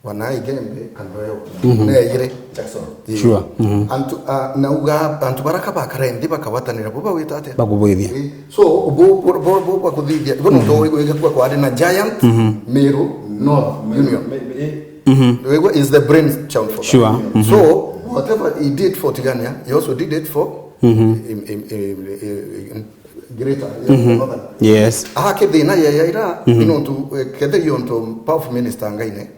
Wana Igembe, Andrew, mhm, na ejire Jackson. Ii. Sure. Mhm. Antu, ah, nauga, antu bara ka bakara nthi bakagwatanira, bo bawita atia? Bakubwithia. Ii. So, bo, bo, bo, bo bakuthithia, bo nontu, mhm, wigua kwa kwari na giant, mhm, Meru North Union. Me-, me-, eh. Mhm. Wigua is the brain child for that. Sure. Mhm. So, whatever he did for Tigania, he also did it for, mhm, im-, im-, im-, im-, Greater, mhm, Northern. Yes. Aha kithina ya, ya ira, mhm, ni nontu, eh, kethira iontu powerful minister ngaine,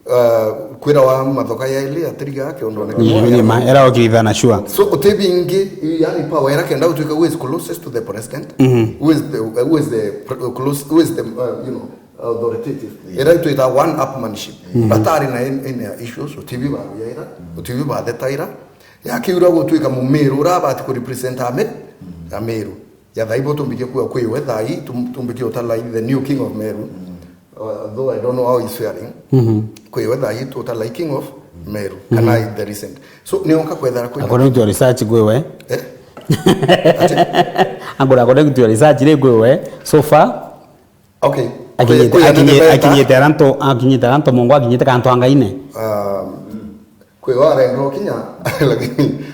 uh, kwira wa mathoka ya ili atiriga ke undo ne. Ni, ni ma, era okirithana, sure. So, uti bingi, yani power era kenda utuika who is closest to the president, mhm, who is the, who is the pr-, close, who is the, uh, you know, authoritative. Yeah. Era itwita one upmanship. Mhm. Batari na in, in issues, utibi ba ya ira, utibi ba theta ira. Yakiura gutuika Mumiru ura abati ku represent Ame-, Ameru. Ya thaa ibo tumbikie kuga kwi we thaa ii, tum-, tumbikie utala the new king of Meru. Mm. Uh, though I don't know how he's faring. Mhm. Kwi we thaa ii tutala king of Meru. Mhm. Kana in the recent. So, ni onka kwethara kwi. According to your research, kwi we? Eh? Ati? Angora, according to your research, ri kwi we? So far? Okay. Akinyite, kwi, kwi akinyite, anene beta. Akinyite aranto, akinyite aranto Mungu, akinyite kantu angaine. Um, kwi wa arenda ukinya, lakini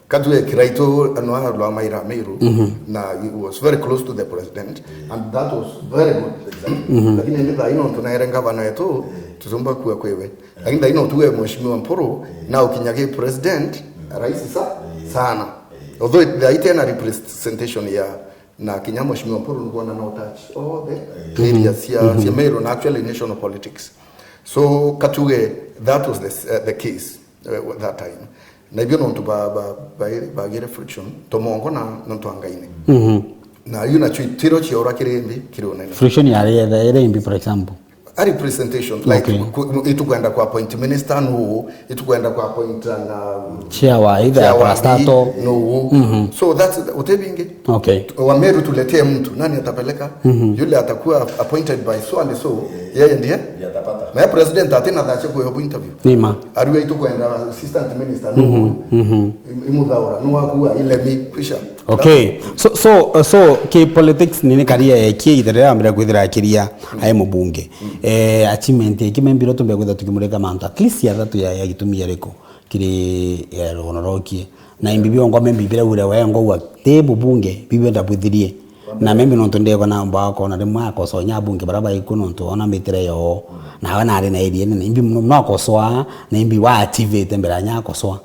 Katue Kiraitu ano arwa maira Meru, mhm, na he was very close to the president, and that was very good. Exactly. Mhm. Lakini ndi thaa ino tunaere ngavana wetu, tutumba kuwa kwewe. Lakini thaa ino tuwe Mheshimiwa Mpuru, na ukinyage president, rahisi sa-, sana. Although thaa ii tena representation ya, na kinya Mheshimiwa Mpuru nikuona no touch all the areas cia, cia Meru na actually national politics. So, katuge that was the, uh, the case, uh, that time. Na ibio nontu ba, ba, ba, bagire friction, Tomongo na, na Ntwangaine. Mhm. Na yu nacio itiro ciora kirimbi kiri unene. Friction yari yetha iri imbi, for example? A representation, like, okay, ku-, itukwenda ku appoint minister, no, itukwenda ku appoint na chair wa either chair wa parastatal, no. Mhm. So that's the, utebingi. Okay. Wa Meru tuletee mtu, nani atapeleka? Mhm. Yule atakuwa appointed by so and so, yeye ndiye. Ndiye atapata. Na president atina thaa cia kuhewa interview. Ni ma. Arua itukwenda assistant minister, no. Mhm, mhm. Im-, imuthaura, no wakuwa, ilemi, kwisha. Okay. So, so, so, ki politics nini karia ekie ithere ambira kwithira akiria ai mubunge. Eh, achievement eki membiro tumbe kwithira tukimurika mantu at least ya thatu ya, ya gitumi yariko kiri, eh, rugono rokie. Na imbi biongo membi bira ure we ngogwa ti mubunge, bibio ndabwithirie. Na membi nontu ndegwa na mbwa akona rimwe akosonya abunge bara baiku nontu ona mitire yo. Nawe nari na area nene, imbi muno, muno akosoa, na imbi wa achievete mbere anya akosoa.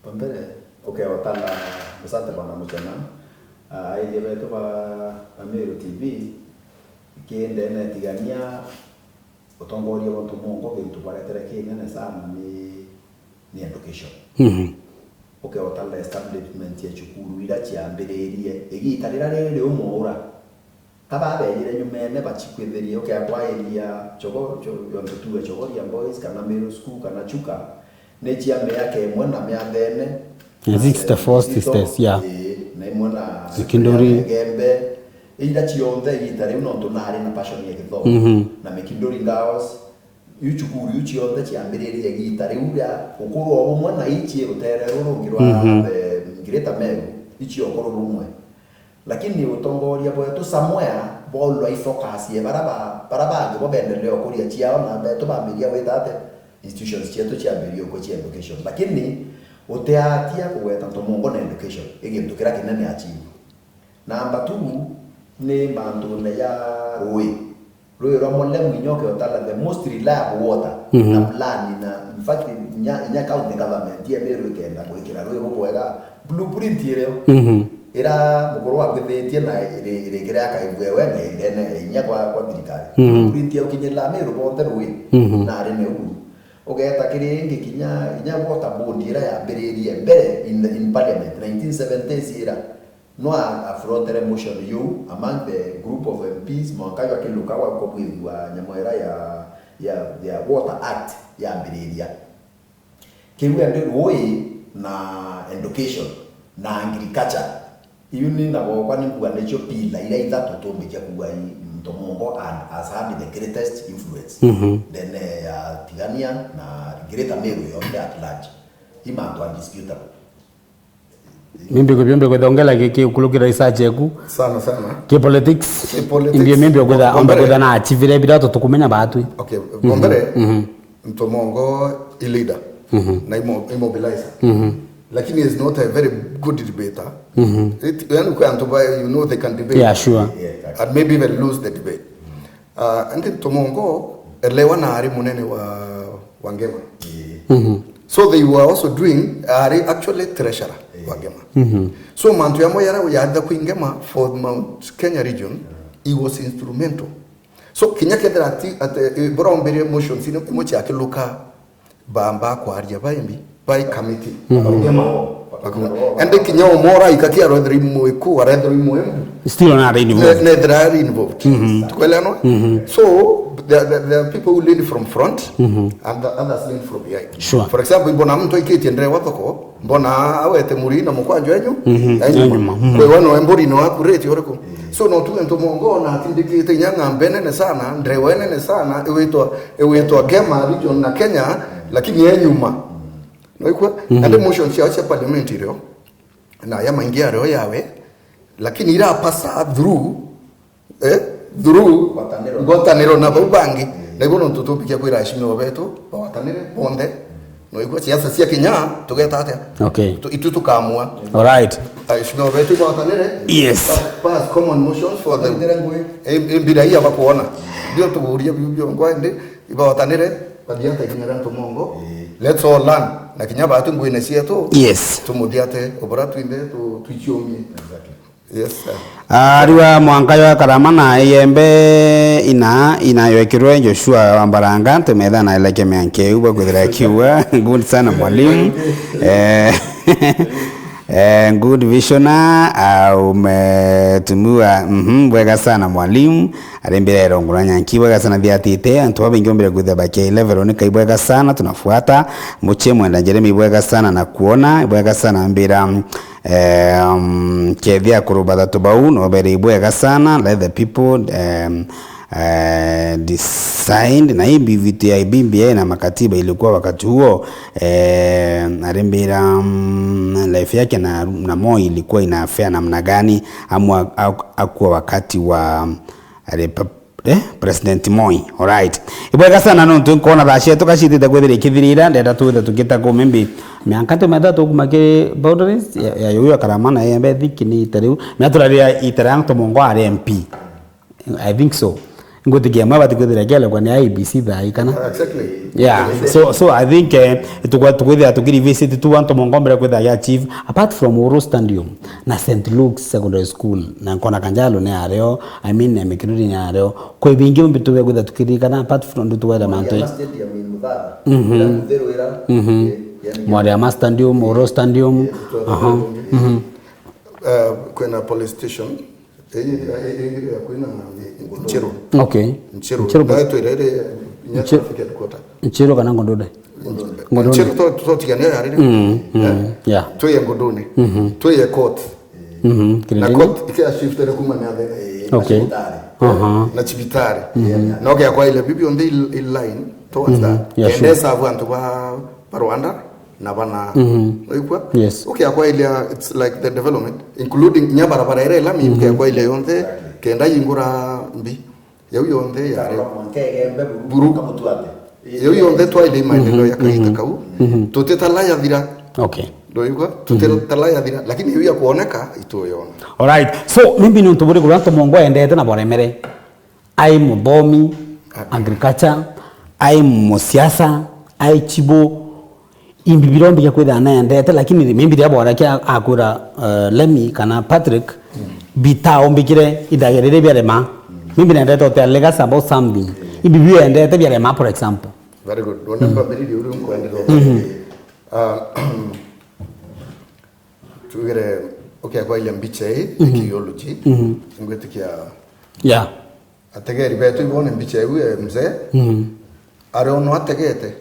Wa mbere, okay, otala, asante bwana Muchena. Ah, aithie betu ba, ba Meru T V, ki ndene tigania, utongoria bwa Tomongo gintu baretere kinene sana ni, ni education. Mhm. Okay, otala establishment ya cukuru ira ciambiririe, igita rira riri umwe ura, ka babejire nyumene bacikwithirie, ukeakwairia Chogo-, Cho-, yontu tuwe Chogoria Boys, kana Meru School, kana Chuka, ni cia miaka imwe na miathene. Ya sixty-four sisters, yeah. Ii, na imwe na Mikinduri. Gembe. Ira cionthe igita riu nontu nari na passion ya githomo. Mhm. Na Mikinduri Girls, iu cukuru iu cionthe ciambiririe igita riu ria ukuru o bumwe na ici rutere ruru rungi rwa, mhm, eh, Greater Meru, ici ukuru rumwe. Lakini utongoria bwetu somewhere bwaulwa ifocus ye bara ba, bara bangi bo bendelea ukuria ciao na betu bambiria gwita ate institutions cietu ciambirie ukwe cia education. Lakini utiatia kugweta Tomongo na education, i gintu kiria kinene achieve. Namba two ni mantune ya rui. Rui rwa Mulemu inyoke utala the most reliable water, mhm, na plan na, in fact, inya, inya county government ya Meru ikenda gwikira rui rubwega, blueprint irio. Mhm. Ira mukuru wagwithitie na iri, iri kira akaigua we na indene inya kwa, kwa thirikari. Mhm. Blueprint ya ukinyirira Meru bonthe rui, mhm, na ari ni uu. Ugeta kiri ingi kinya, inya water board ira yambiririe mbere in, in parliament, nineteen seventies ira. No a-, afrontere motion yu among the group of M Ps, mwanka yu akiluka gwa kubwithua nyamo ira ya, ya, ya Water Act yambiriria. Kiu endi rui na education na agriculture. Iu ni na gwakwa ni mbuga nicio pillar ira ithatu tumbikia kuga i Tomongo and has had the greatest influence, mhm, ndene ya Tigania na Greater Meru yonthe at large. I mantu undisputable. Mimbi ku-, mimbi kwithongela ki, ki ukulukira research eku. Sana, sana. Ki politics. Ki politics. Imbi mimbi kwitha, ombe kwitha na achivire bira tutukumenya batwi. Okay, mhm, mbere, mhm, Ntomongo i leader. Mhm. Na imo-, imobilizer. Mhm. Lakini is not a very good debater. Mhm. It, yani kwa antu ba, you know, they can debate. Yeah, sure. And maybe even lose the debate. Uh, and then Ntomongo, elewa na ari munene wa, wa Ngema. Mhm. So they were also doing, ari actually treasurer wa Ngema. Mhm. So mantu yamo yara yatha kwi Ngema for Mount Kenya region, he was instrumental. So kinya kethira ati, ati, eh, bora ombire motions ino imo cia kiluka bamba kwaria baimbi, bai committee. Mhm. Bakuma. Ende kinya omora ikaki arethira imwe ku, arethira imwe mbu. Still not involved. Ne, nethira ari involved. Mhm. Tukweleanwa? Mhm. So, there, there, there are people who lead from front, mhm, and the others lead from behind. Sure. For example, imbona muntu aikitie ndrewa thoko, mbona awete muri na mukwanjo enyu, mhm, ya nyuma. Ya nyuma, mhm. Kwe wano emburi no akureti uriku? So, no tuge Ntomongo na atindikite inya ng'ambe nene sana, ndrewa nene sana, iwitwa, iwitwa Ngema region na Kenya, lakini e nyuma. No ikwa? Mhm. Ende motion cia, cia parliament irio, na ya maingi ario yawe, lakini ira pasa through, eh, through ngwataniro. Ngwataniro na bau bangi. Mm. Na ibo nontu tumbikia kwira aheshimiwa betu, bagwatanire, bonthe. No ikwa siasa cia Kenya, tugeta atia? Okay. Tu-, itu tukamua. All right. Aheshimiwa betu, bagwatanire. Yes. Pa-, pass common motions for the, eh, eh, mbira hii abakuona. Ndio tuguria biu bio ngwa ndi, ibawatanire, bathiate kinya ria Ntomongo. Eh. Let's all learn. Na kinya batu ngwine cietu. Yes. Tumuthiate, ubura twinthe, tu-, twichiumie. Exactly. Yes, sir. Ariwa mwanka yo karama na yembe ina, ina yekirwe Joshua wa Mbaranga, ntumetha na eleke mianke u bwa kwithira kiwa. Good sana mwalimu. Eh, eh, good visioner, ah, umetumiwa, mhm, bwega sana mwalimu. Ari mbira irongora nyanki bwega sana thiatite, antu babaingi bombire kwithira bakia level ni kai bwega sana, tunafuata. Muchie mwenda Jeremy bwega sana na kuona, bwega sana mbira. Eh, um, kethia akuru bathatu bau no bere ibwega sana, let the people, um, eh, decide. Na hii B V T I, B B I na makatiba ilikuwa wakati huo, eh, arimbira, um, life yake na, na Moi ilikuwa inafea namna gani, amwa ak-, akuwa wakati wa, um, Repu-, eh, President Moi. Alright. Ibwega sana nontu nkona thaa cietu kacitite kwithira ikithirira, ndenda twithe tukita ku maybe mianka tumetha tukuma ki boundaries ya, ya uyu akarama na yembe thiki ni itariu. Na turaria itara Ntomongo ari M P. I think so. Ngwitikia mwe bati kwithira kiele kwa ni I E B C thaa ikana. Exactly. Yeah. So, so I think, eh, tukwa-, tukwithira tukiri visit tu Ntomongo mbere kwithira ya chief. Apart from Uhuru Stadium na Saint Luke's Secondary School, na nkona Kanjalo ni ario, I mean, na Mikiruri ni ario. Kwi bingi umbi tuwe kwitha tukiririkana, apart from ndu tuwere mantu. Mariama Stadium in Muthara. Mhm. Ira Mutheru ira, mhm, eh, yani Mariama Stadium, Uhuru Stadium. Eh, aha. Mhm. Eh, kwina police station. Eh, eh, eh, eh, kwina Nchiru. Okay. Nchiru. Nchiru. Na tu ire, ire, nya Nchi-, traffic headquarter. Nchiru kana Ngondone? Ngondone. Nchiru to, to tigania ya riri. Mm, mm, eh? Yeah. Twi Ngondone. Mhm. Twi court. Mhm, na Kirindini. Court ikia shift ere kuma na the, eh, okay, na cibitari. Aha. Na cibitari. Mhm. No kia kwa ile bibi on the line towards, mhm, that. Yeah, sure. Ende savu antu ba, ba Rwanda na bana. Mhm. Oigua? Yes. Ukia kwa ile, it's like the development, including nya barabara ere lami, mhm, ukia kwa ile yonthe, kenda yingura mbi. Yau yonthe yari buru. Buru. Yau yonthe twaile maendeleo ya kahinda kau. Mhm. Tutitala yathira. Okay. Ndoigua? Tutitala yathira, lakini yau ya kuoneka ituyona. Alright. So, maybe ni untu buriku buria Ntomongo endete na boremere? Ai muthomi, agriculture, ai musiasa, ai chibo, imbi birombi bia kwithira nendete, lakini maybe riria bwarakia akwira, eh, Lemi kana Patrick, mm, bitaombikire ithagia riri biarema. Mm. Maybe nendete utea legacy about something. Mm. Imbi biendete biarema, for example. Very good. Ndona mbambiririe uria nkwendete. Mhm. Ah, tugire, okay, kwa ile mbicha hii, mhm, theology. Mhm. Ngwitikia, yeah. Ategeri betu ibone mbicha iu ya mzee. Mm. Ari ono ategete.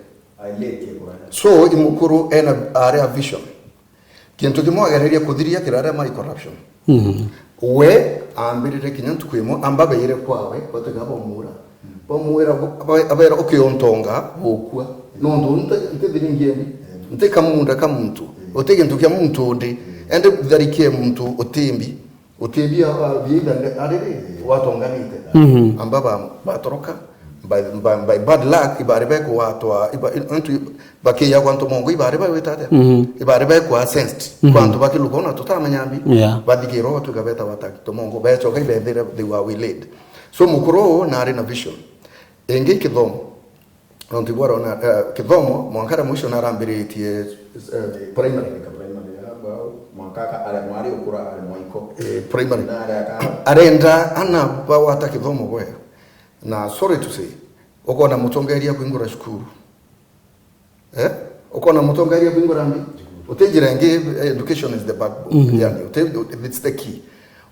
Ailetie kuraya. So, imukuru ena, ari a vision. Kintu kimwe agereria kuthiria kiraria mai corruption. Mm. We ambirire kinya ntuku imwe, amba beire kwawe, batuga bamura. Bamwira, aba-, abera, "Okay, ontonga, gukua. Nontu nte, nte thiringi eni. Nte kamunda ka muntu. Uti gintu kia muntu undi. Ende tharikie muntu utimbi." Utethia, uh, biaitha ariri, watonganite. Mhm. Amba ba-, batoroka, by, by, by bad luck, ibari bekugwatwa, iba-, i-, antu i-, bakiyagwa Ntomongo, ibari bagwita atia? Mhm. Ibari bekwa sensed. Mhm. Kwa antu bakiluka ona tutamenya mbi, Yeah. bathikirwa, twika betagwa ta Ntomongo, becoka ibethira they were waylaid. So, mukuru uu nari na vision. Ingi kithomo, nontu igwa arona, eh, kithomo, mwanka aria mwisho narambiritie, eh, primary. Primary, ya, ba-, mwanka aka-, aria mwari ukura, aria mwaiko. Eh, primary. Na aria aka- Arenda ana bagwata kithomo bwega. Na sorry to say, ukona mutongeria kuingura cukuru. Eh? Ukona mutongeria kuingura mbi? Uti njira ingi, education is the backbone. Mhm. Yani, uti, it's the key.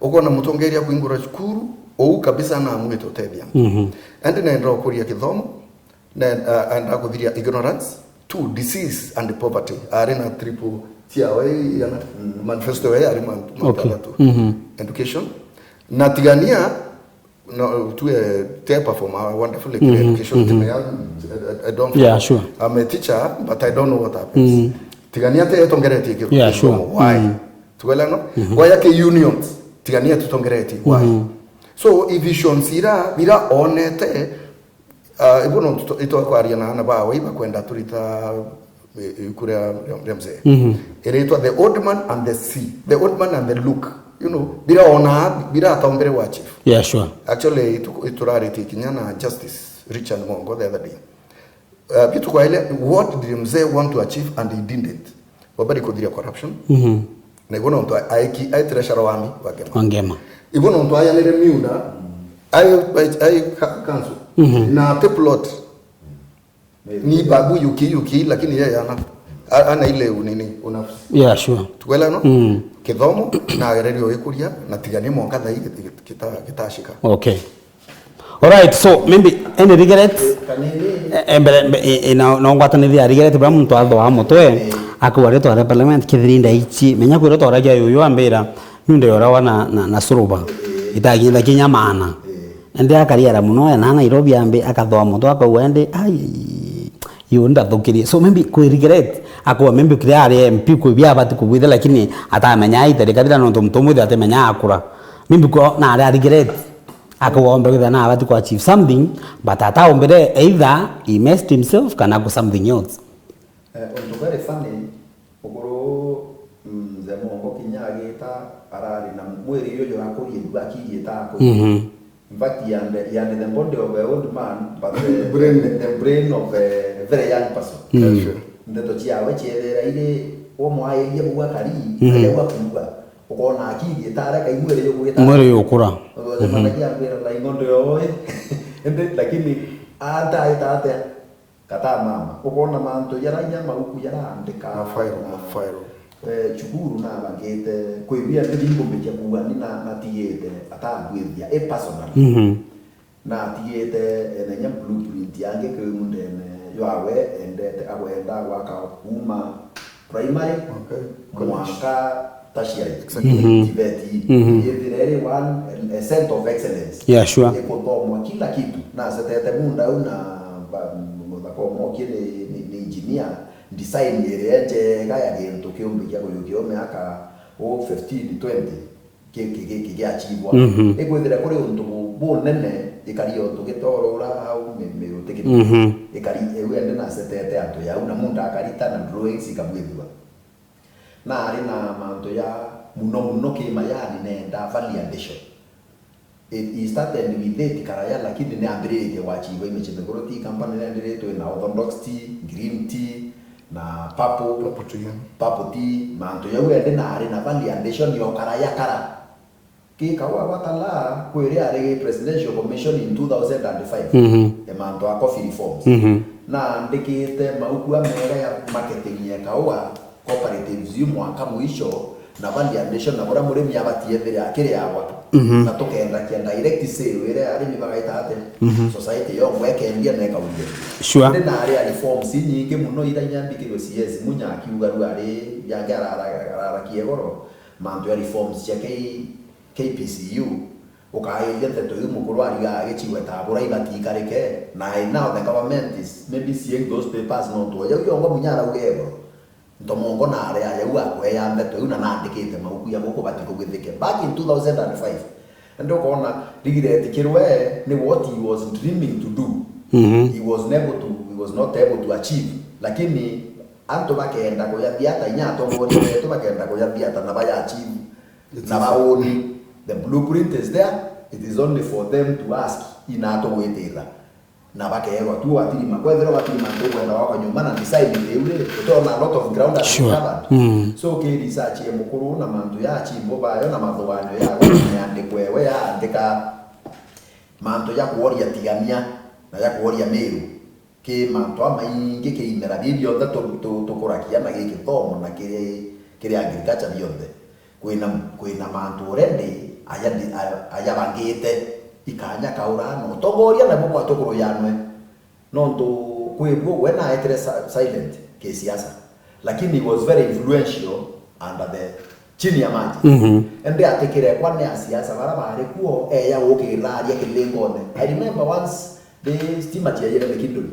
Ukona mutongeria kuingura cukuru, ou kabisa na amwite utethia. Mhm. Andi nenda ukuria kithomo, na, uh, enda kuthiria ignorance, two, disease and poverty. Ari na triple tiawe, yana, Mm. manifesto yawe ari ma-, Okay. mathathatu. Mhm. Education. Na tigania, no, tuwe, te perform a wonderful, like, Mhm, education, mhm. Team ya, I, I, I don't Yeah, follow. Sure. I'm a teacher, but I don't know what happens. Mm. Tigania te etongeretie ki-, Yeah, sure. Why? Mm. Tukwelewana? Mhm. Why ake unions? Tigania tutongeretie. Why? Mhm. So, i visions ira, bira onete, uh, ibo no tuto-, itwakwaria na ana bawe, ibakwenda turita I-, iku ria, ria, ria mzee. Mhm. Iritwa The Old Man and the Sea. The Old Man and the Look. You know, bira ona, bira ataumbire wa chief. Yeah, sure. Actually, itu-, ituraritie kinya na Justice Richard Mongo the other day. Uh, bitu kwa ile, what did mzee want to achieve and he didn't? Wabari kuthiria corruption. Mhm. Na ibo nontu a-, aiki, ai treasurer wami wa Ngema. Wa Ngema. Ibo nontu ayanire miunda, ai, ai, ai ka-, council. Mhm. Na ate plot. Ni babu yuki, yuki, lakini yeye ana, a-, ana ile unini, unafsi. Yeah, sure. Tukwelewana? Mm. Kithomo, na agererio ikuria, na tigania mwanka thaa ii gita-, gita-, gitashika. Okay. Alright, so maybe any regret? Eh, kanini. Eh, eh, mbere, mbe-, eh, eh, na, na ngwatanithia regret, bra muntu athoa mutwe, eh, akauga ritwa ria parliament, kithiri ndaichi, menya kwira twaragia yuyu ambira, Ni ndeorawa na, na, na suruba. Itagienda kinya maana. Ende akariara muno, ena Nairobi ambi, akathoa mutwe, akauga, ende, ai, yu ndathukirie. So maybe kwi regret, akauga maybe kiri ari M P kwi bia abati kubwithia, lakini atamenya aite, rikathira nontu muntu umwithia atimenya akura. Maybe ko, na ari a regret, akauga ombe kwithia na abati ku achieve something, but ataumbire either he messed himself kana ku something else. Eh, untu very funny, Ukuru, mm, Mzee Mongo kinya agita arari na mwiri uyu jurakurie ndu akirie ta akui. Mhm. In fact, he had, he had the body of a old man, but the, Brain. the, the brain of a very young person. Mm. Sure. Ndeto ciawe ciethera iri umwairie bau akari, Mhm. aria bau akuuga. Ukona akirie ta aria kaimwiri jugwita. Mwiri jukura. Uthocemanagia Mhm. ambira, like, ngondo yoe. Indi, lakini, ata aita atia? Kata mama, ukona mantu jara ja mauku jaraandika. Mafairo, na, mafairo. Eh, cukuru nabangite, kwi bia ndi bingumbikia kuuga ni na, natigite atambwithia, i personal. Mhm. Natigite ene nya blueprint yangi kwi mundene jwawe endete, agwenda gwaka kuuma primary, Okay. College. Mwanka tertiary, Exactly. Mhm. T V E T, Mhm. yethire iri one, a center of excellence. Yeah, sure. Ikuthomwa kila kitu. Nacetete munda au na ba-, muthaka umwe ukie ni, ni, ni engineer, design iria njega ya gintu kiumbi kia kujukia umiaka u fifteen, twenty, ki-, ki-, ki-, kigiachivwa. Mhm. Ikwithira kuri untu bu-, bunene, ikari untu gitorora au mi-, miruti kiri. Mhm. Ikari, eu ende nacetete antu yau, na munda akarita na drawings ikabwithua. Na ari na mantu ja muno muno kima, yani nenda value addition. It, he started with it karaya, lakini ni ambiritie gwachiva imichi miguru tea company nendiritwe na orthodox tea, green tea, na purple, Purple tea, yeah. Purple tea, mantu jau ende na ari na value addition yo karaya kara. Ki kaua batala kwiri ari presidential commission in two thousand and five. Mhm. E mantu a coffee reforms. Mhm. Na andikite mauku amega ya marketing ya kaua cooperatives yu mwanka mwisho, na value addition, na buria murimi abatiethire akiriagwa. Mhm. Na tukendakia direct sale iria arimi bagaita atia? Mhm. Society yongwa ikendia na ikauria. Sure. Ndi na ari a reforms inyingi muno iria inya mbikirwe C S Munya akiuga riu ari yangi arara-, ararakie goro mantu ya reforms cia K-, K P C U, ukairia nteto iu mukuru ariga agicigweta bura ibatikarike, na now the government is maybe seeing those papers nontu oja uria ungwa Munya arauga igoro. Ntomongo na ari aja u akweya nteto iu na nandikite mauku ya guku bati kugwithike. Back in two thousand and five, ende ukona regret kirwe ni what he was dreaming to do. Mhm. He was able to, he was not able to achieve. Lakini antu bakenda kuya theatre, inya atongoria betu bakenda kuya theatre na baya achieve. Na bauni, the blueprint is there, it is only for them to ask, ina tugwitira. Na bakeerwa tu watirima. Kwethirwa watirima ntukwenda gwakwa nyomba na design iu ri, utona a lot of ground has been Sure. covered. Mm. So, ki research ye mukuru na mantu ya achimbo bayo na mathuganio ya yandikwa ewe yaandika mantu ya kuoria Tigania na ya kuoria Meru. Ki mantu amaingi, ki imera bii bionthe tu-, tu-, tukurakia na gi kithomo na kiri, kiri agriculture bionthe. Kwina, kwina mantu already aya ndi-, aya, ayabangite ikanya kaura na utongoria nabo gwatukuruyanwe. Nontu kwi buo we naetire si-, silent kisiasa. Lakini he was very influential under the chini ya maji. Mhm. Ende atikire kwa ni a siasa bara bari kuo, eya gukiraria kilingone. I remember once the stima ciayire Mikinduri.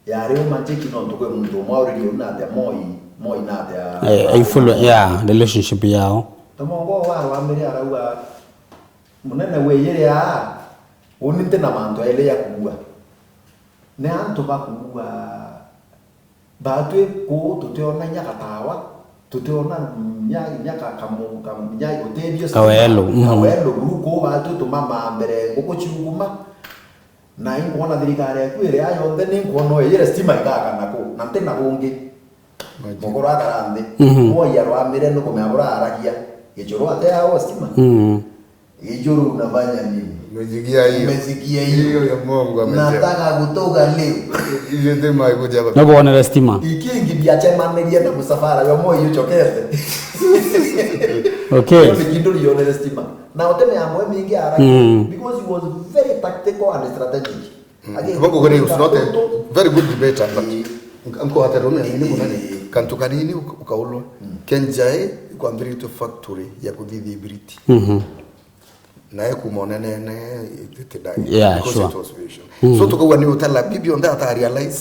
Yari uma njiki nontu kwi muntu umwe auririe u natia Moi, Moi natia Eh, influ-, yeah, relationship yao. Tomongo warwamire arauga, "Munene wiyire aa, uni nti na mantu eli ya kuua. Ni antu bakuua, batwi kuu tutiona inya gatawa, tutiona inya, inya ka-, kamu-, kamu-, inya utethio stima, Kawelu, mhm. Kawelu, buru kuu batwi tumama mbere nguku ciunguma." Na inkwona thirikari yaku iria yonthe, ni nkwona uyire stima igaka naku, na nti na bungi. Imagine. Mukuru akara nthi. Mhm. Moi arwamire nukumenya bura aragia. Gichuru ate ao stima. Mhm. Gichuru unafanya nini? Umesikia hiyo? Umesikia hiyo? Hiyo ya Mungu amesema. Nataka kutoka leo. Hiyo stima haikuja hapa. No kuonere stima. Ikingi biachemanirie na musafara wa Moi ucokete. Okay. Hiyo ni kindu lionere stima. Na uteme amwe mingi aragia. Mm. Because he was very tactical and strategic. Mm. Agi-, Kibogo Gere was not a very good debater, but nk-, nko hata rume ni munene. Kantu kanini uka-, ukaulwa. Mm. Kenjai ikwambiritie factory ya kuthithia ibiriti. Mhm. Na ekuma unenene, it, it died. Yeah, because sure. It was vision. Mm. So tukauga ni utala bibi onde ata realize.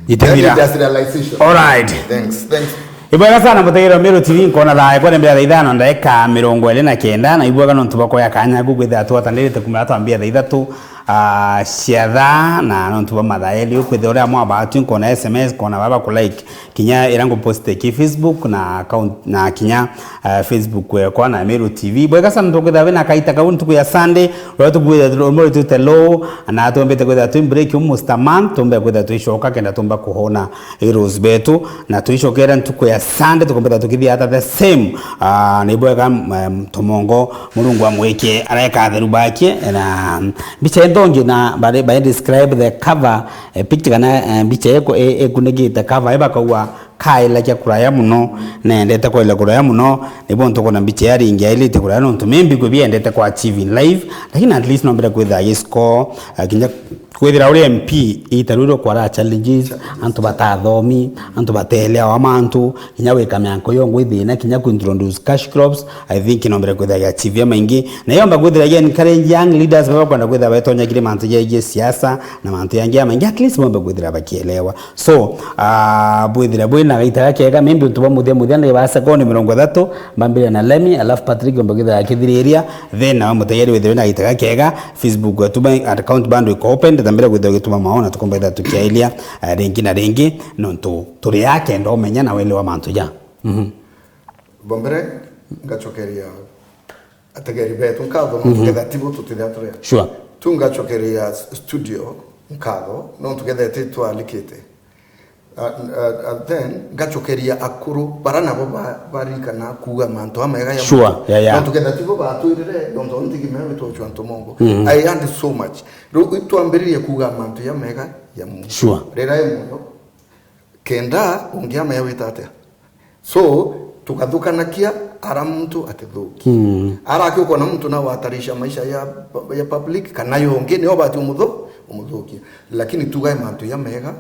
Ite mira. Industrialization. All right. Thanks, thanks. Ibwega sana mutegeri wa Meru T V, nkona thaa ikwa ni mbere ya thaa ithano ndaika mirongo iri na kenda, na ibwega nontu bwa kuya kanya gukwithira twatanirite kumira twambia thaa ithatu, ah, cia thaa, na nontu bwa mathaa eli ukwithira uria amwe abatwi nkona S M S, nkona baba ku like, kinya ira ngu post ki Facebook na account, na kinya, ah, Facebook yakwa na Meru T V. Ibwega sana tukwithira wina kaita kau ntuku ya Sunday, uria tukwithira rumuri twite low, na tumbite kwithira twi break almost a month, tumbe kwithira twicoka kenda tumba kuhona heroes betu, na twicokera ntuku ya Sunday, tukumbitha tukithia ata the same. Ah, ni bwega, em, Tomongo, Murungu amwikie, areka atheru bakie, na mbicha inthongi na bari, bari describe the cover, eh, picture kana, eh, mbicha iko, i-, ikunigite cover, ibakauga, kailakia kuraya muno, nendete kwaila kuraya muno, nibo ntukona mbicha ya ringi ailite kuraya nontu mimbi kwi biendete kwa achieve in life, lakini at least nombere kwithira giscore, eh, kinya kwithira uri M P, ita riu rikwara challenges, antu batathomi, antu batelewa mantu, kinya gwika mianko yongo ithina, kinya ku introduce cash crops, I think nombere kwithira giachievia maingi. Na yomba kwithira gia encourage young leaders baba kwenda kwithira betonya kiri mantu jegie siasa, na mantu yangi ya maingi, at least bombe kwithira bakielewa. So, ah, bwithire bwina gaita gakega, maybe untu bwa muthia muthia ndi ba sekondi mirongo ithatu, mbambire na Lemi, alafu Patrick ombe kwithira akithiriria, then nawe mutegeri withire na gaita gakega, Facebook yetu ba-, account bando iko open, ndambire kwithira gituma maona tukombe itha tukiailia, eh, ringi na ringi, nontu turi akenda umenya na wele wa mantu ja. Mhm. Bombere, ngachokeria ategeri betu nkatho, mhm, nontu ketha tibo tutithia turia. Sure. Tu ngachokeria s-, studio nkatho, nontu ketha ti twalikite. Uh, uh, uh, then, ngachokeria akuru, bara nabo ba-, barikana kuuga mantu amega ya, sure, muntu. Yeah, yeah. Nontu ketha tibo batwirire, nontu ntigimea witwa Ochwanto Mongo. Mhm. I learned so much. Riu itwambiririe kuuga mantu ya mega ya muntu. Sure. Rira e muoyo, kenda ungi amenya wita atia. So, tugathukanakia ara muntu atithuki. Mm. Ara akiukona muntu na watarisha maisha ya, ya public, kana yongi, ni obati umuthu-, umuthukia. Lakini tugae mantu ya mega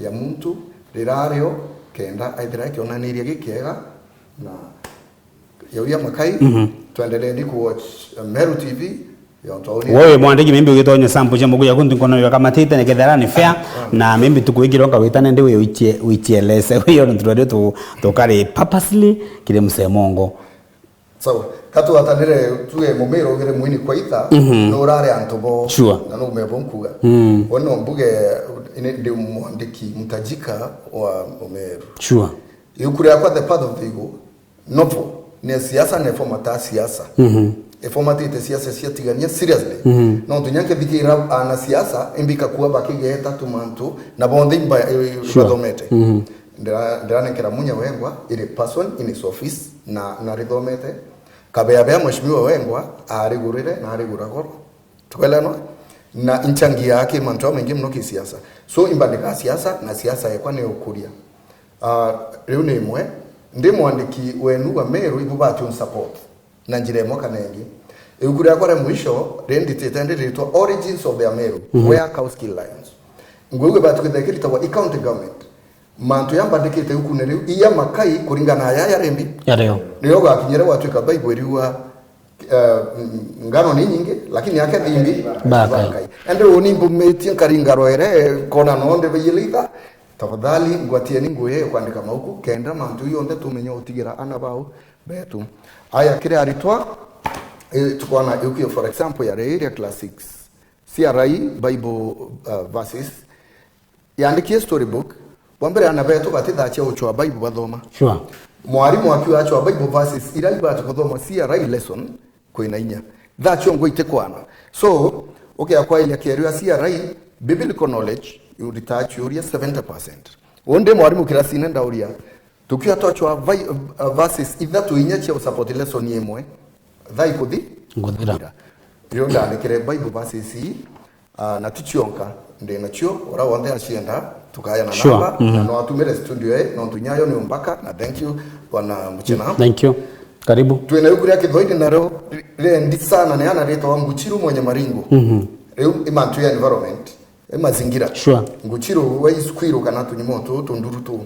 ya muntu rira ario, kenda aithira akionaniria gikiega, na yauria makai, mhm, twendelee ndi ku watch, uh, Meru T V, Wewe mwandiki, maybe ugitonya sample cia mugu yaku, ntinkona yo kamatite, nikethera ni fair, na maybe tukwikirwa nkawitane ndi wi wichie-, wichielese. Wi yo ntu radio tu-, tukari purposely kiri msemongo. So, ka twatanire, tuge Mumiru ugire mwini kwa itha, Mhm. no urare antu bo, Sure. na no ume bo nkuga. Mm. Ono mbuge, ni ndi mwandiki mtajika wa Mumiru. Sure. Ibuku riakwa The Path of the Eagle, novel, ni siasa na iformat ya siasa. Mhm. Iformatite siasa cia tigania seriously. Mhm. No ntunya nkithikira ana siasa, imbika kuwa bakigeta tumantu, na bonthe imba, eh, Sure. bathomete. Mhm. Ndira-, ndiranenkera Munya Wengwa, iri person in his office, na, na rithomete. Kabea bea Mheshimiwa Wengwa, arigurire, na arigura goro. Twelewana? Na inchangia ki mantu jamaingi muno ki siasa. So, imbandika siasa, na siasa yekwa ni ukuria. Ah, riu ni imwe, ndi mwandiki wenu wa Meru, ibu bati un support. Na njira imwe kana ingi. Ibuku riakwa ria mwisho, rinditite ndiritwa Origins of the Ameru, Mhm. Where Cows Kill Lions. Ngwigua batu kithekiritawa i county government. Mantu ya mbandikite ukune riu, iya makai kuringana na ya yarimbi. Yario. Niyo gakinyire gwatuika Bible iriua, eh, ngano ni nyingi, lakini yake thimbi. Bakai. Bakai. Ende uni mbumitie nkaringa rwere, kona no nde bayilitha. Tafadhali, ngwatieni ngugi ya kwandika mauku, kenda mantu yonthe tumenya utigira ana bau betu. Aya, kiri aritwa, eh, tukona iukio, for example, ya riria class six. C R I Bible, uh, verses. Yandikie storybook. Bwa mbere, ana betu batithacia uchwa Bible bathoma. Sure. Mwarimu akiwa achwa Bible verses, ira ibati kuthoma C R I lesson, kwina inya. Thacio ngwe itikwana. So, ukia kwailia kieru ya C R I, biblical knowledge, urita ciuria seventy percent. Undi mwarimu kirasine ndauria, tukia twachwa vi-, uh, verses ithatu inya cia support lesson imwe. Thaa ikuthi? Nguthira. Rio ndandikire Bible verses ii, ah, na ti cionka, ndi nacio, ura wonthe acienda, tukaya na Sure. namba, Mhm. na no atumire studio ii, nontu nyayo ni umbaka, na thank you, Bwana Muchena. Thank you. Karibu. Twina ibuku ria Kithoini nario ri-, riendi sana, ni ana ritwa Nguchiru Mwenye Maringo. Mhm. Riu i mantu ya environment, i mazingira. Sure. Nguchiru wa isukwiru kana tunyimo tu, tunduru tu.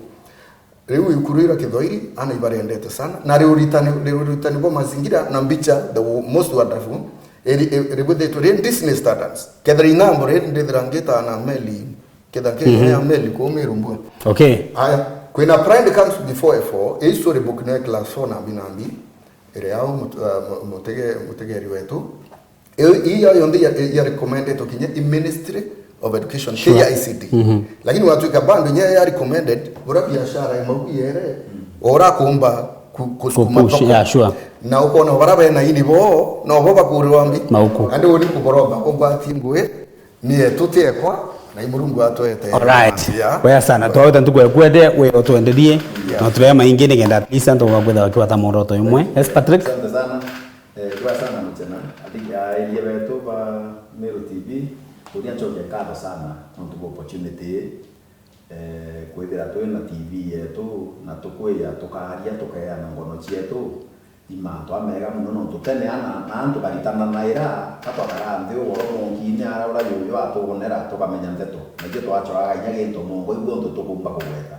Riu ibuku riu ria Kithoiri, ana ibarendete sana. Na riuritani, riuritani bwa mazingira na mbicha, the wo-, most wonderful, iri-, iri-, ribwithitwe ri Disney Stardust. Kethira inambo riri ndithira ngita na meli, ketha nki Mhm. ya meli kumirumbua. Okay. Aya, kwina Pride Comes Before a Fall, i story book ne class four na mbi na mbi, iri au mut-, uh, mu-, mutege-, mutegeri wetu. Iyo, iyo yonthe ya, ya recommended kinya i Ministry of Education, Sure. K I C D. Mhm. Lakini watwika bado inya ya recommended, bura biashara imwe yere, ora kumba ku-, kusukuma Kupush, toka. Yeah, sure. Na ukona bara bena ini bo, no bo bakurirwa mbi. Mauku. Andi uni kuboromba, ugwati ngui, ni yetu tiekwa, na i Murungu atwete. Alright. Yeah. Wea sana, twaweta ntuku ya kwende, we utwenderie, Yeah. na turea maingi ni kenda at least antu bakwitha bakiwata muoroto imwe. Yes, Patrick? Asante sana. Eh, bwega sana Muchena, athikiriria betu ba Meru T V, turia ncokia nkatho sana nontu bwa opportunity ii, eh, kwithira twina T V yetu na tukwija tukaria tukeana ngono cietu, i mantu amega mono nontu tene ana na antu baritananaira ka twakara nthi ugoro monkine ara ura yuyu atugonera tukamenya ndeto, na ithui twachoraga inya gintu mongo iu untu tukumba kugweta.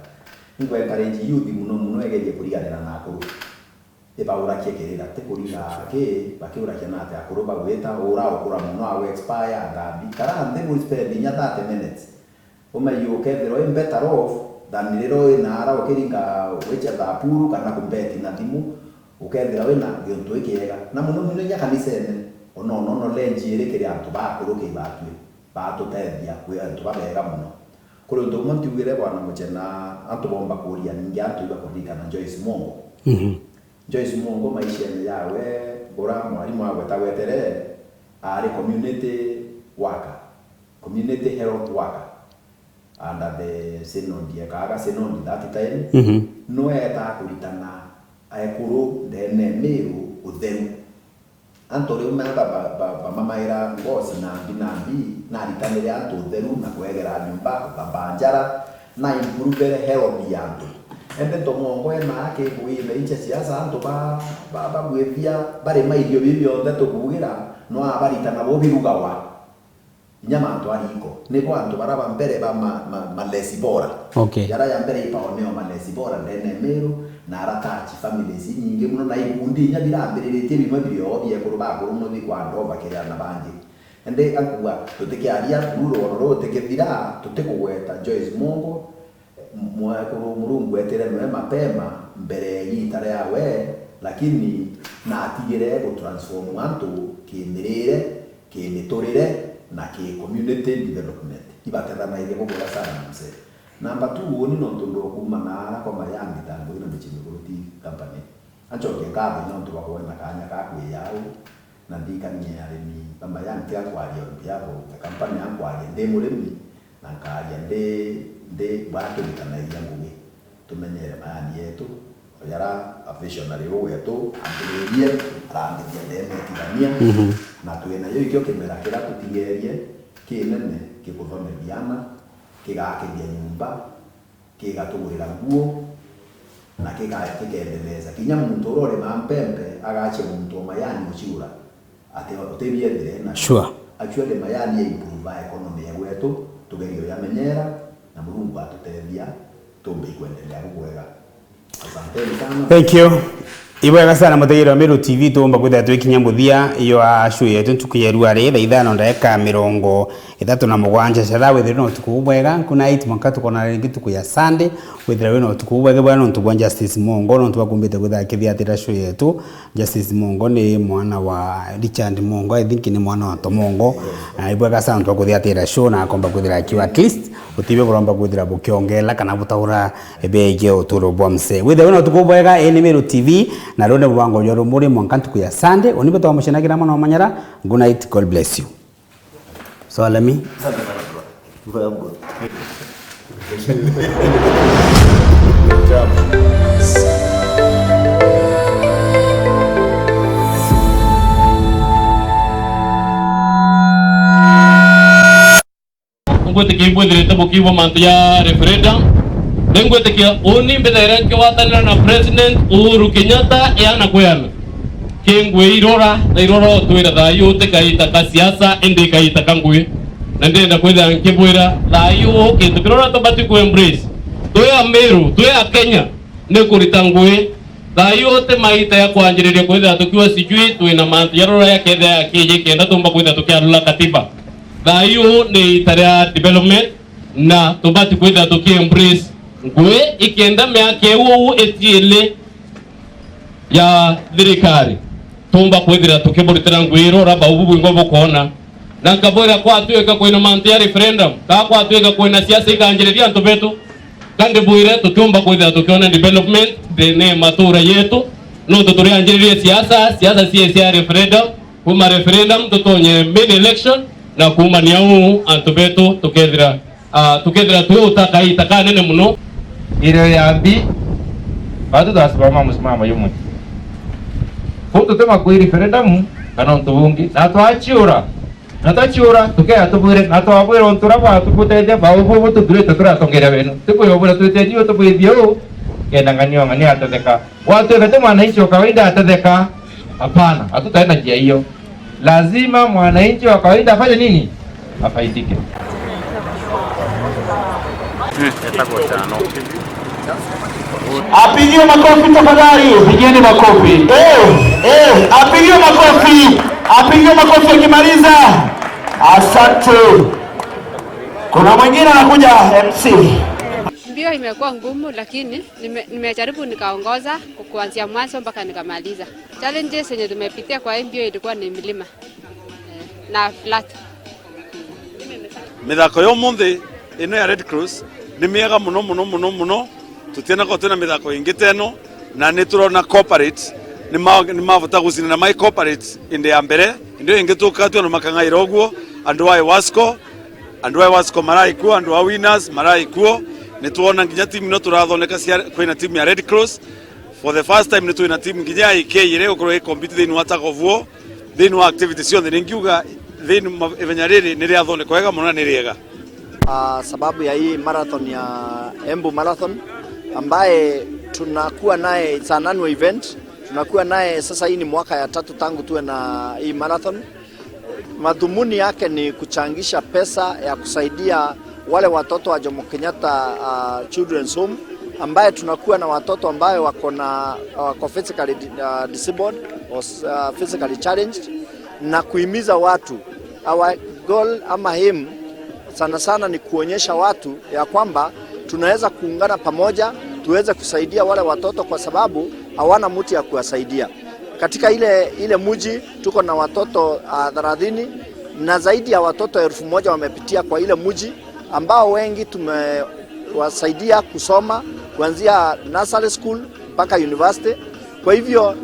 Ingwe encourage youth mono mono egerie kuriganira na akuru. Ibaurakie kirira, ti kuriga ki, bakiurakia na ati akuru bagwita, ura ukura mono, agu expire, ngambi. Kara nthi gu spend inya thirty minutes. Umenye ukethirwa i better off than riria wi na ara ukiringa wiche thapuru kana kumbeti na thimu, ukethira wina gintu ikiega. Na mono mono inya kanisene, ona, ona, ona lenji iri kiri antu bakuru ki batwi, batutethia kwi antu babega mono. Kuri untu bumwe ntiugire Bwana Muchena, antu bomba kuria ningi antu ibakuririkana Joyce Mwongo. Mhm. Joyce Mwongo maishene yawe, ura mwarimu agwetagwa etere, ari community worker, community health worker under the synod, ekaga synod that time. Mhm. Nwe etaa kuritana ekuru ndene Miru utheru. Antu riu mena ba, ba, ba, bamamaira ngosi na mbi na mbi, naritanire antu utheru na kwegera nyumba, kuthamba njara, na improvere health ya antu. Ende ntomongo ena aki bwime iche siasa, antu ba, ba, babwithia barima irio biu bionthe tukuugira, no abaritana bo birugawa. Inya mantu a riko, nibo antu bara ba mbere ba ma, ma, malesi bora. Okay. Jara ya mbere ipaoneo malesi bora ndene Meru, na aratachi families inyingi mono, na ikundi inya birambiriritie bimwe birio biekuru bakuru mono bikwandoba kiri ana bangi. Indi ankuga, tutikiaria buru rwono ruu rutikithira, tutikugweta Joyce Mwongo, mwekuru Murungu etire noe mapema mbere ya igiita riawe, Lakini natigire gutransform antu kimirire, kimiturire, na ki community development. Ibatethanairie bubwega sana na mzee. Namba two, uuni nontu ndukuma na ara kwa Mayangi ta ngui na micii mikuru ti company. Ancokia nkathina nontu bwa kwona kanya ka kwiyau, na ndikanie arimi ba Mayangi tiga kwaria on behalf of the company, ankwaria ndi murimi, na nkaria ndi, ndi bwa turikanairia ngugi. Tumenyere Mayangi yetu, o jara a visionary uu wetu ambiririe, arambithia ndene itigania, Mhm. na twina yo ikio kimera kiria tutigerie kinene gikuthomithia ana, kigakithia nyumba, kigatugurira nguo, na kiga-, kigeendeleza. Kinya muntu uria urima mpempe agacia muntu o Mayangi uciura. Ati utibiethire na Sure. Actually, Mayangi ya improve economy ya gwetu, tugerie uyamenyera, na Murungu atutethia, tumbe ikwendelea bubwega. Asanteni sana. Thank you. Ibwega sana mutegeri wa Meru T V, tuumba kwithira twikinya muthia yo a show yetu ntuku ya rua ri, thaa ithano ndagika mirongo ithatu na mugwanja. Catha withirwe na utuku bubwega, good night, mwanka tukona ringi ntuku ya Sunday, withira wina utuku bubwega bwa nontu bwa Justice Mongo, nontu bwa kumbite kwithira akithiatira show yetu. Justice Mongo ni mwana wa Richard Mongo, I think ni mwana wa Tomongo. Na ibwega sana nontu bwa kuthiatira show na akomba kwithira akiwa at least utibe buromba kwithira bukiongela kana butaura begie uturo bwa mse. Withira wina utuku bwega, ii ni Meru T V, na ruu ni mubango jwa rumuri mwanka ntuku ya Sunday. Uni betwa mucina kira mwana wa Manyara. Good night, God bless you. Salami. Ngwitikia ibwithirite bukiigua mantu ja referendum. Ni ngwitikia uni mbithaira nkigwatanira na President Uhuru Kenyatta, iana kwi iana. Ki ngui irora na irora utwira thayu ti kaita ka siasa, indi kaita ka ngui. Na ndenda kwithira nkibwira thayu uu kintu kiria uria tubati ku embrace. Twi Amiru, twi Akenya, ni kurita ngui. Thayu ti maita ya kwanjiriria kwithira tukiwa sijui twina mantu jaria uria jakethira jakiji kenda tumba kwithira tukiarula katiba. Thayu ni ita ria development, na tubati kwithira tuki embrace ngui ikenda miaka iu uu itiili ya thirikari, tumba kwithira tukiburitira ngui iria uria bau bubwingwa bukoona. Na nkabwira kwatwika kwina mantu ya referendum, kaa kwatwika kwina siasa ikanjiriria antu betu, ka ndibwire tutiumba kwithira tukiona development nthini ya matuura yetu, nontu turianjiririe siasa, siasa cie cia referendum, kuma referendum tutonye main election, na kumania uu antu betu tukethira, ah, tukethira twi uta kaita kanene muno. Irio ya mbi, batu twasimama musimamo yumwe. Kuu tutema kwi referendum kana untu bungi, na twaciura, na twaciura, tukea tubwire, na twabwira untu uria bwatubutethia, bau bu bututhurite turatongeria wenu. Tikwibwira twite nyuo tubwithie uu, kenda ng'ania o ng'ania atetheka. Watwika ti mwananchi wa kawaida atetheka, hapana, hatutaenda njia hiyo. Lazima mwananchi wa kawaida afanye nini? Afaidike. Apigiwe makofi tafadhali, pigieni makofi. Eh, eh, apigiwe makofi, apigiwe makofi akimaliza. Asante. Kuna mwingine anakuja, M C. Mbio imekuwa ngumu, lakini nime-, nimejaribu nikaongoza kuanzia mwanzo mpaka nikamaliza. Challenges zenye tumepitia kwa hii mbio ilikuwa ni milima, eh, na flat. Mithako ya umunthi ino ya Red Cross ni miega muno, muno, muno, muno. Tutiena korwo twina mithako ingi ta ino, na ni turona corporate ni ma-, ni mavota gucindana mai corporate indi ya mbere, indi ingi tuka tu andu makang'aira uguo, andu a Ewasco, andu a Ewasco marai kuo, andu a Winners marai kuo. Ni twona nginya timu ino turathondeka cia, kwina timu ya Red Cross. For the first time ni twina timu nginya ya I K iri gukorwo i compete thiini wa tug of war, thiini wa activities cionthe. Ni ngiuga thiini ma-, ivenya riri ni riathondekwa wega muno na ni riega. Ah, sababu ya hii marathon ya Embu Marathon ambaye tunakuwa naye, it's an annual event, tunakuwa naye sasa, hii ni mwaka ya tatu tangu tuwe na hii marathon. Madhumuni yake ni kuchangisha pesa ya kusaidia wale watoto wa Jomo Kenyatta, uh, Children's Home, ambaye tunakuwa na watoto ambayo wako na, wako physically di-, uh, disabled or, uh, physically challenged, na kuhimiza watu, our goal ama aim sana sana ni kuonyesha watu ya kwamba tunaweza kuungana pamoja, tuweze kusaidia wale watoto, kwa sababu hawana mtu ya kuwasaidia. Katika ile, ile mji tuko na watoto, ah, thelathini, na zaidi ya watoto elfu moja wamepitia kwa ile mji, ambao wengi tumewasaidia kusoma kuanzia nursery school mpaka university. Kwa hivyo,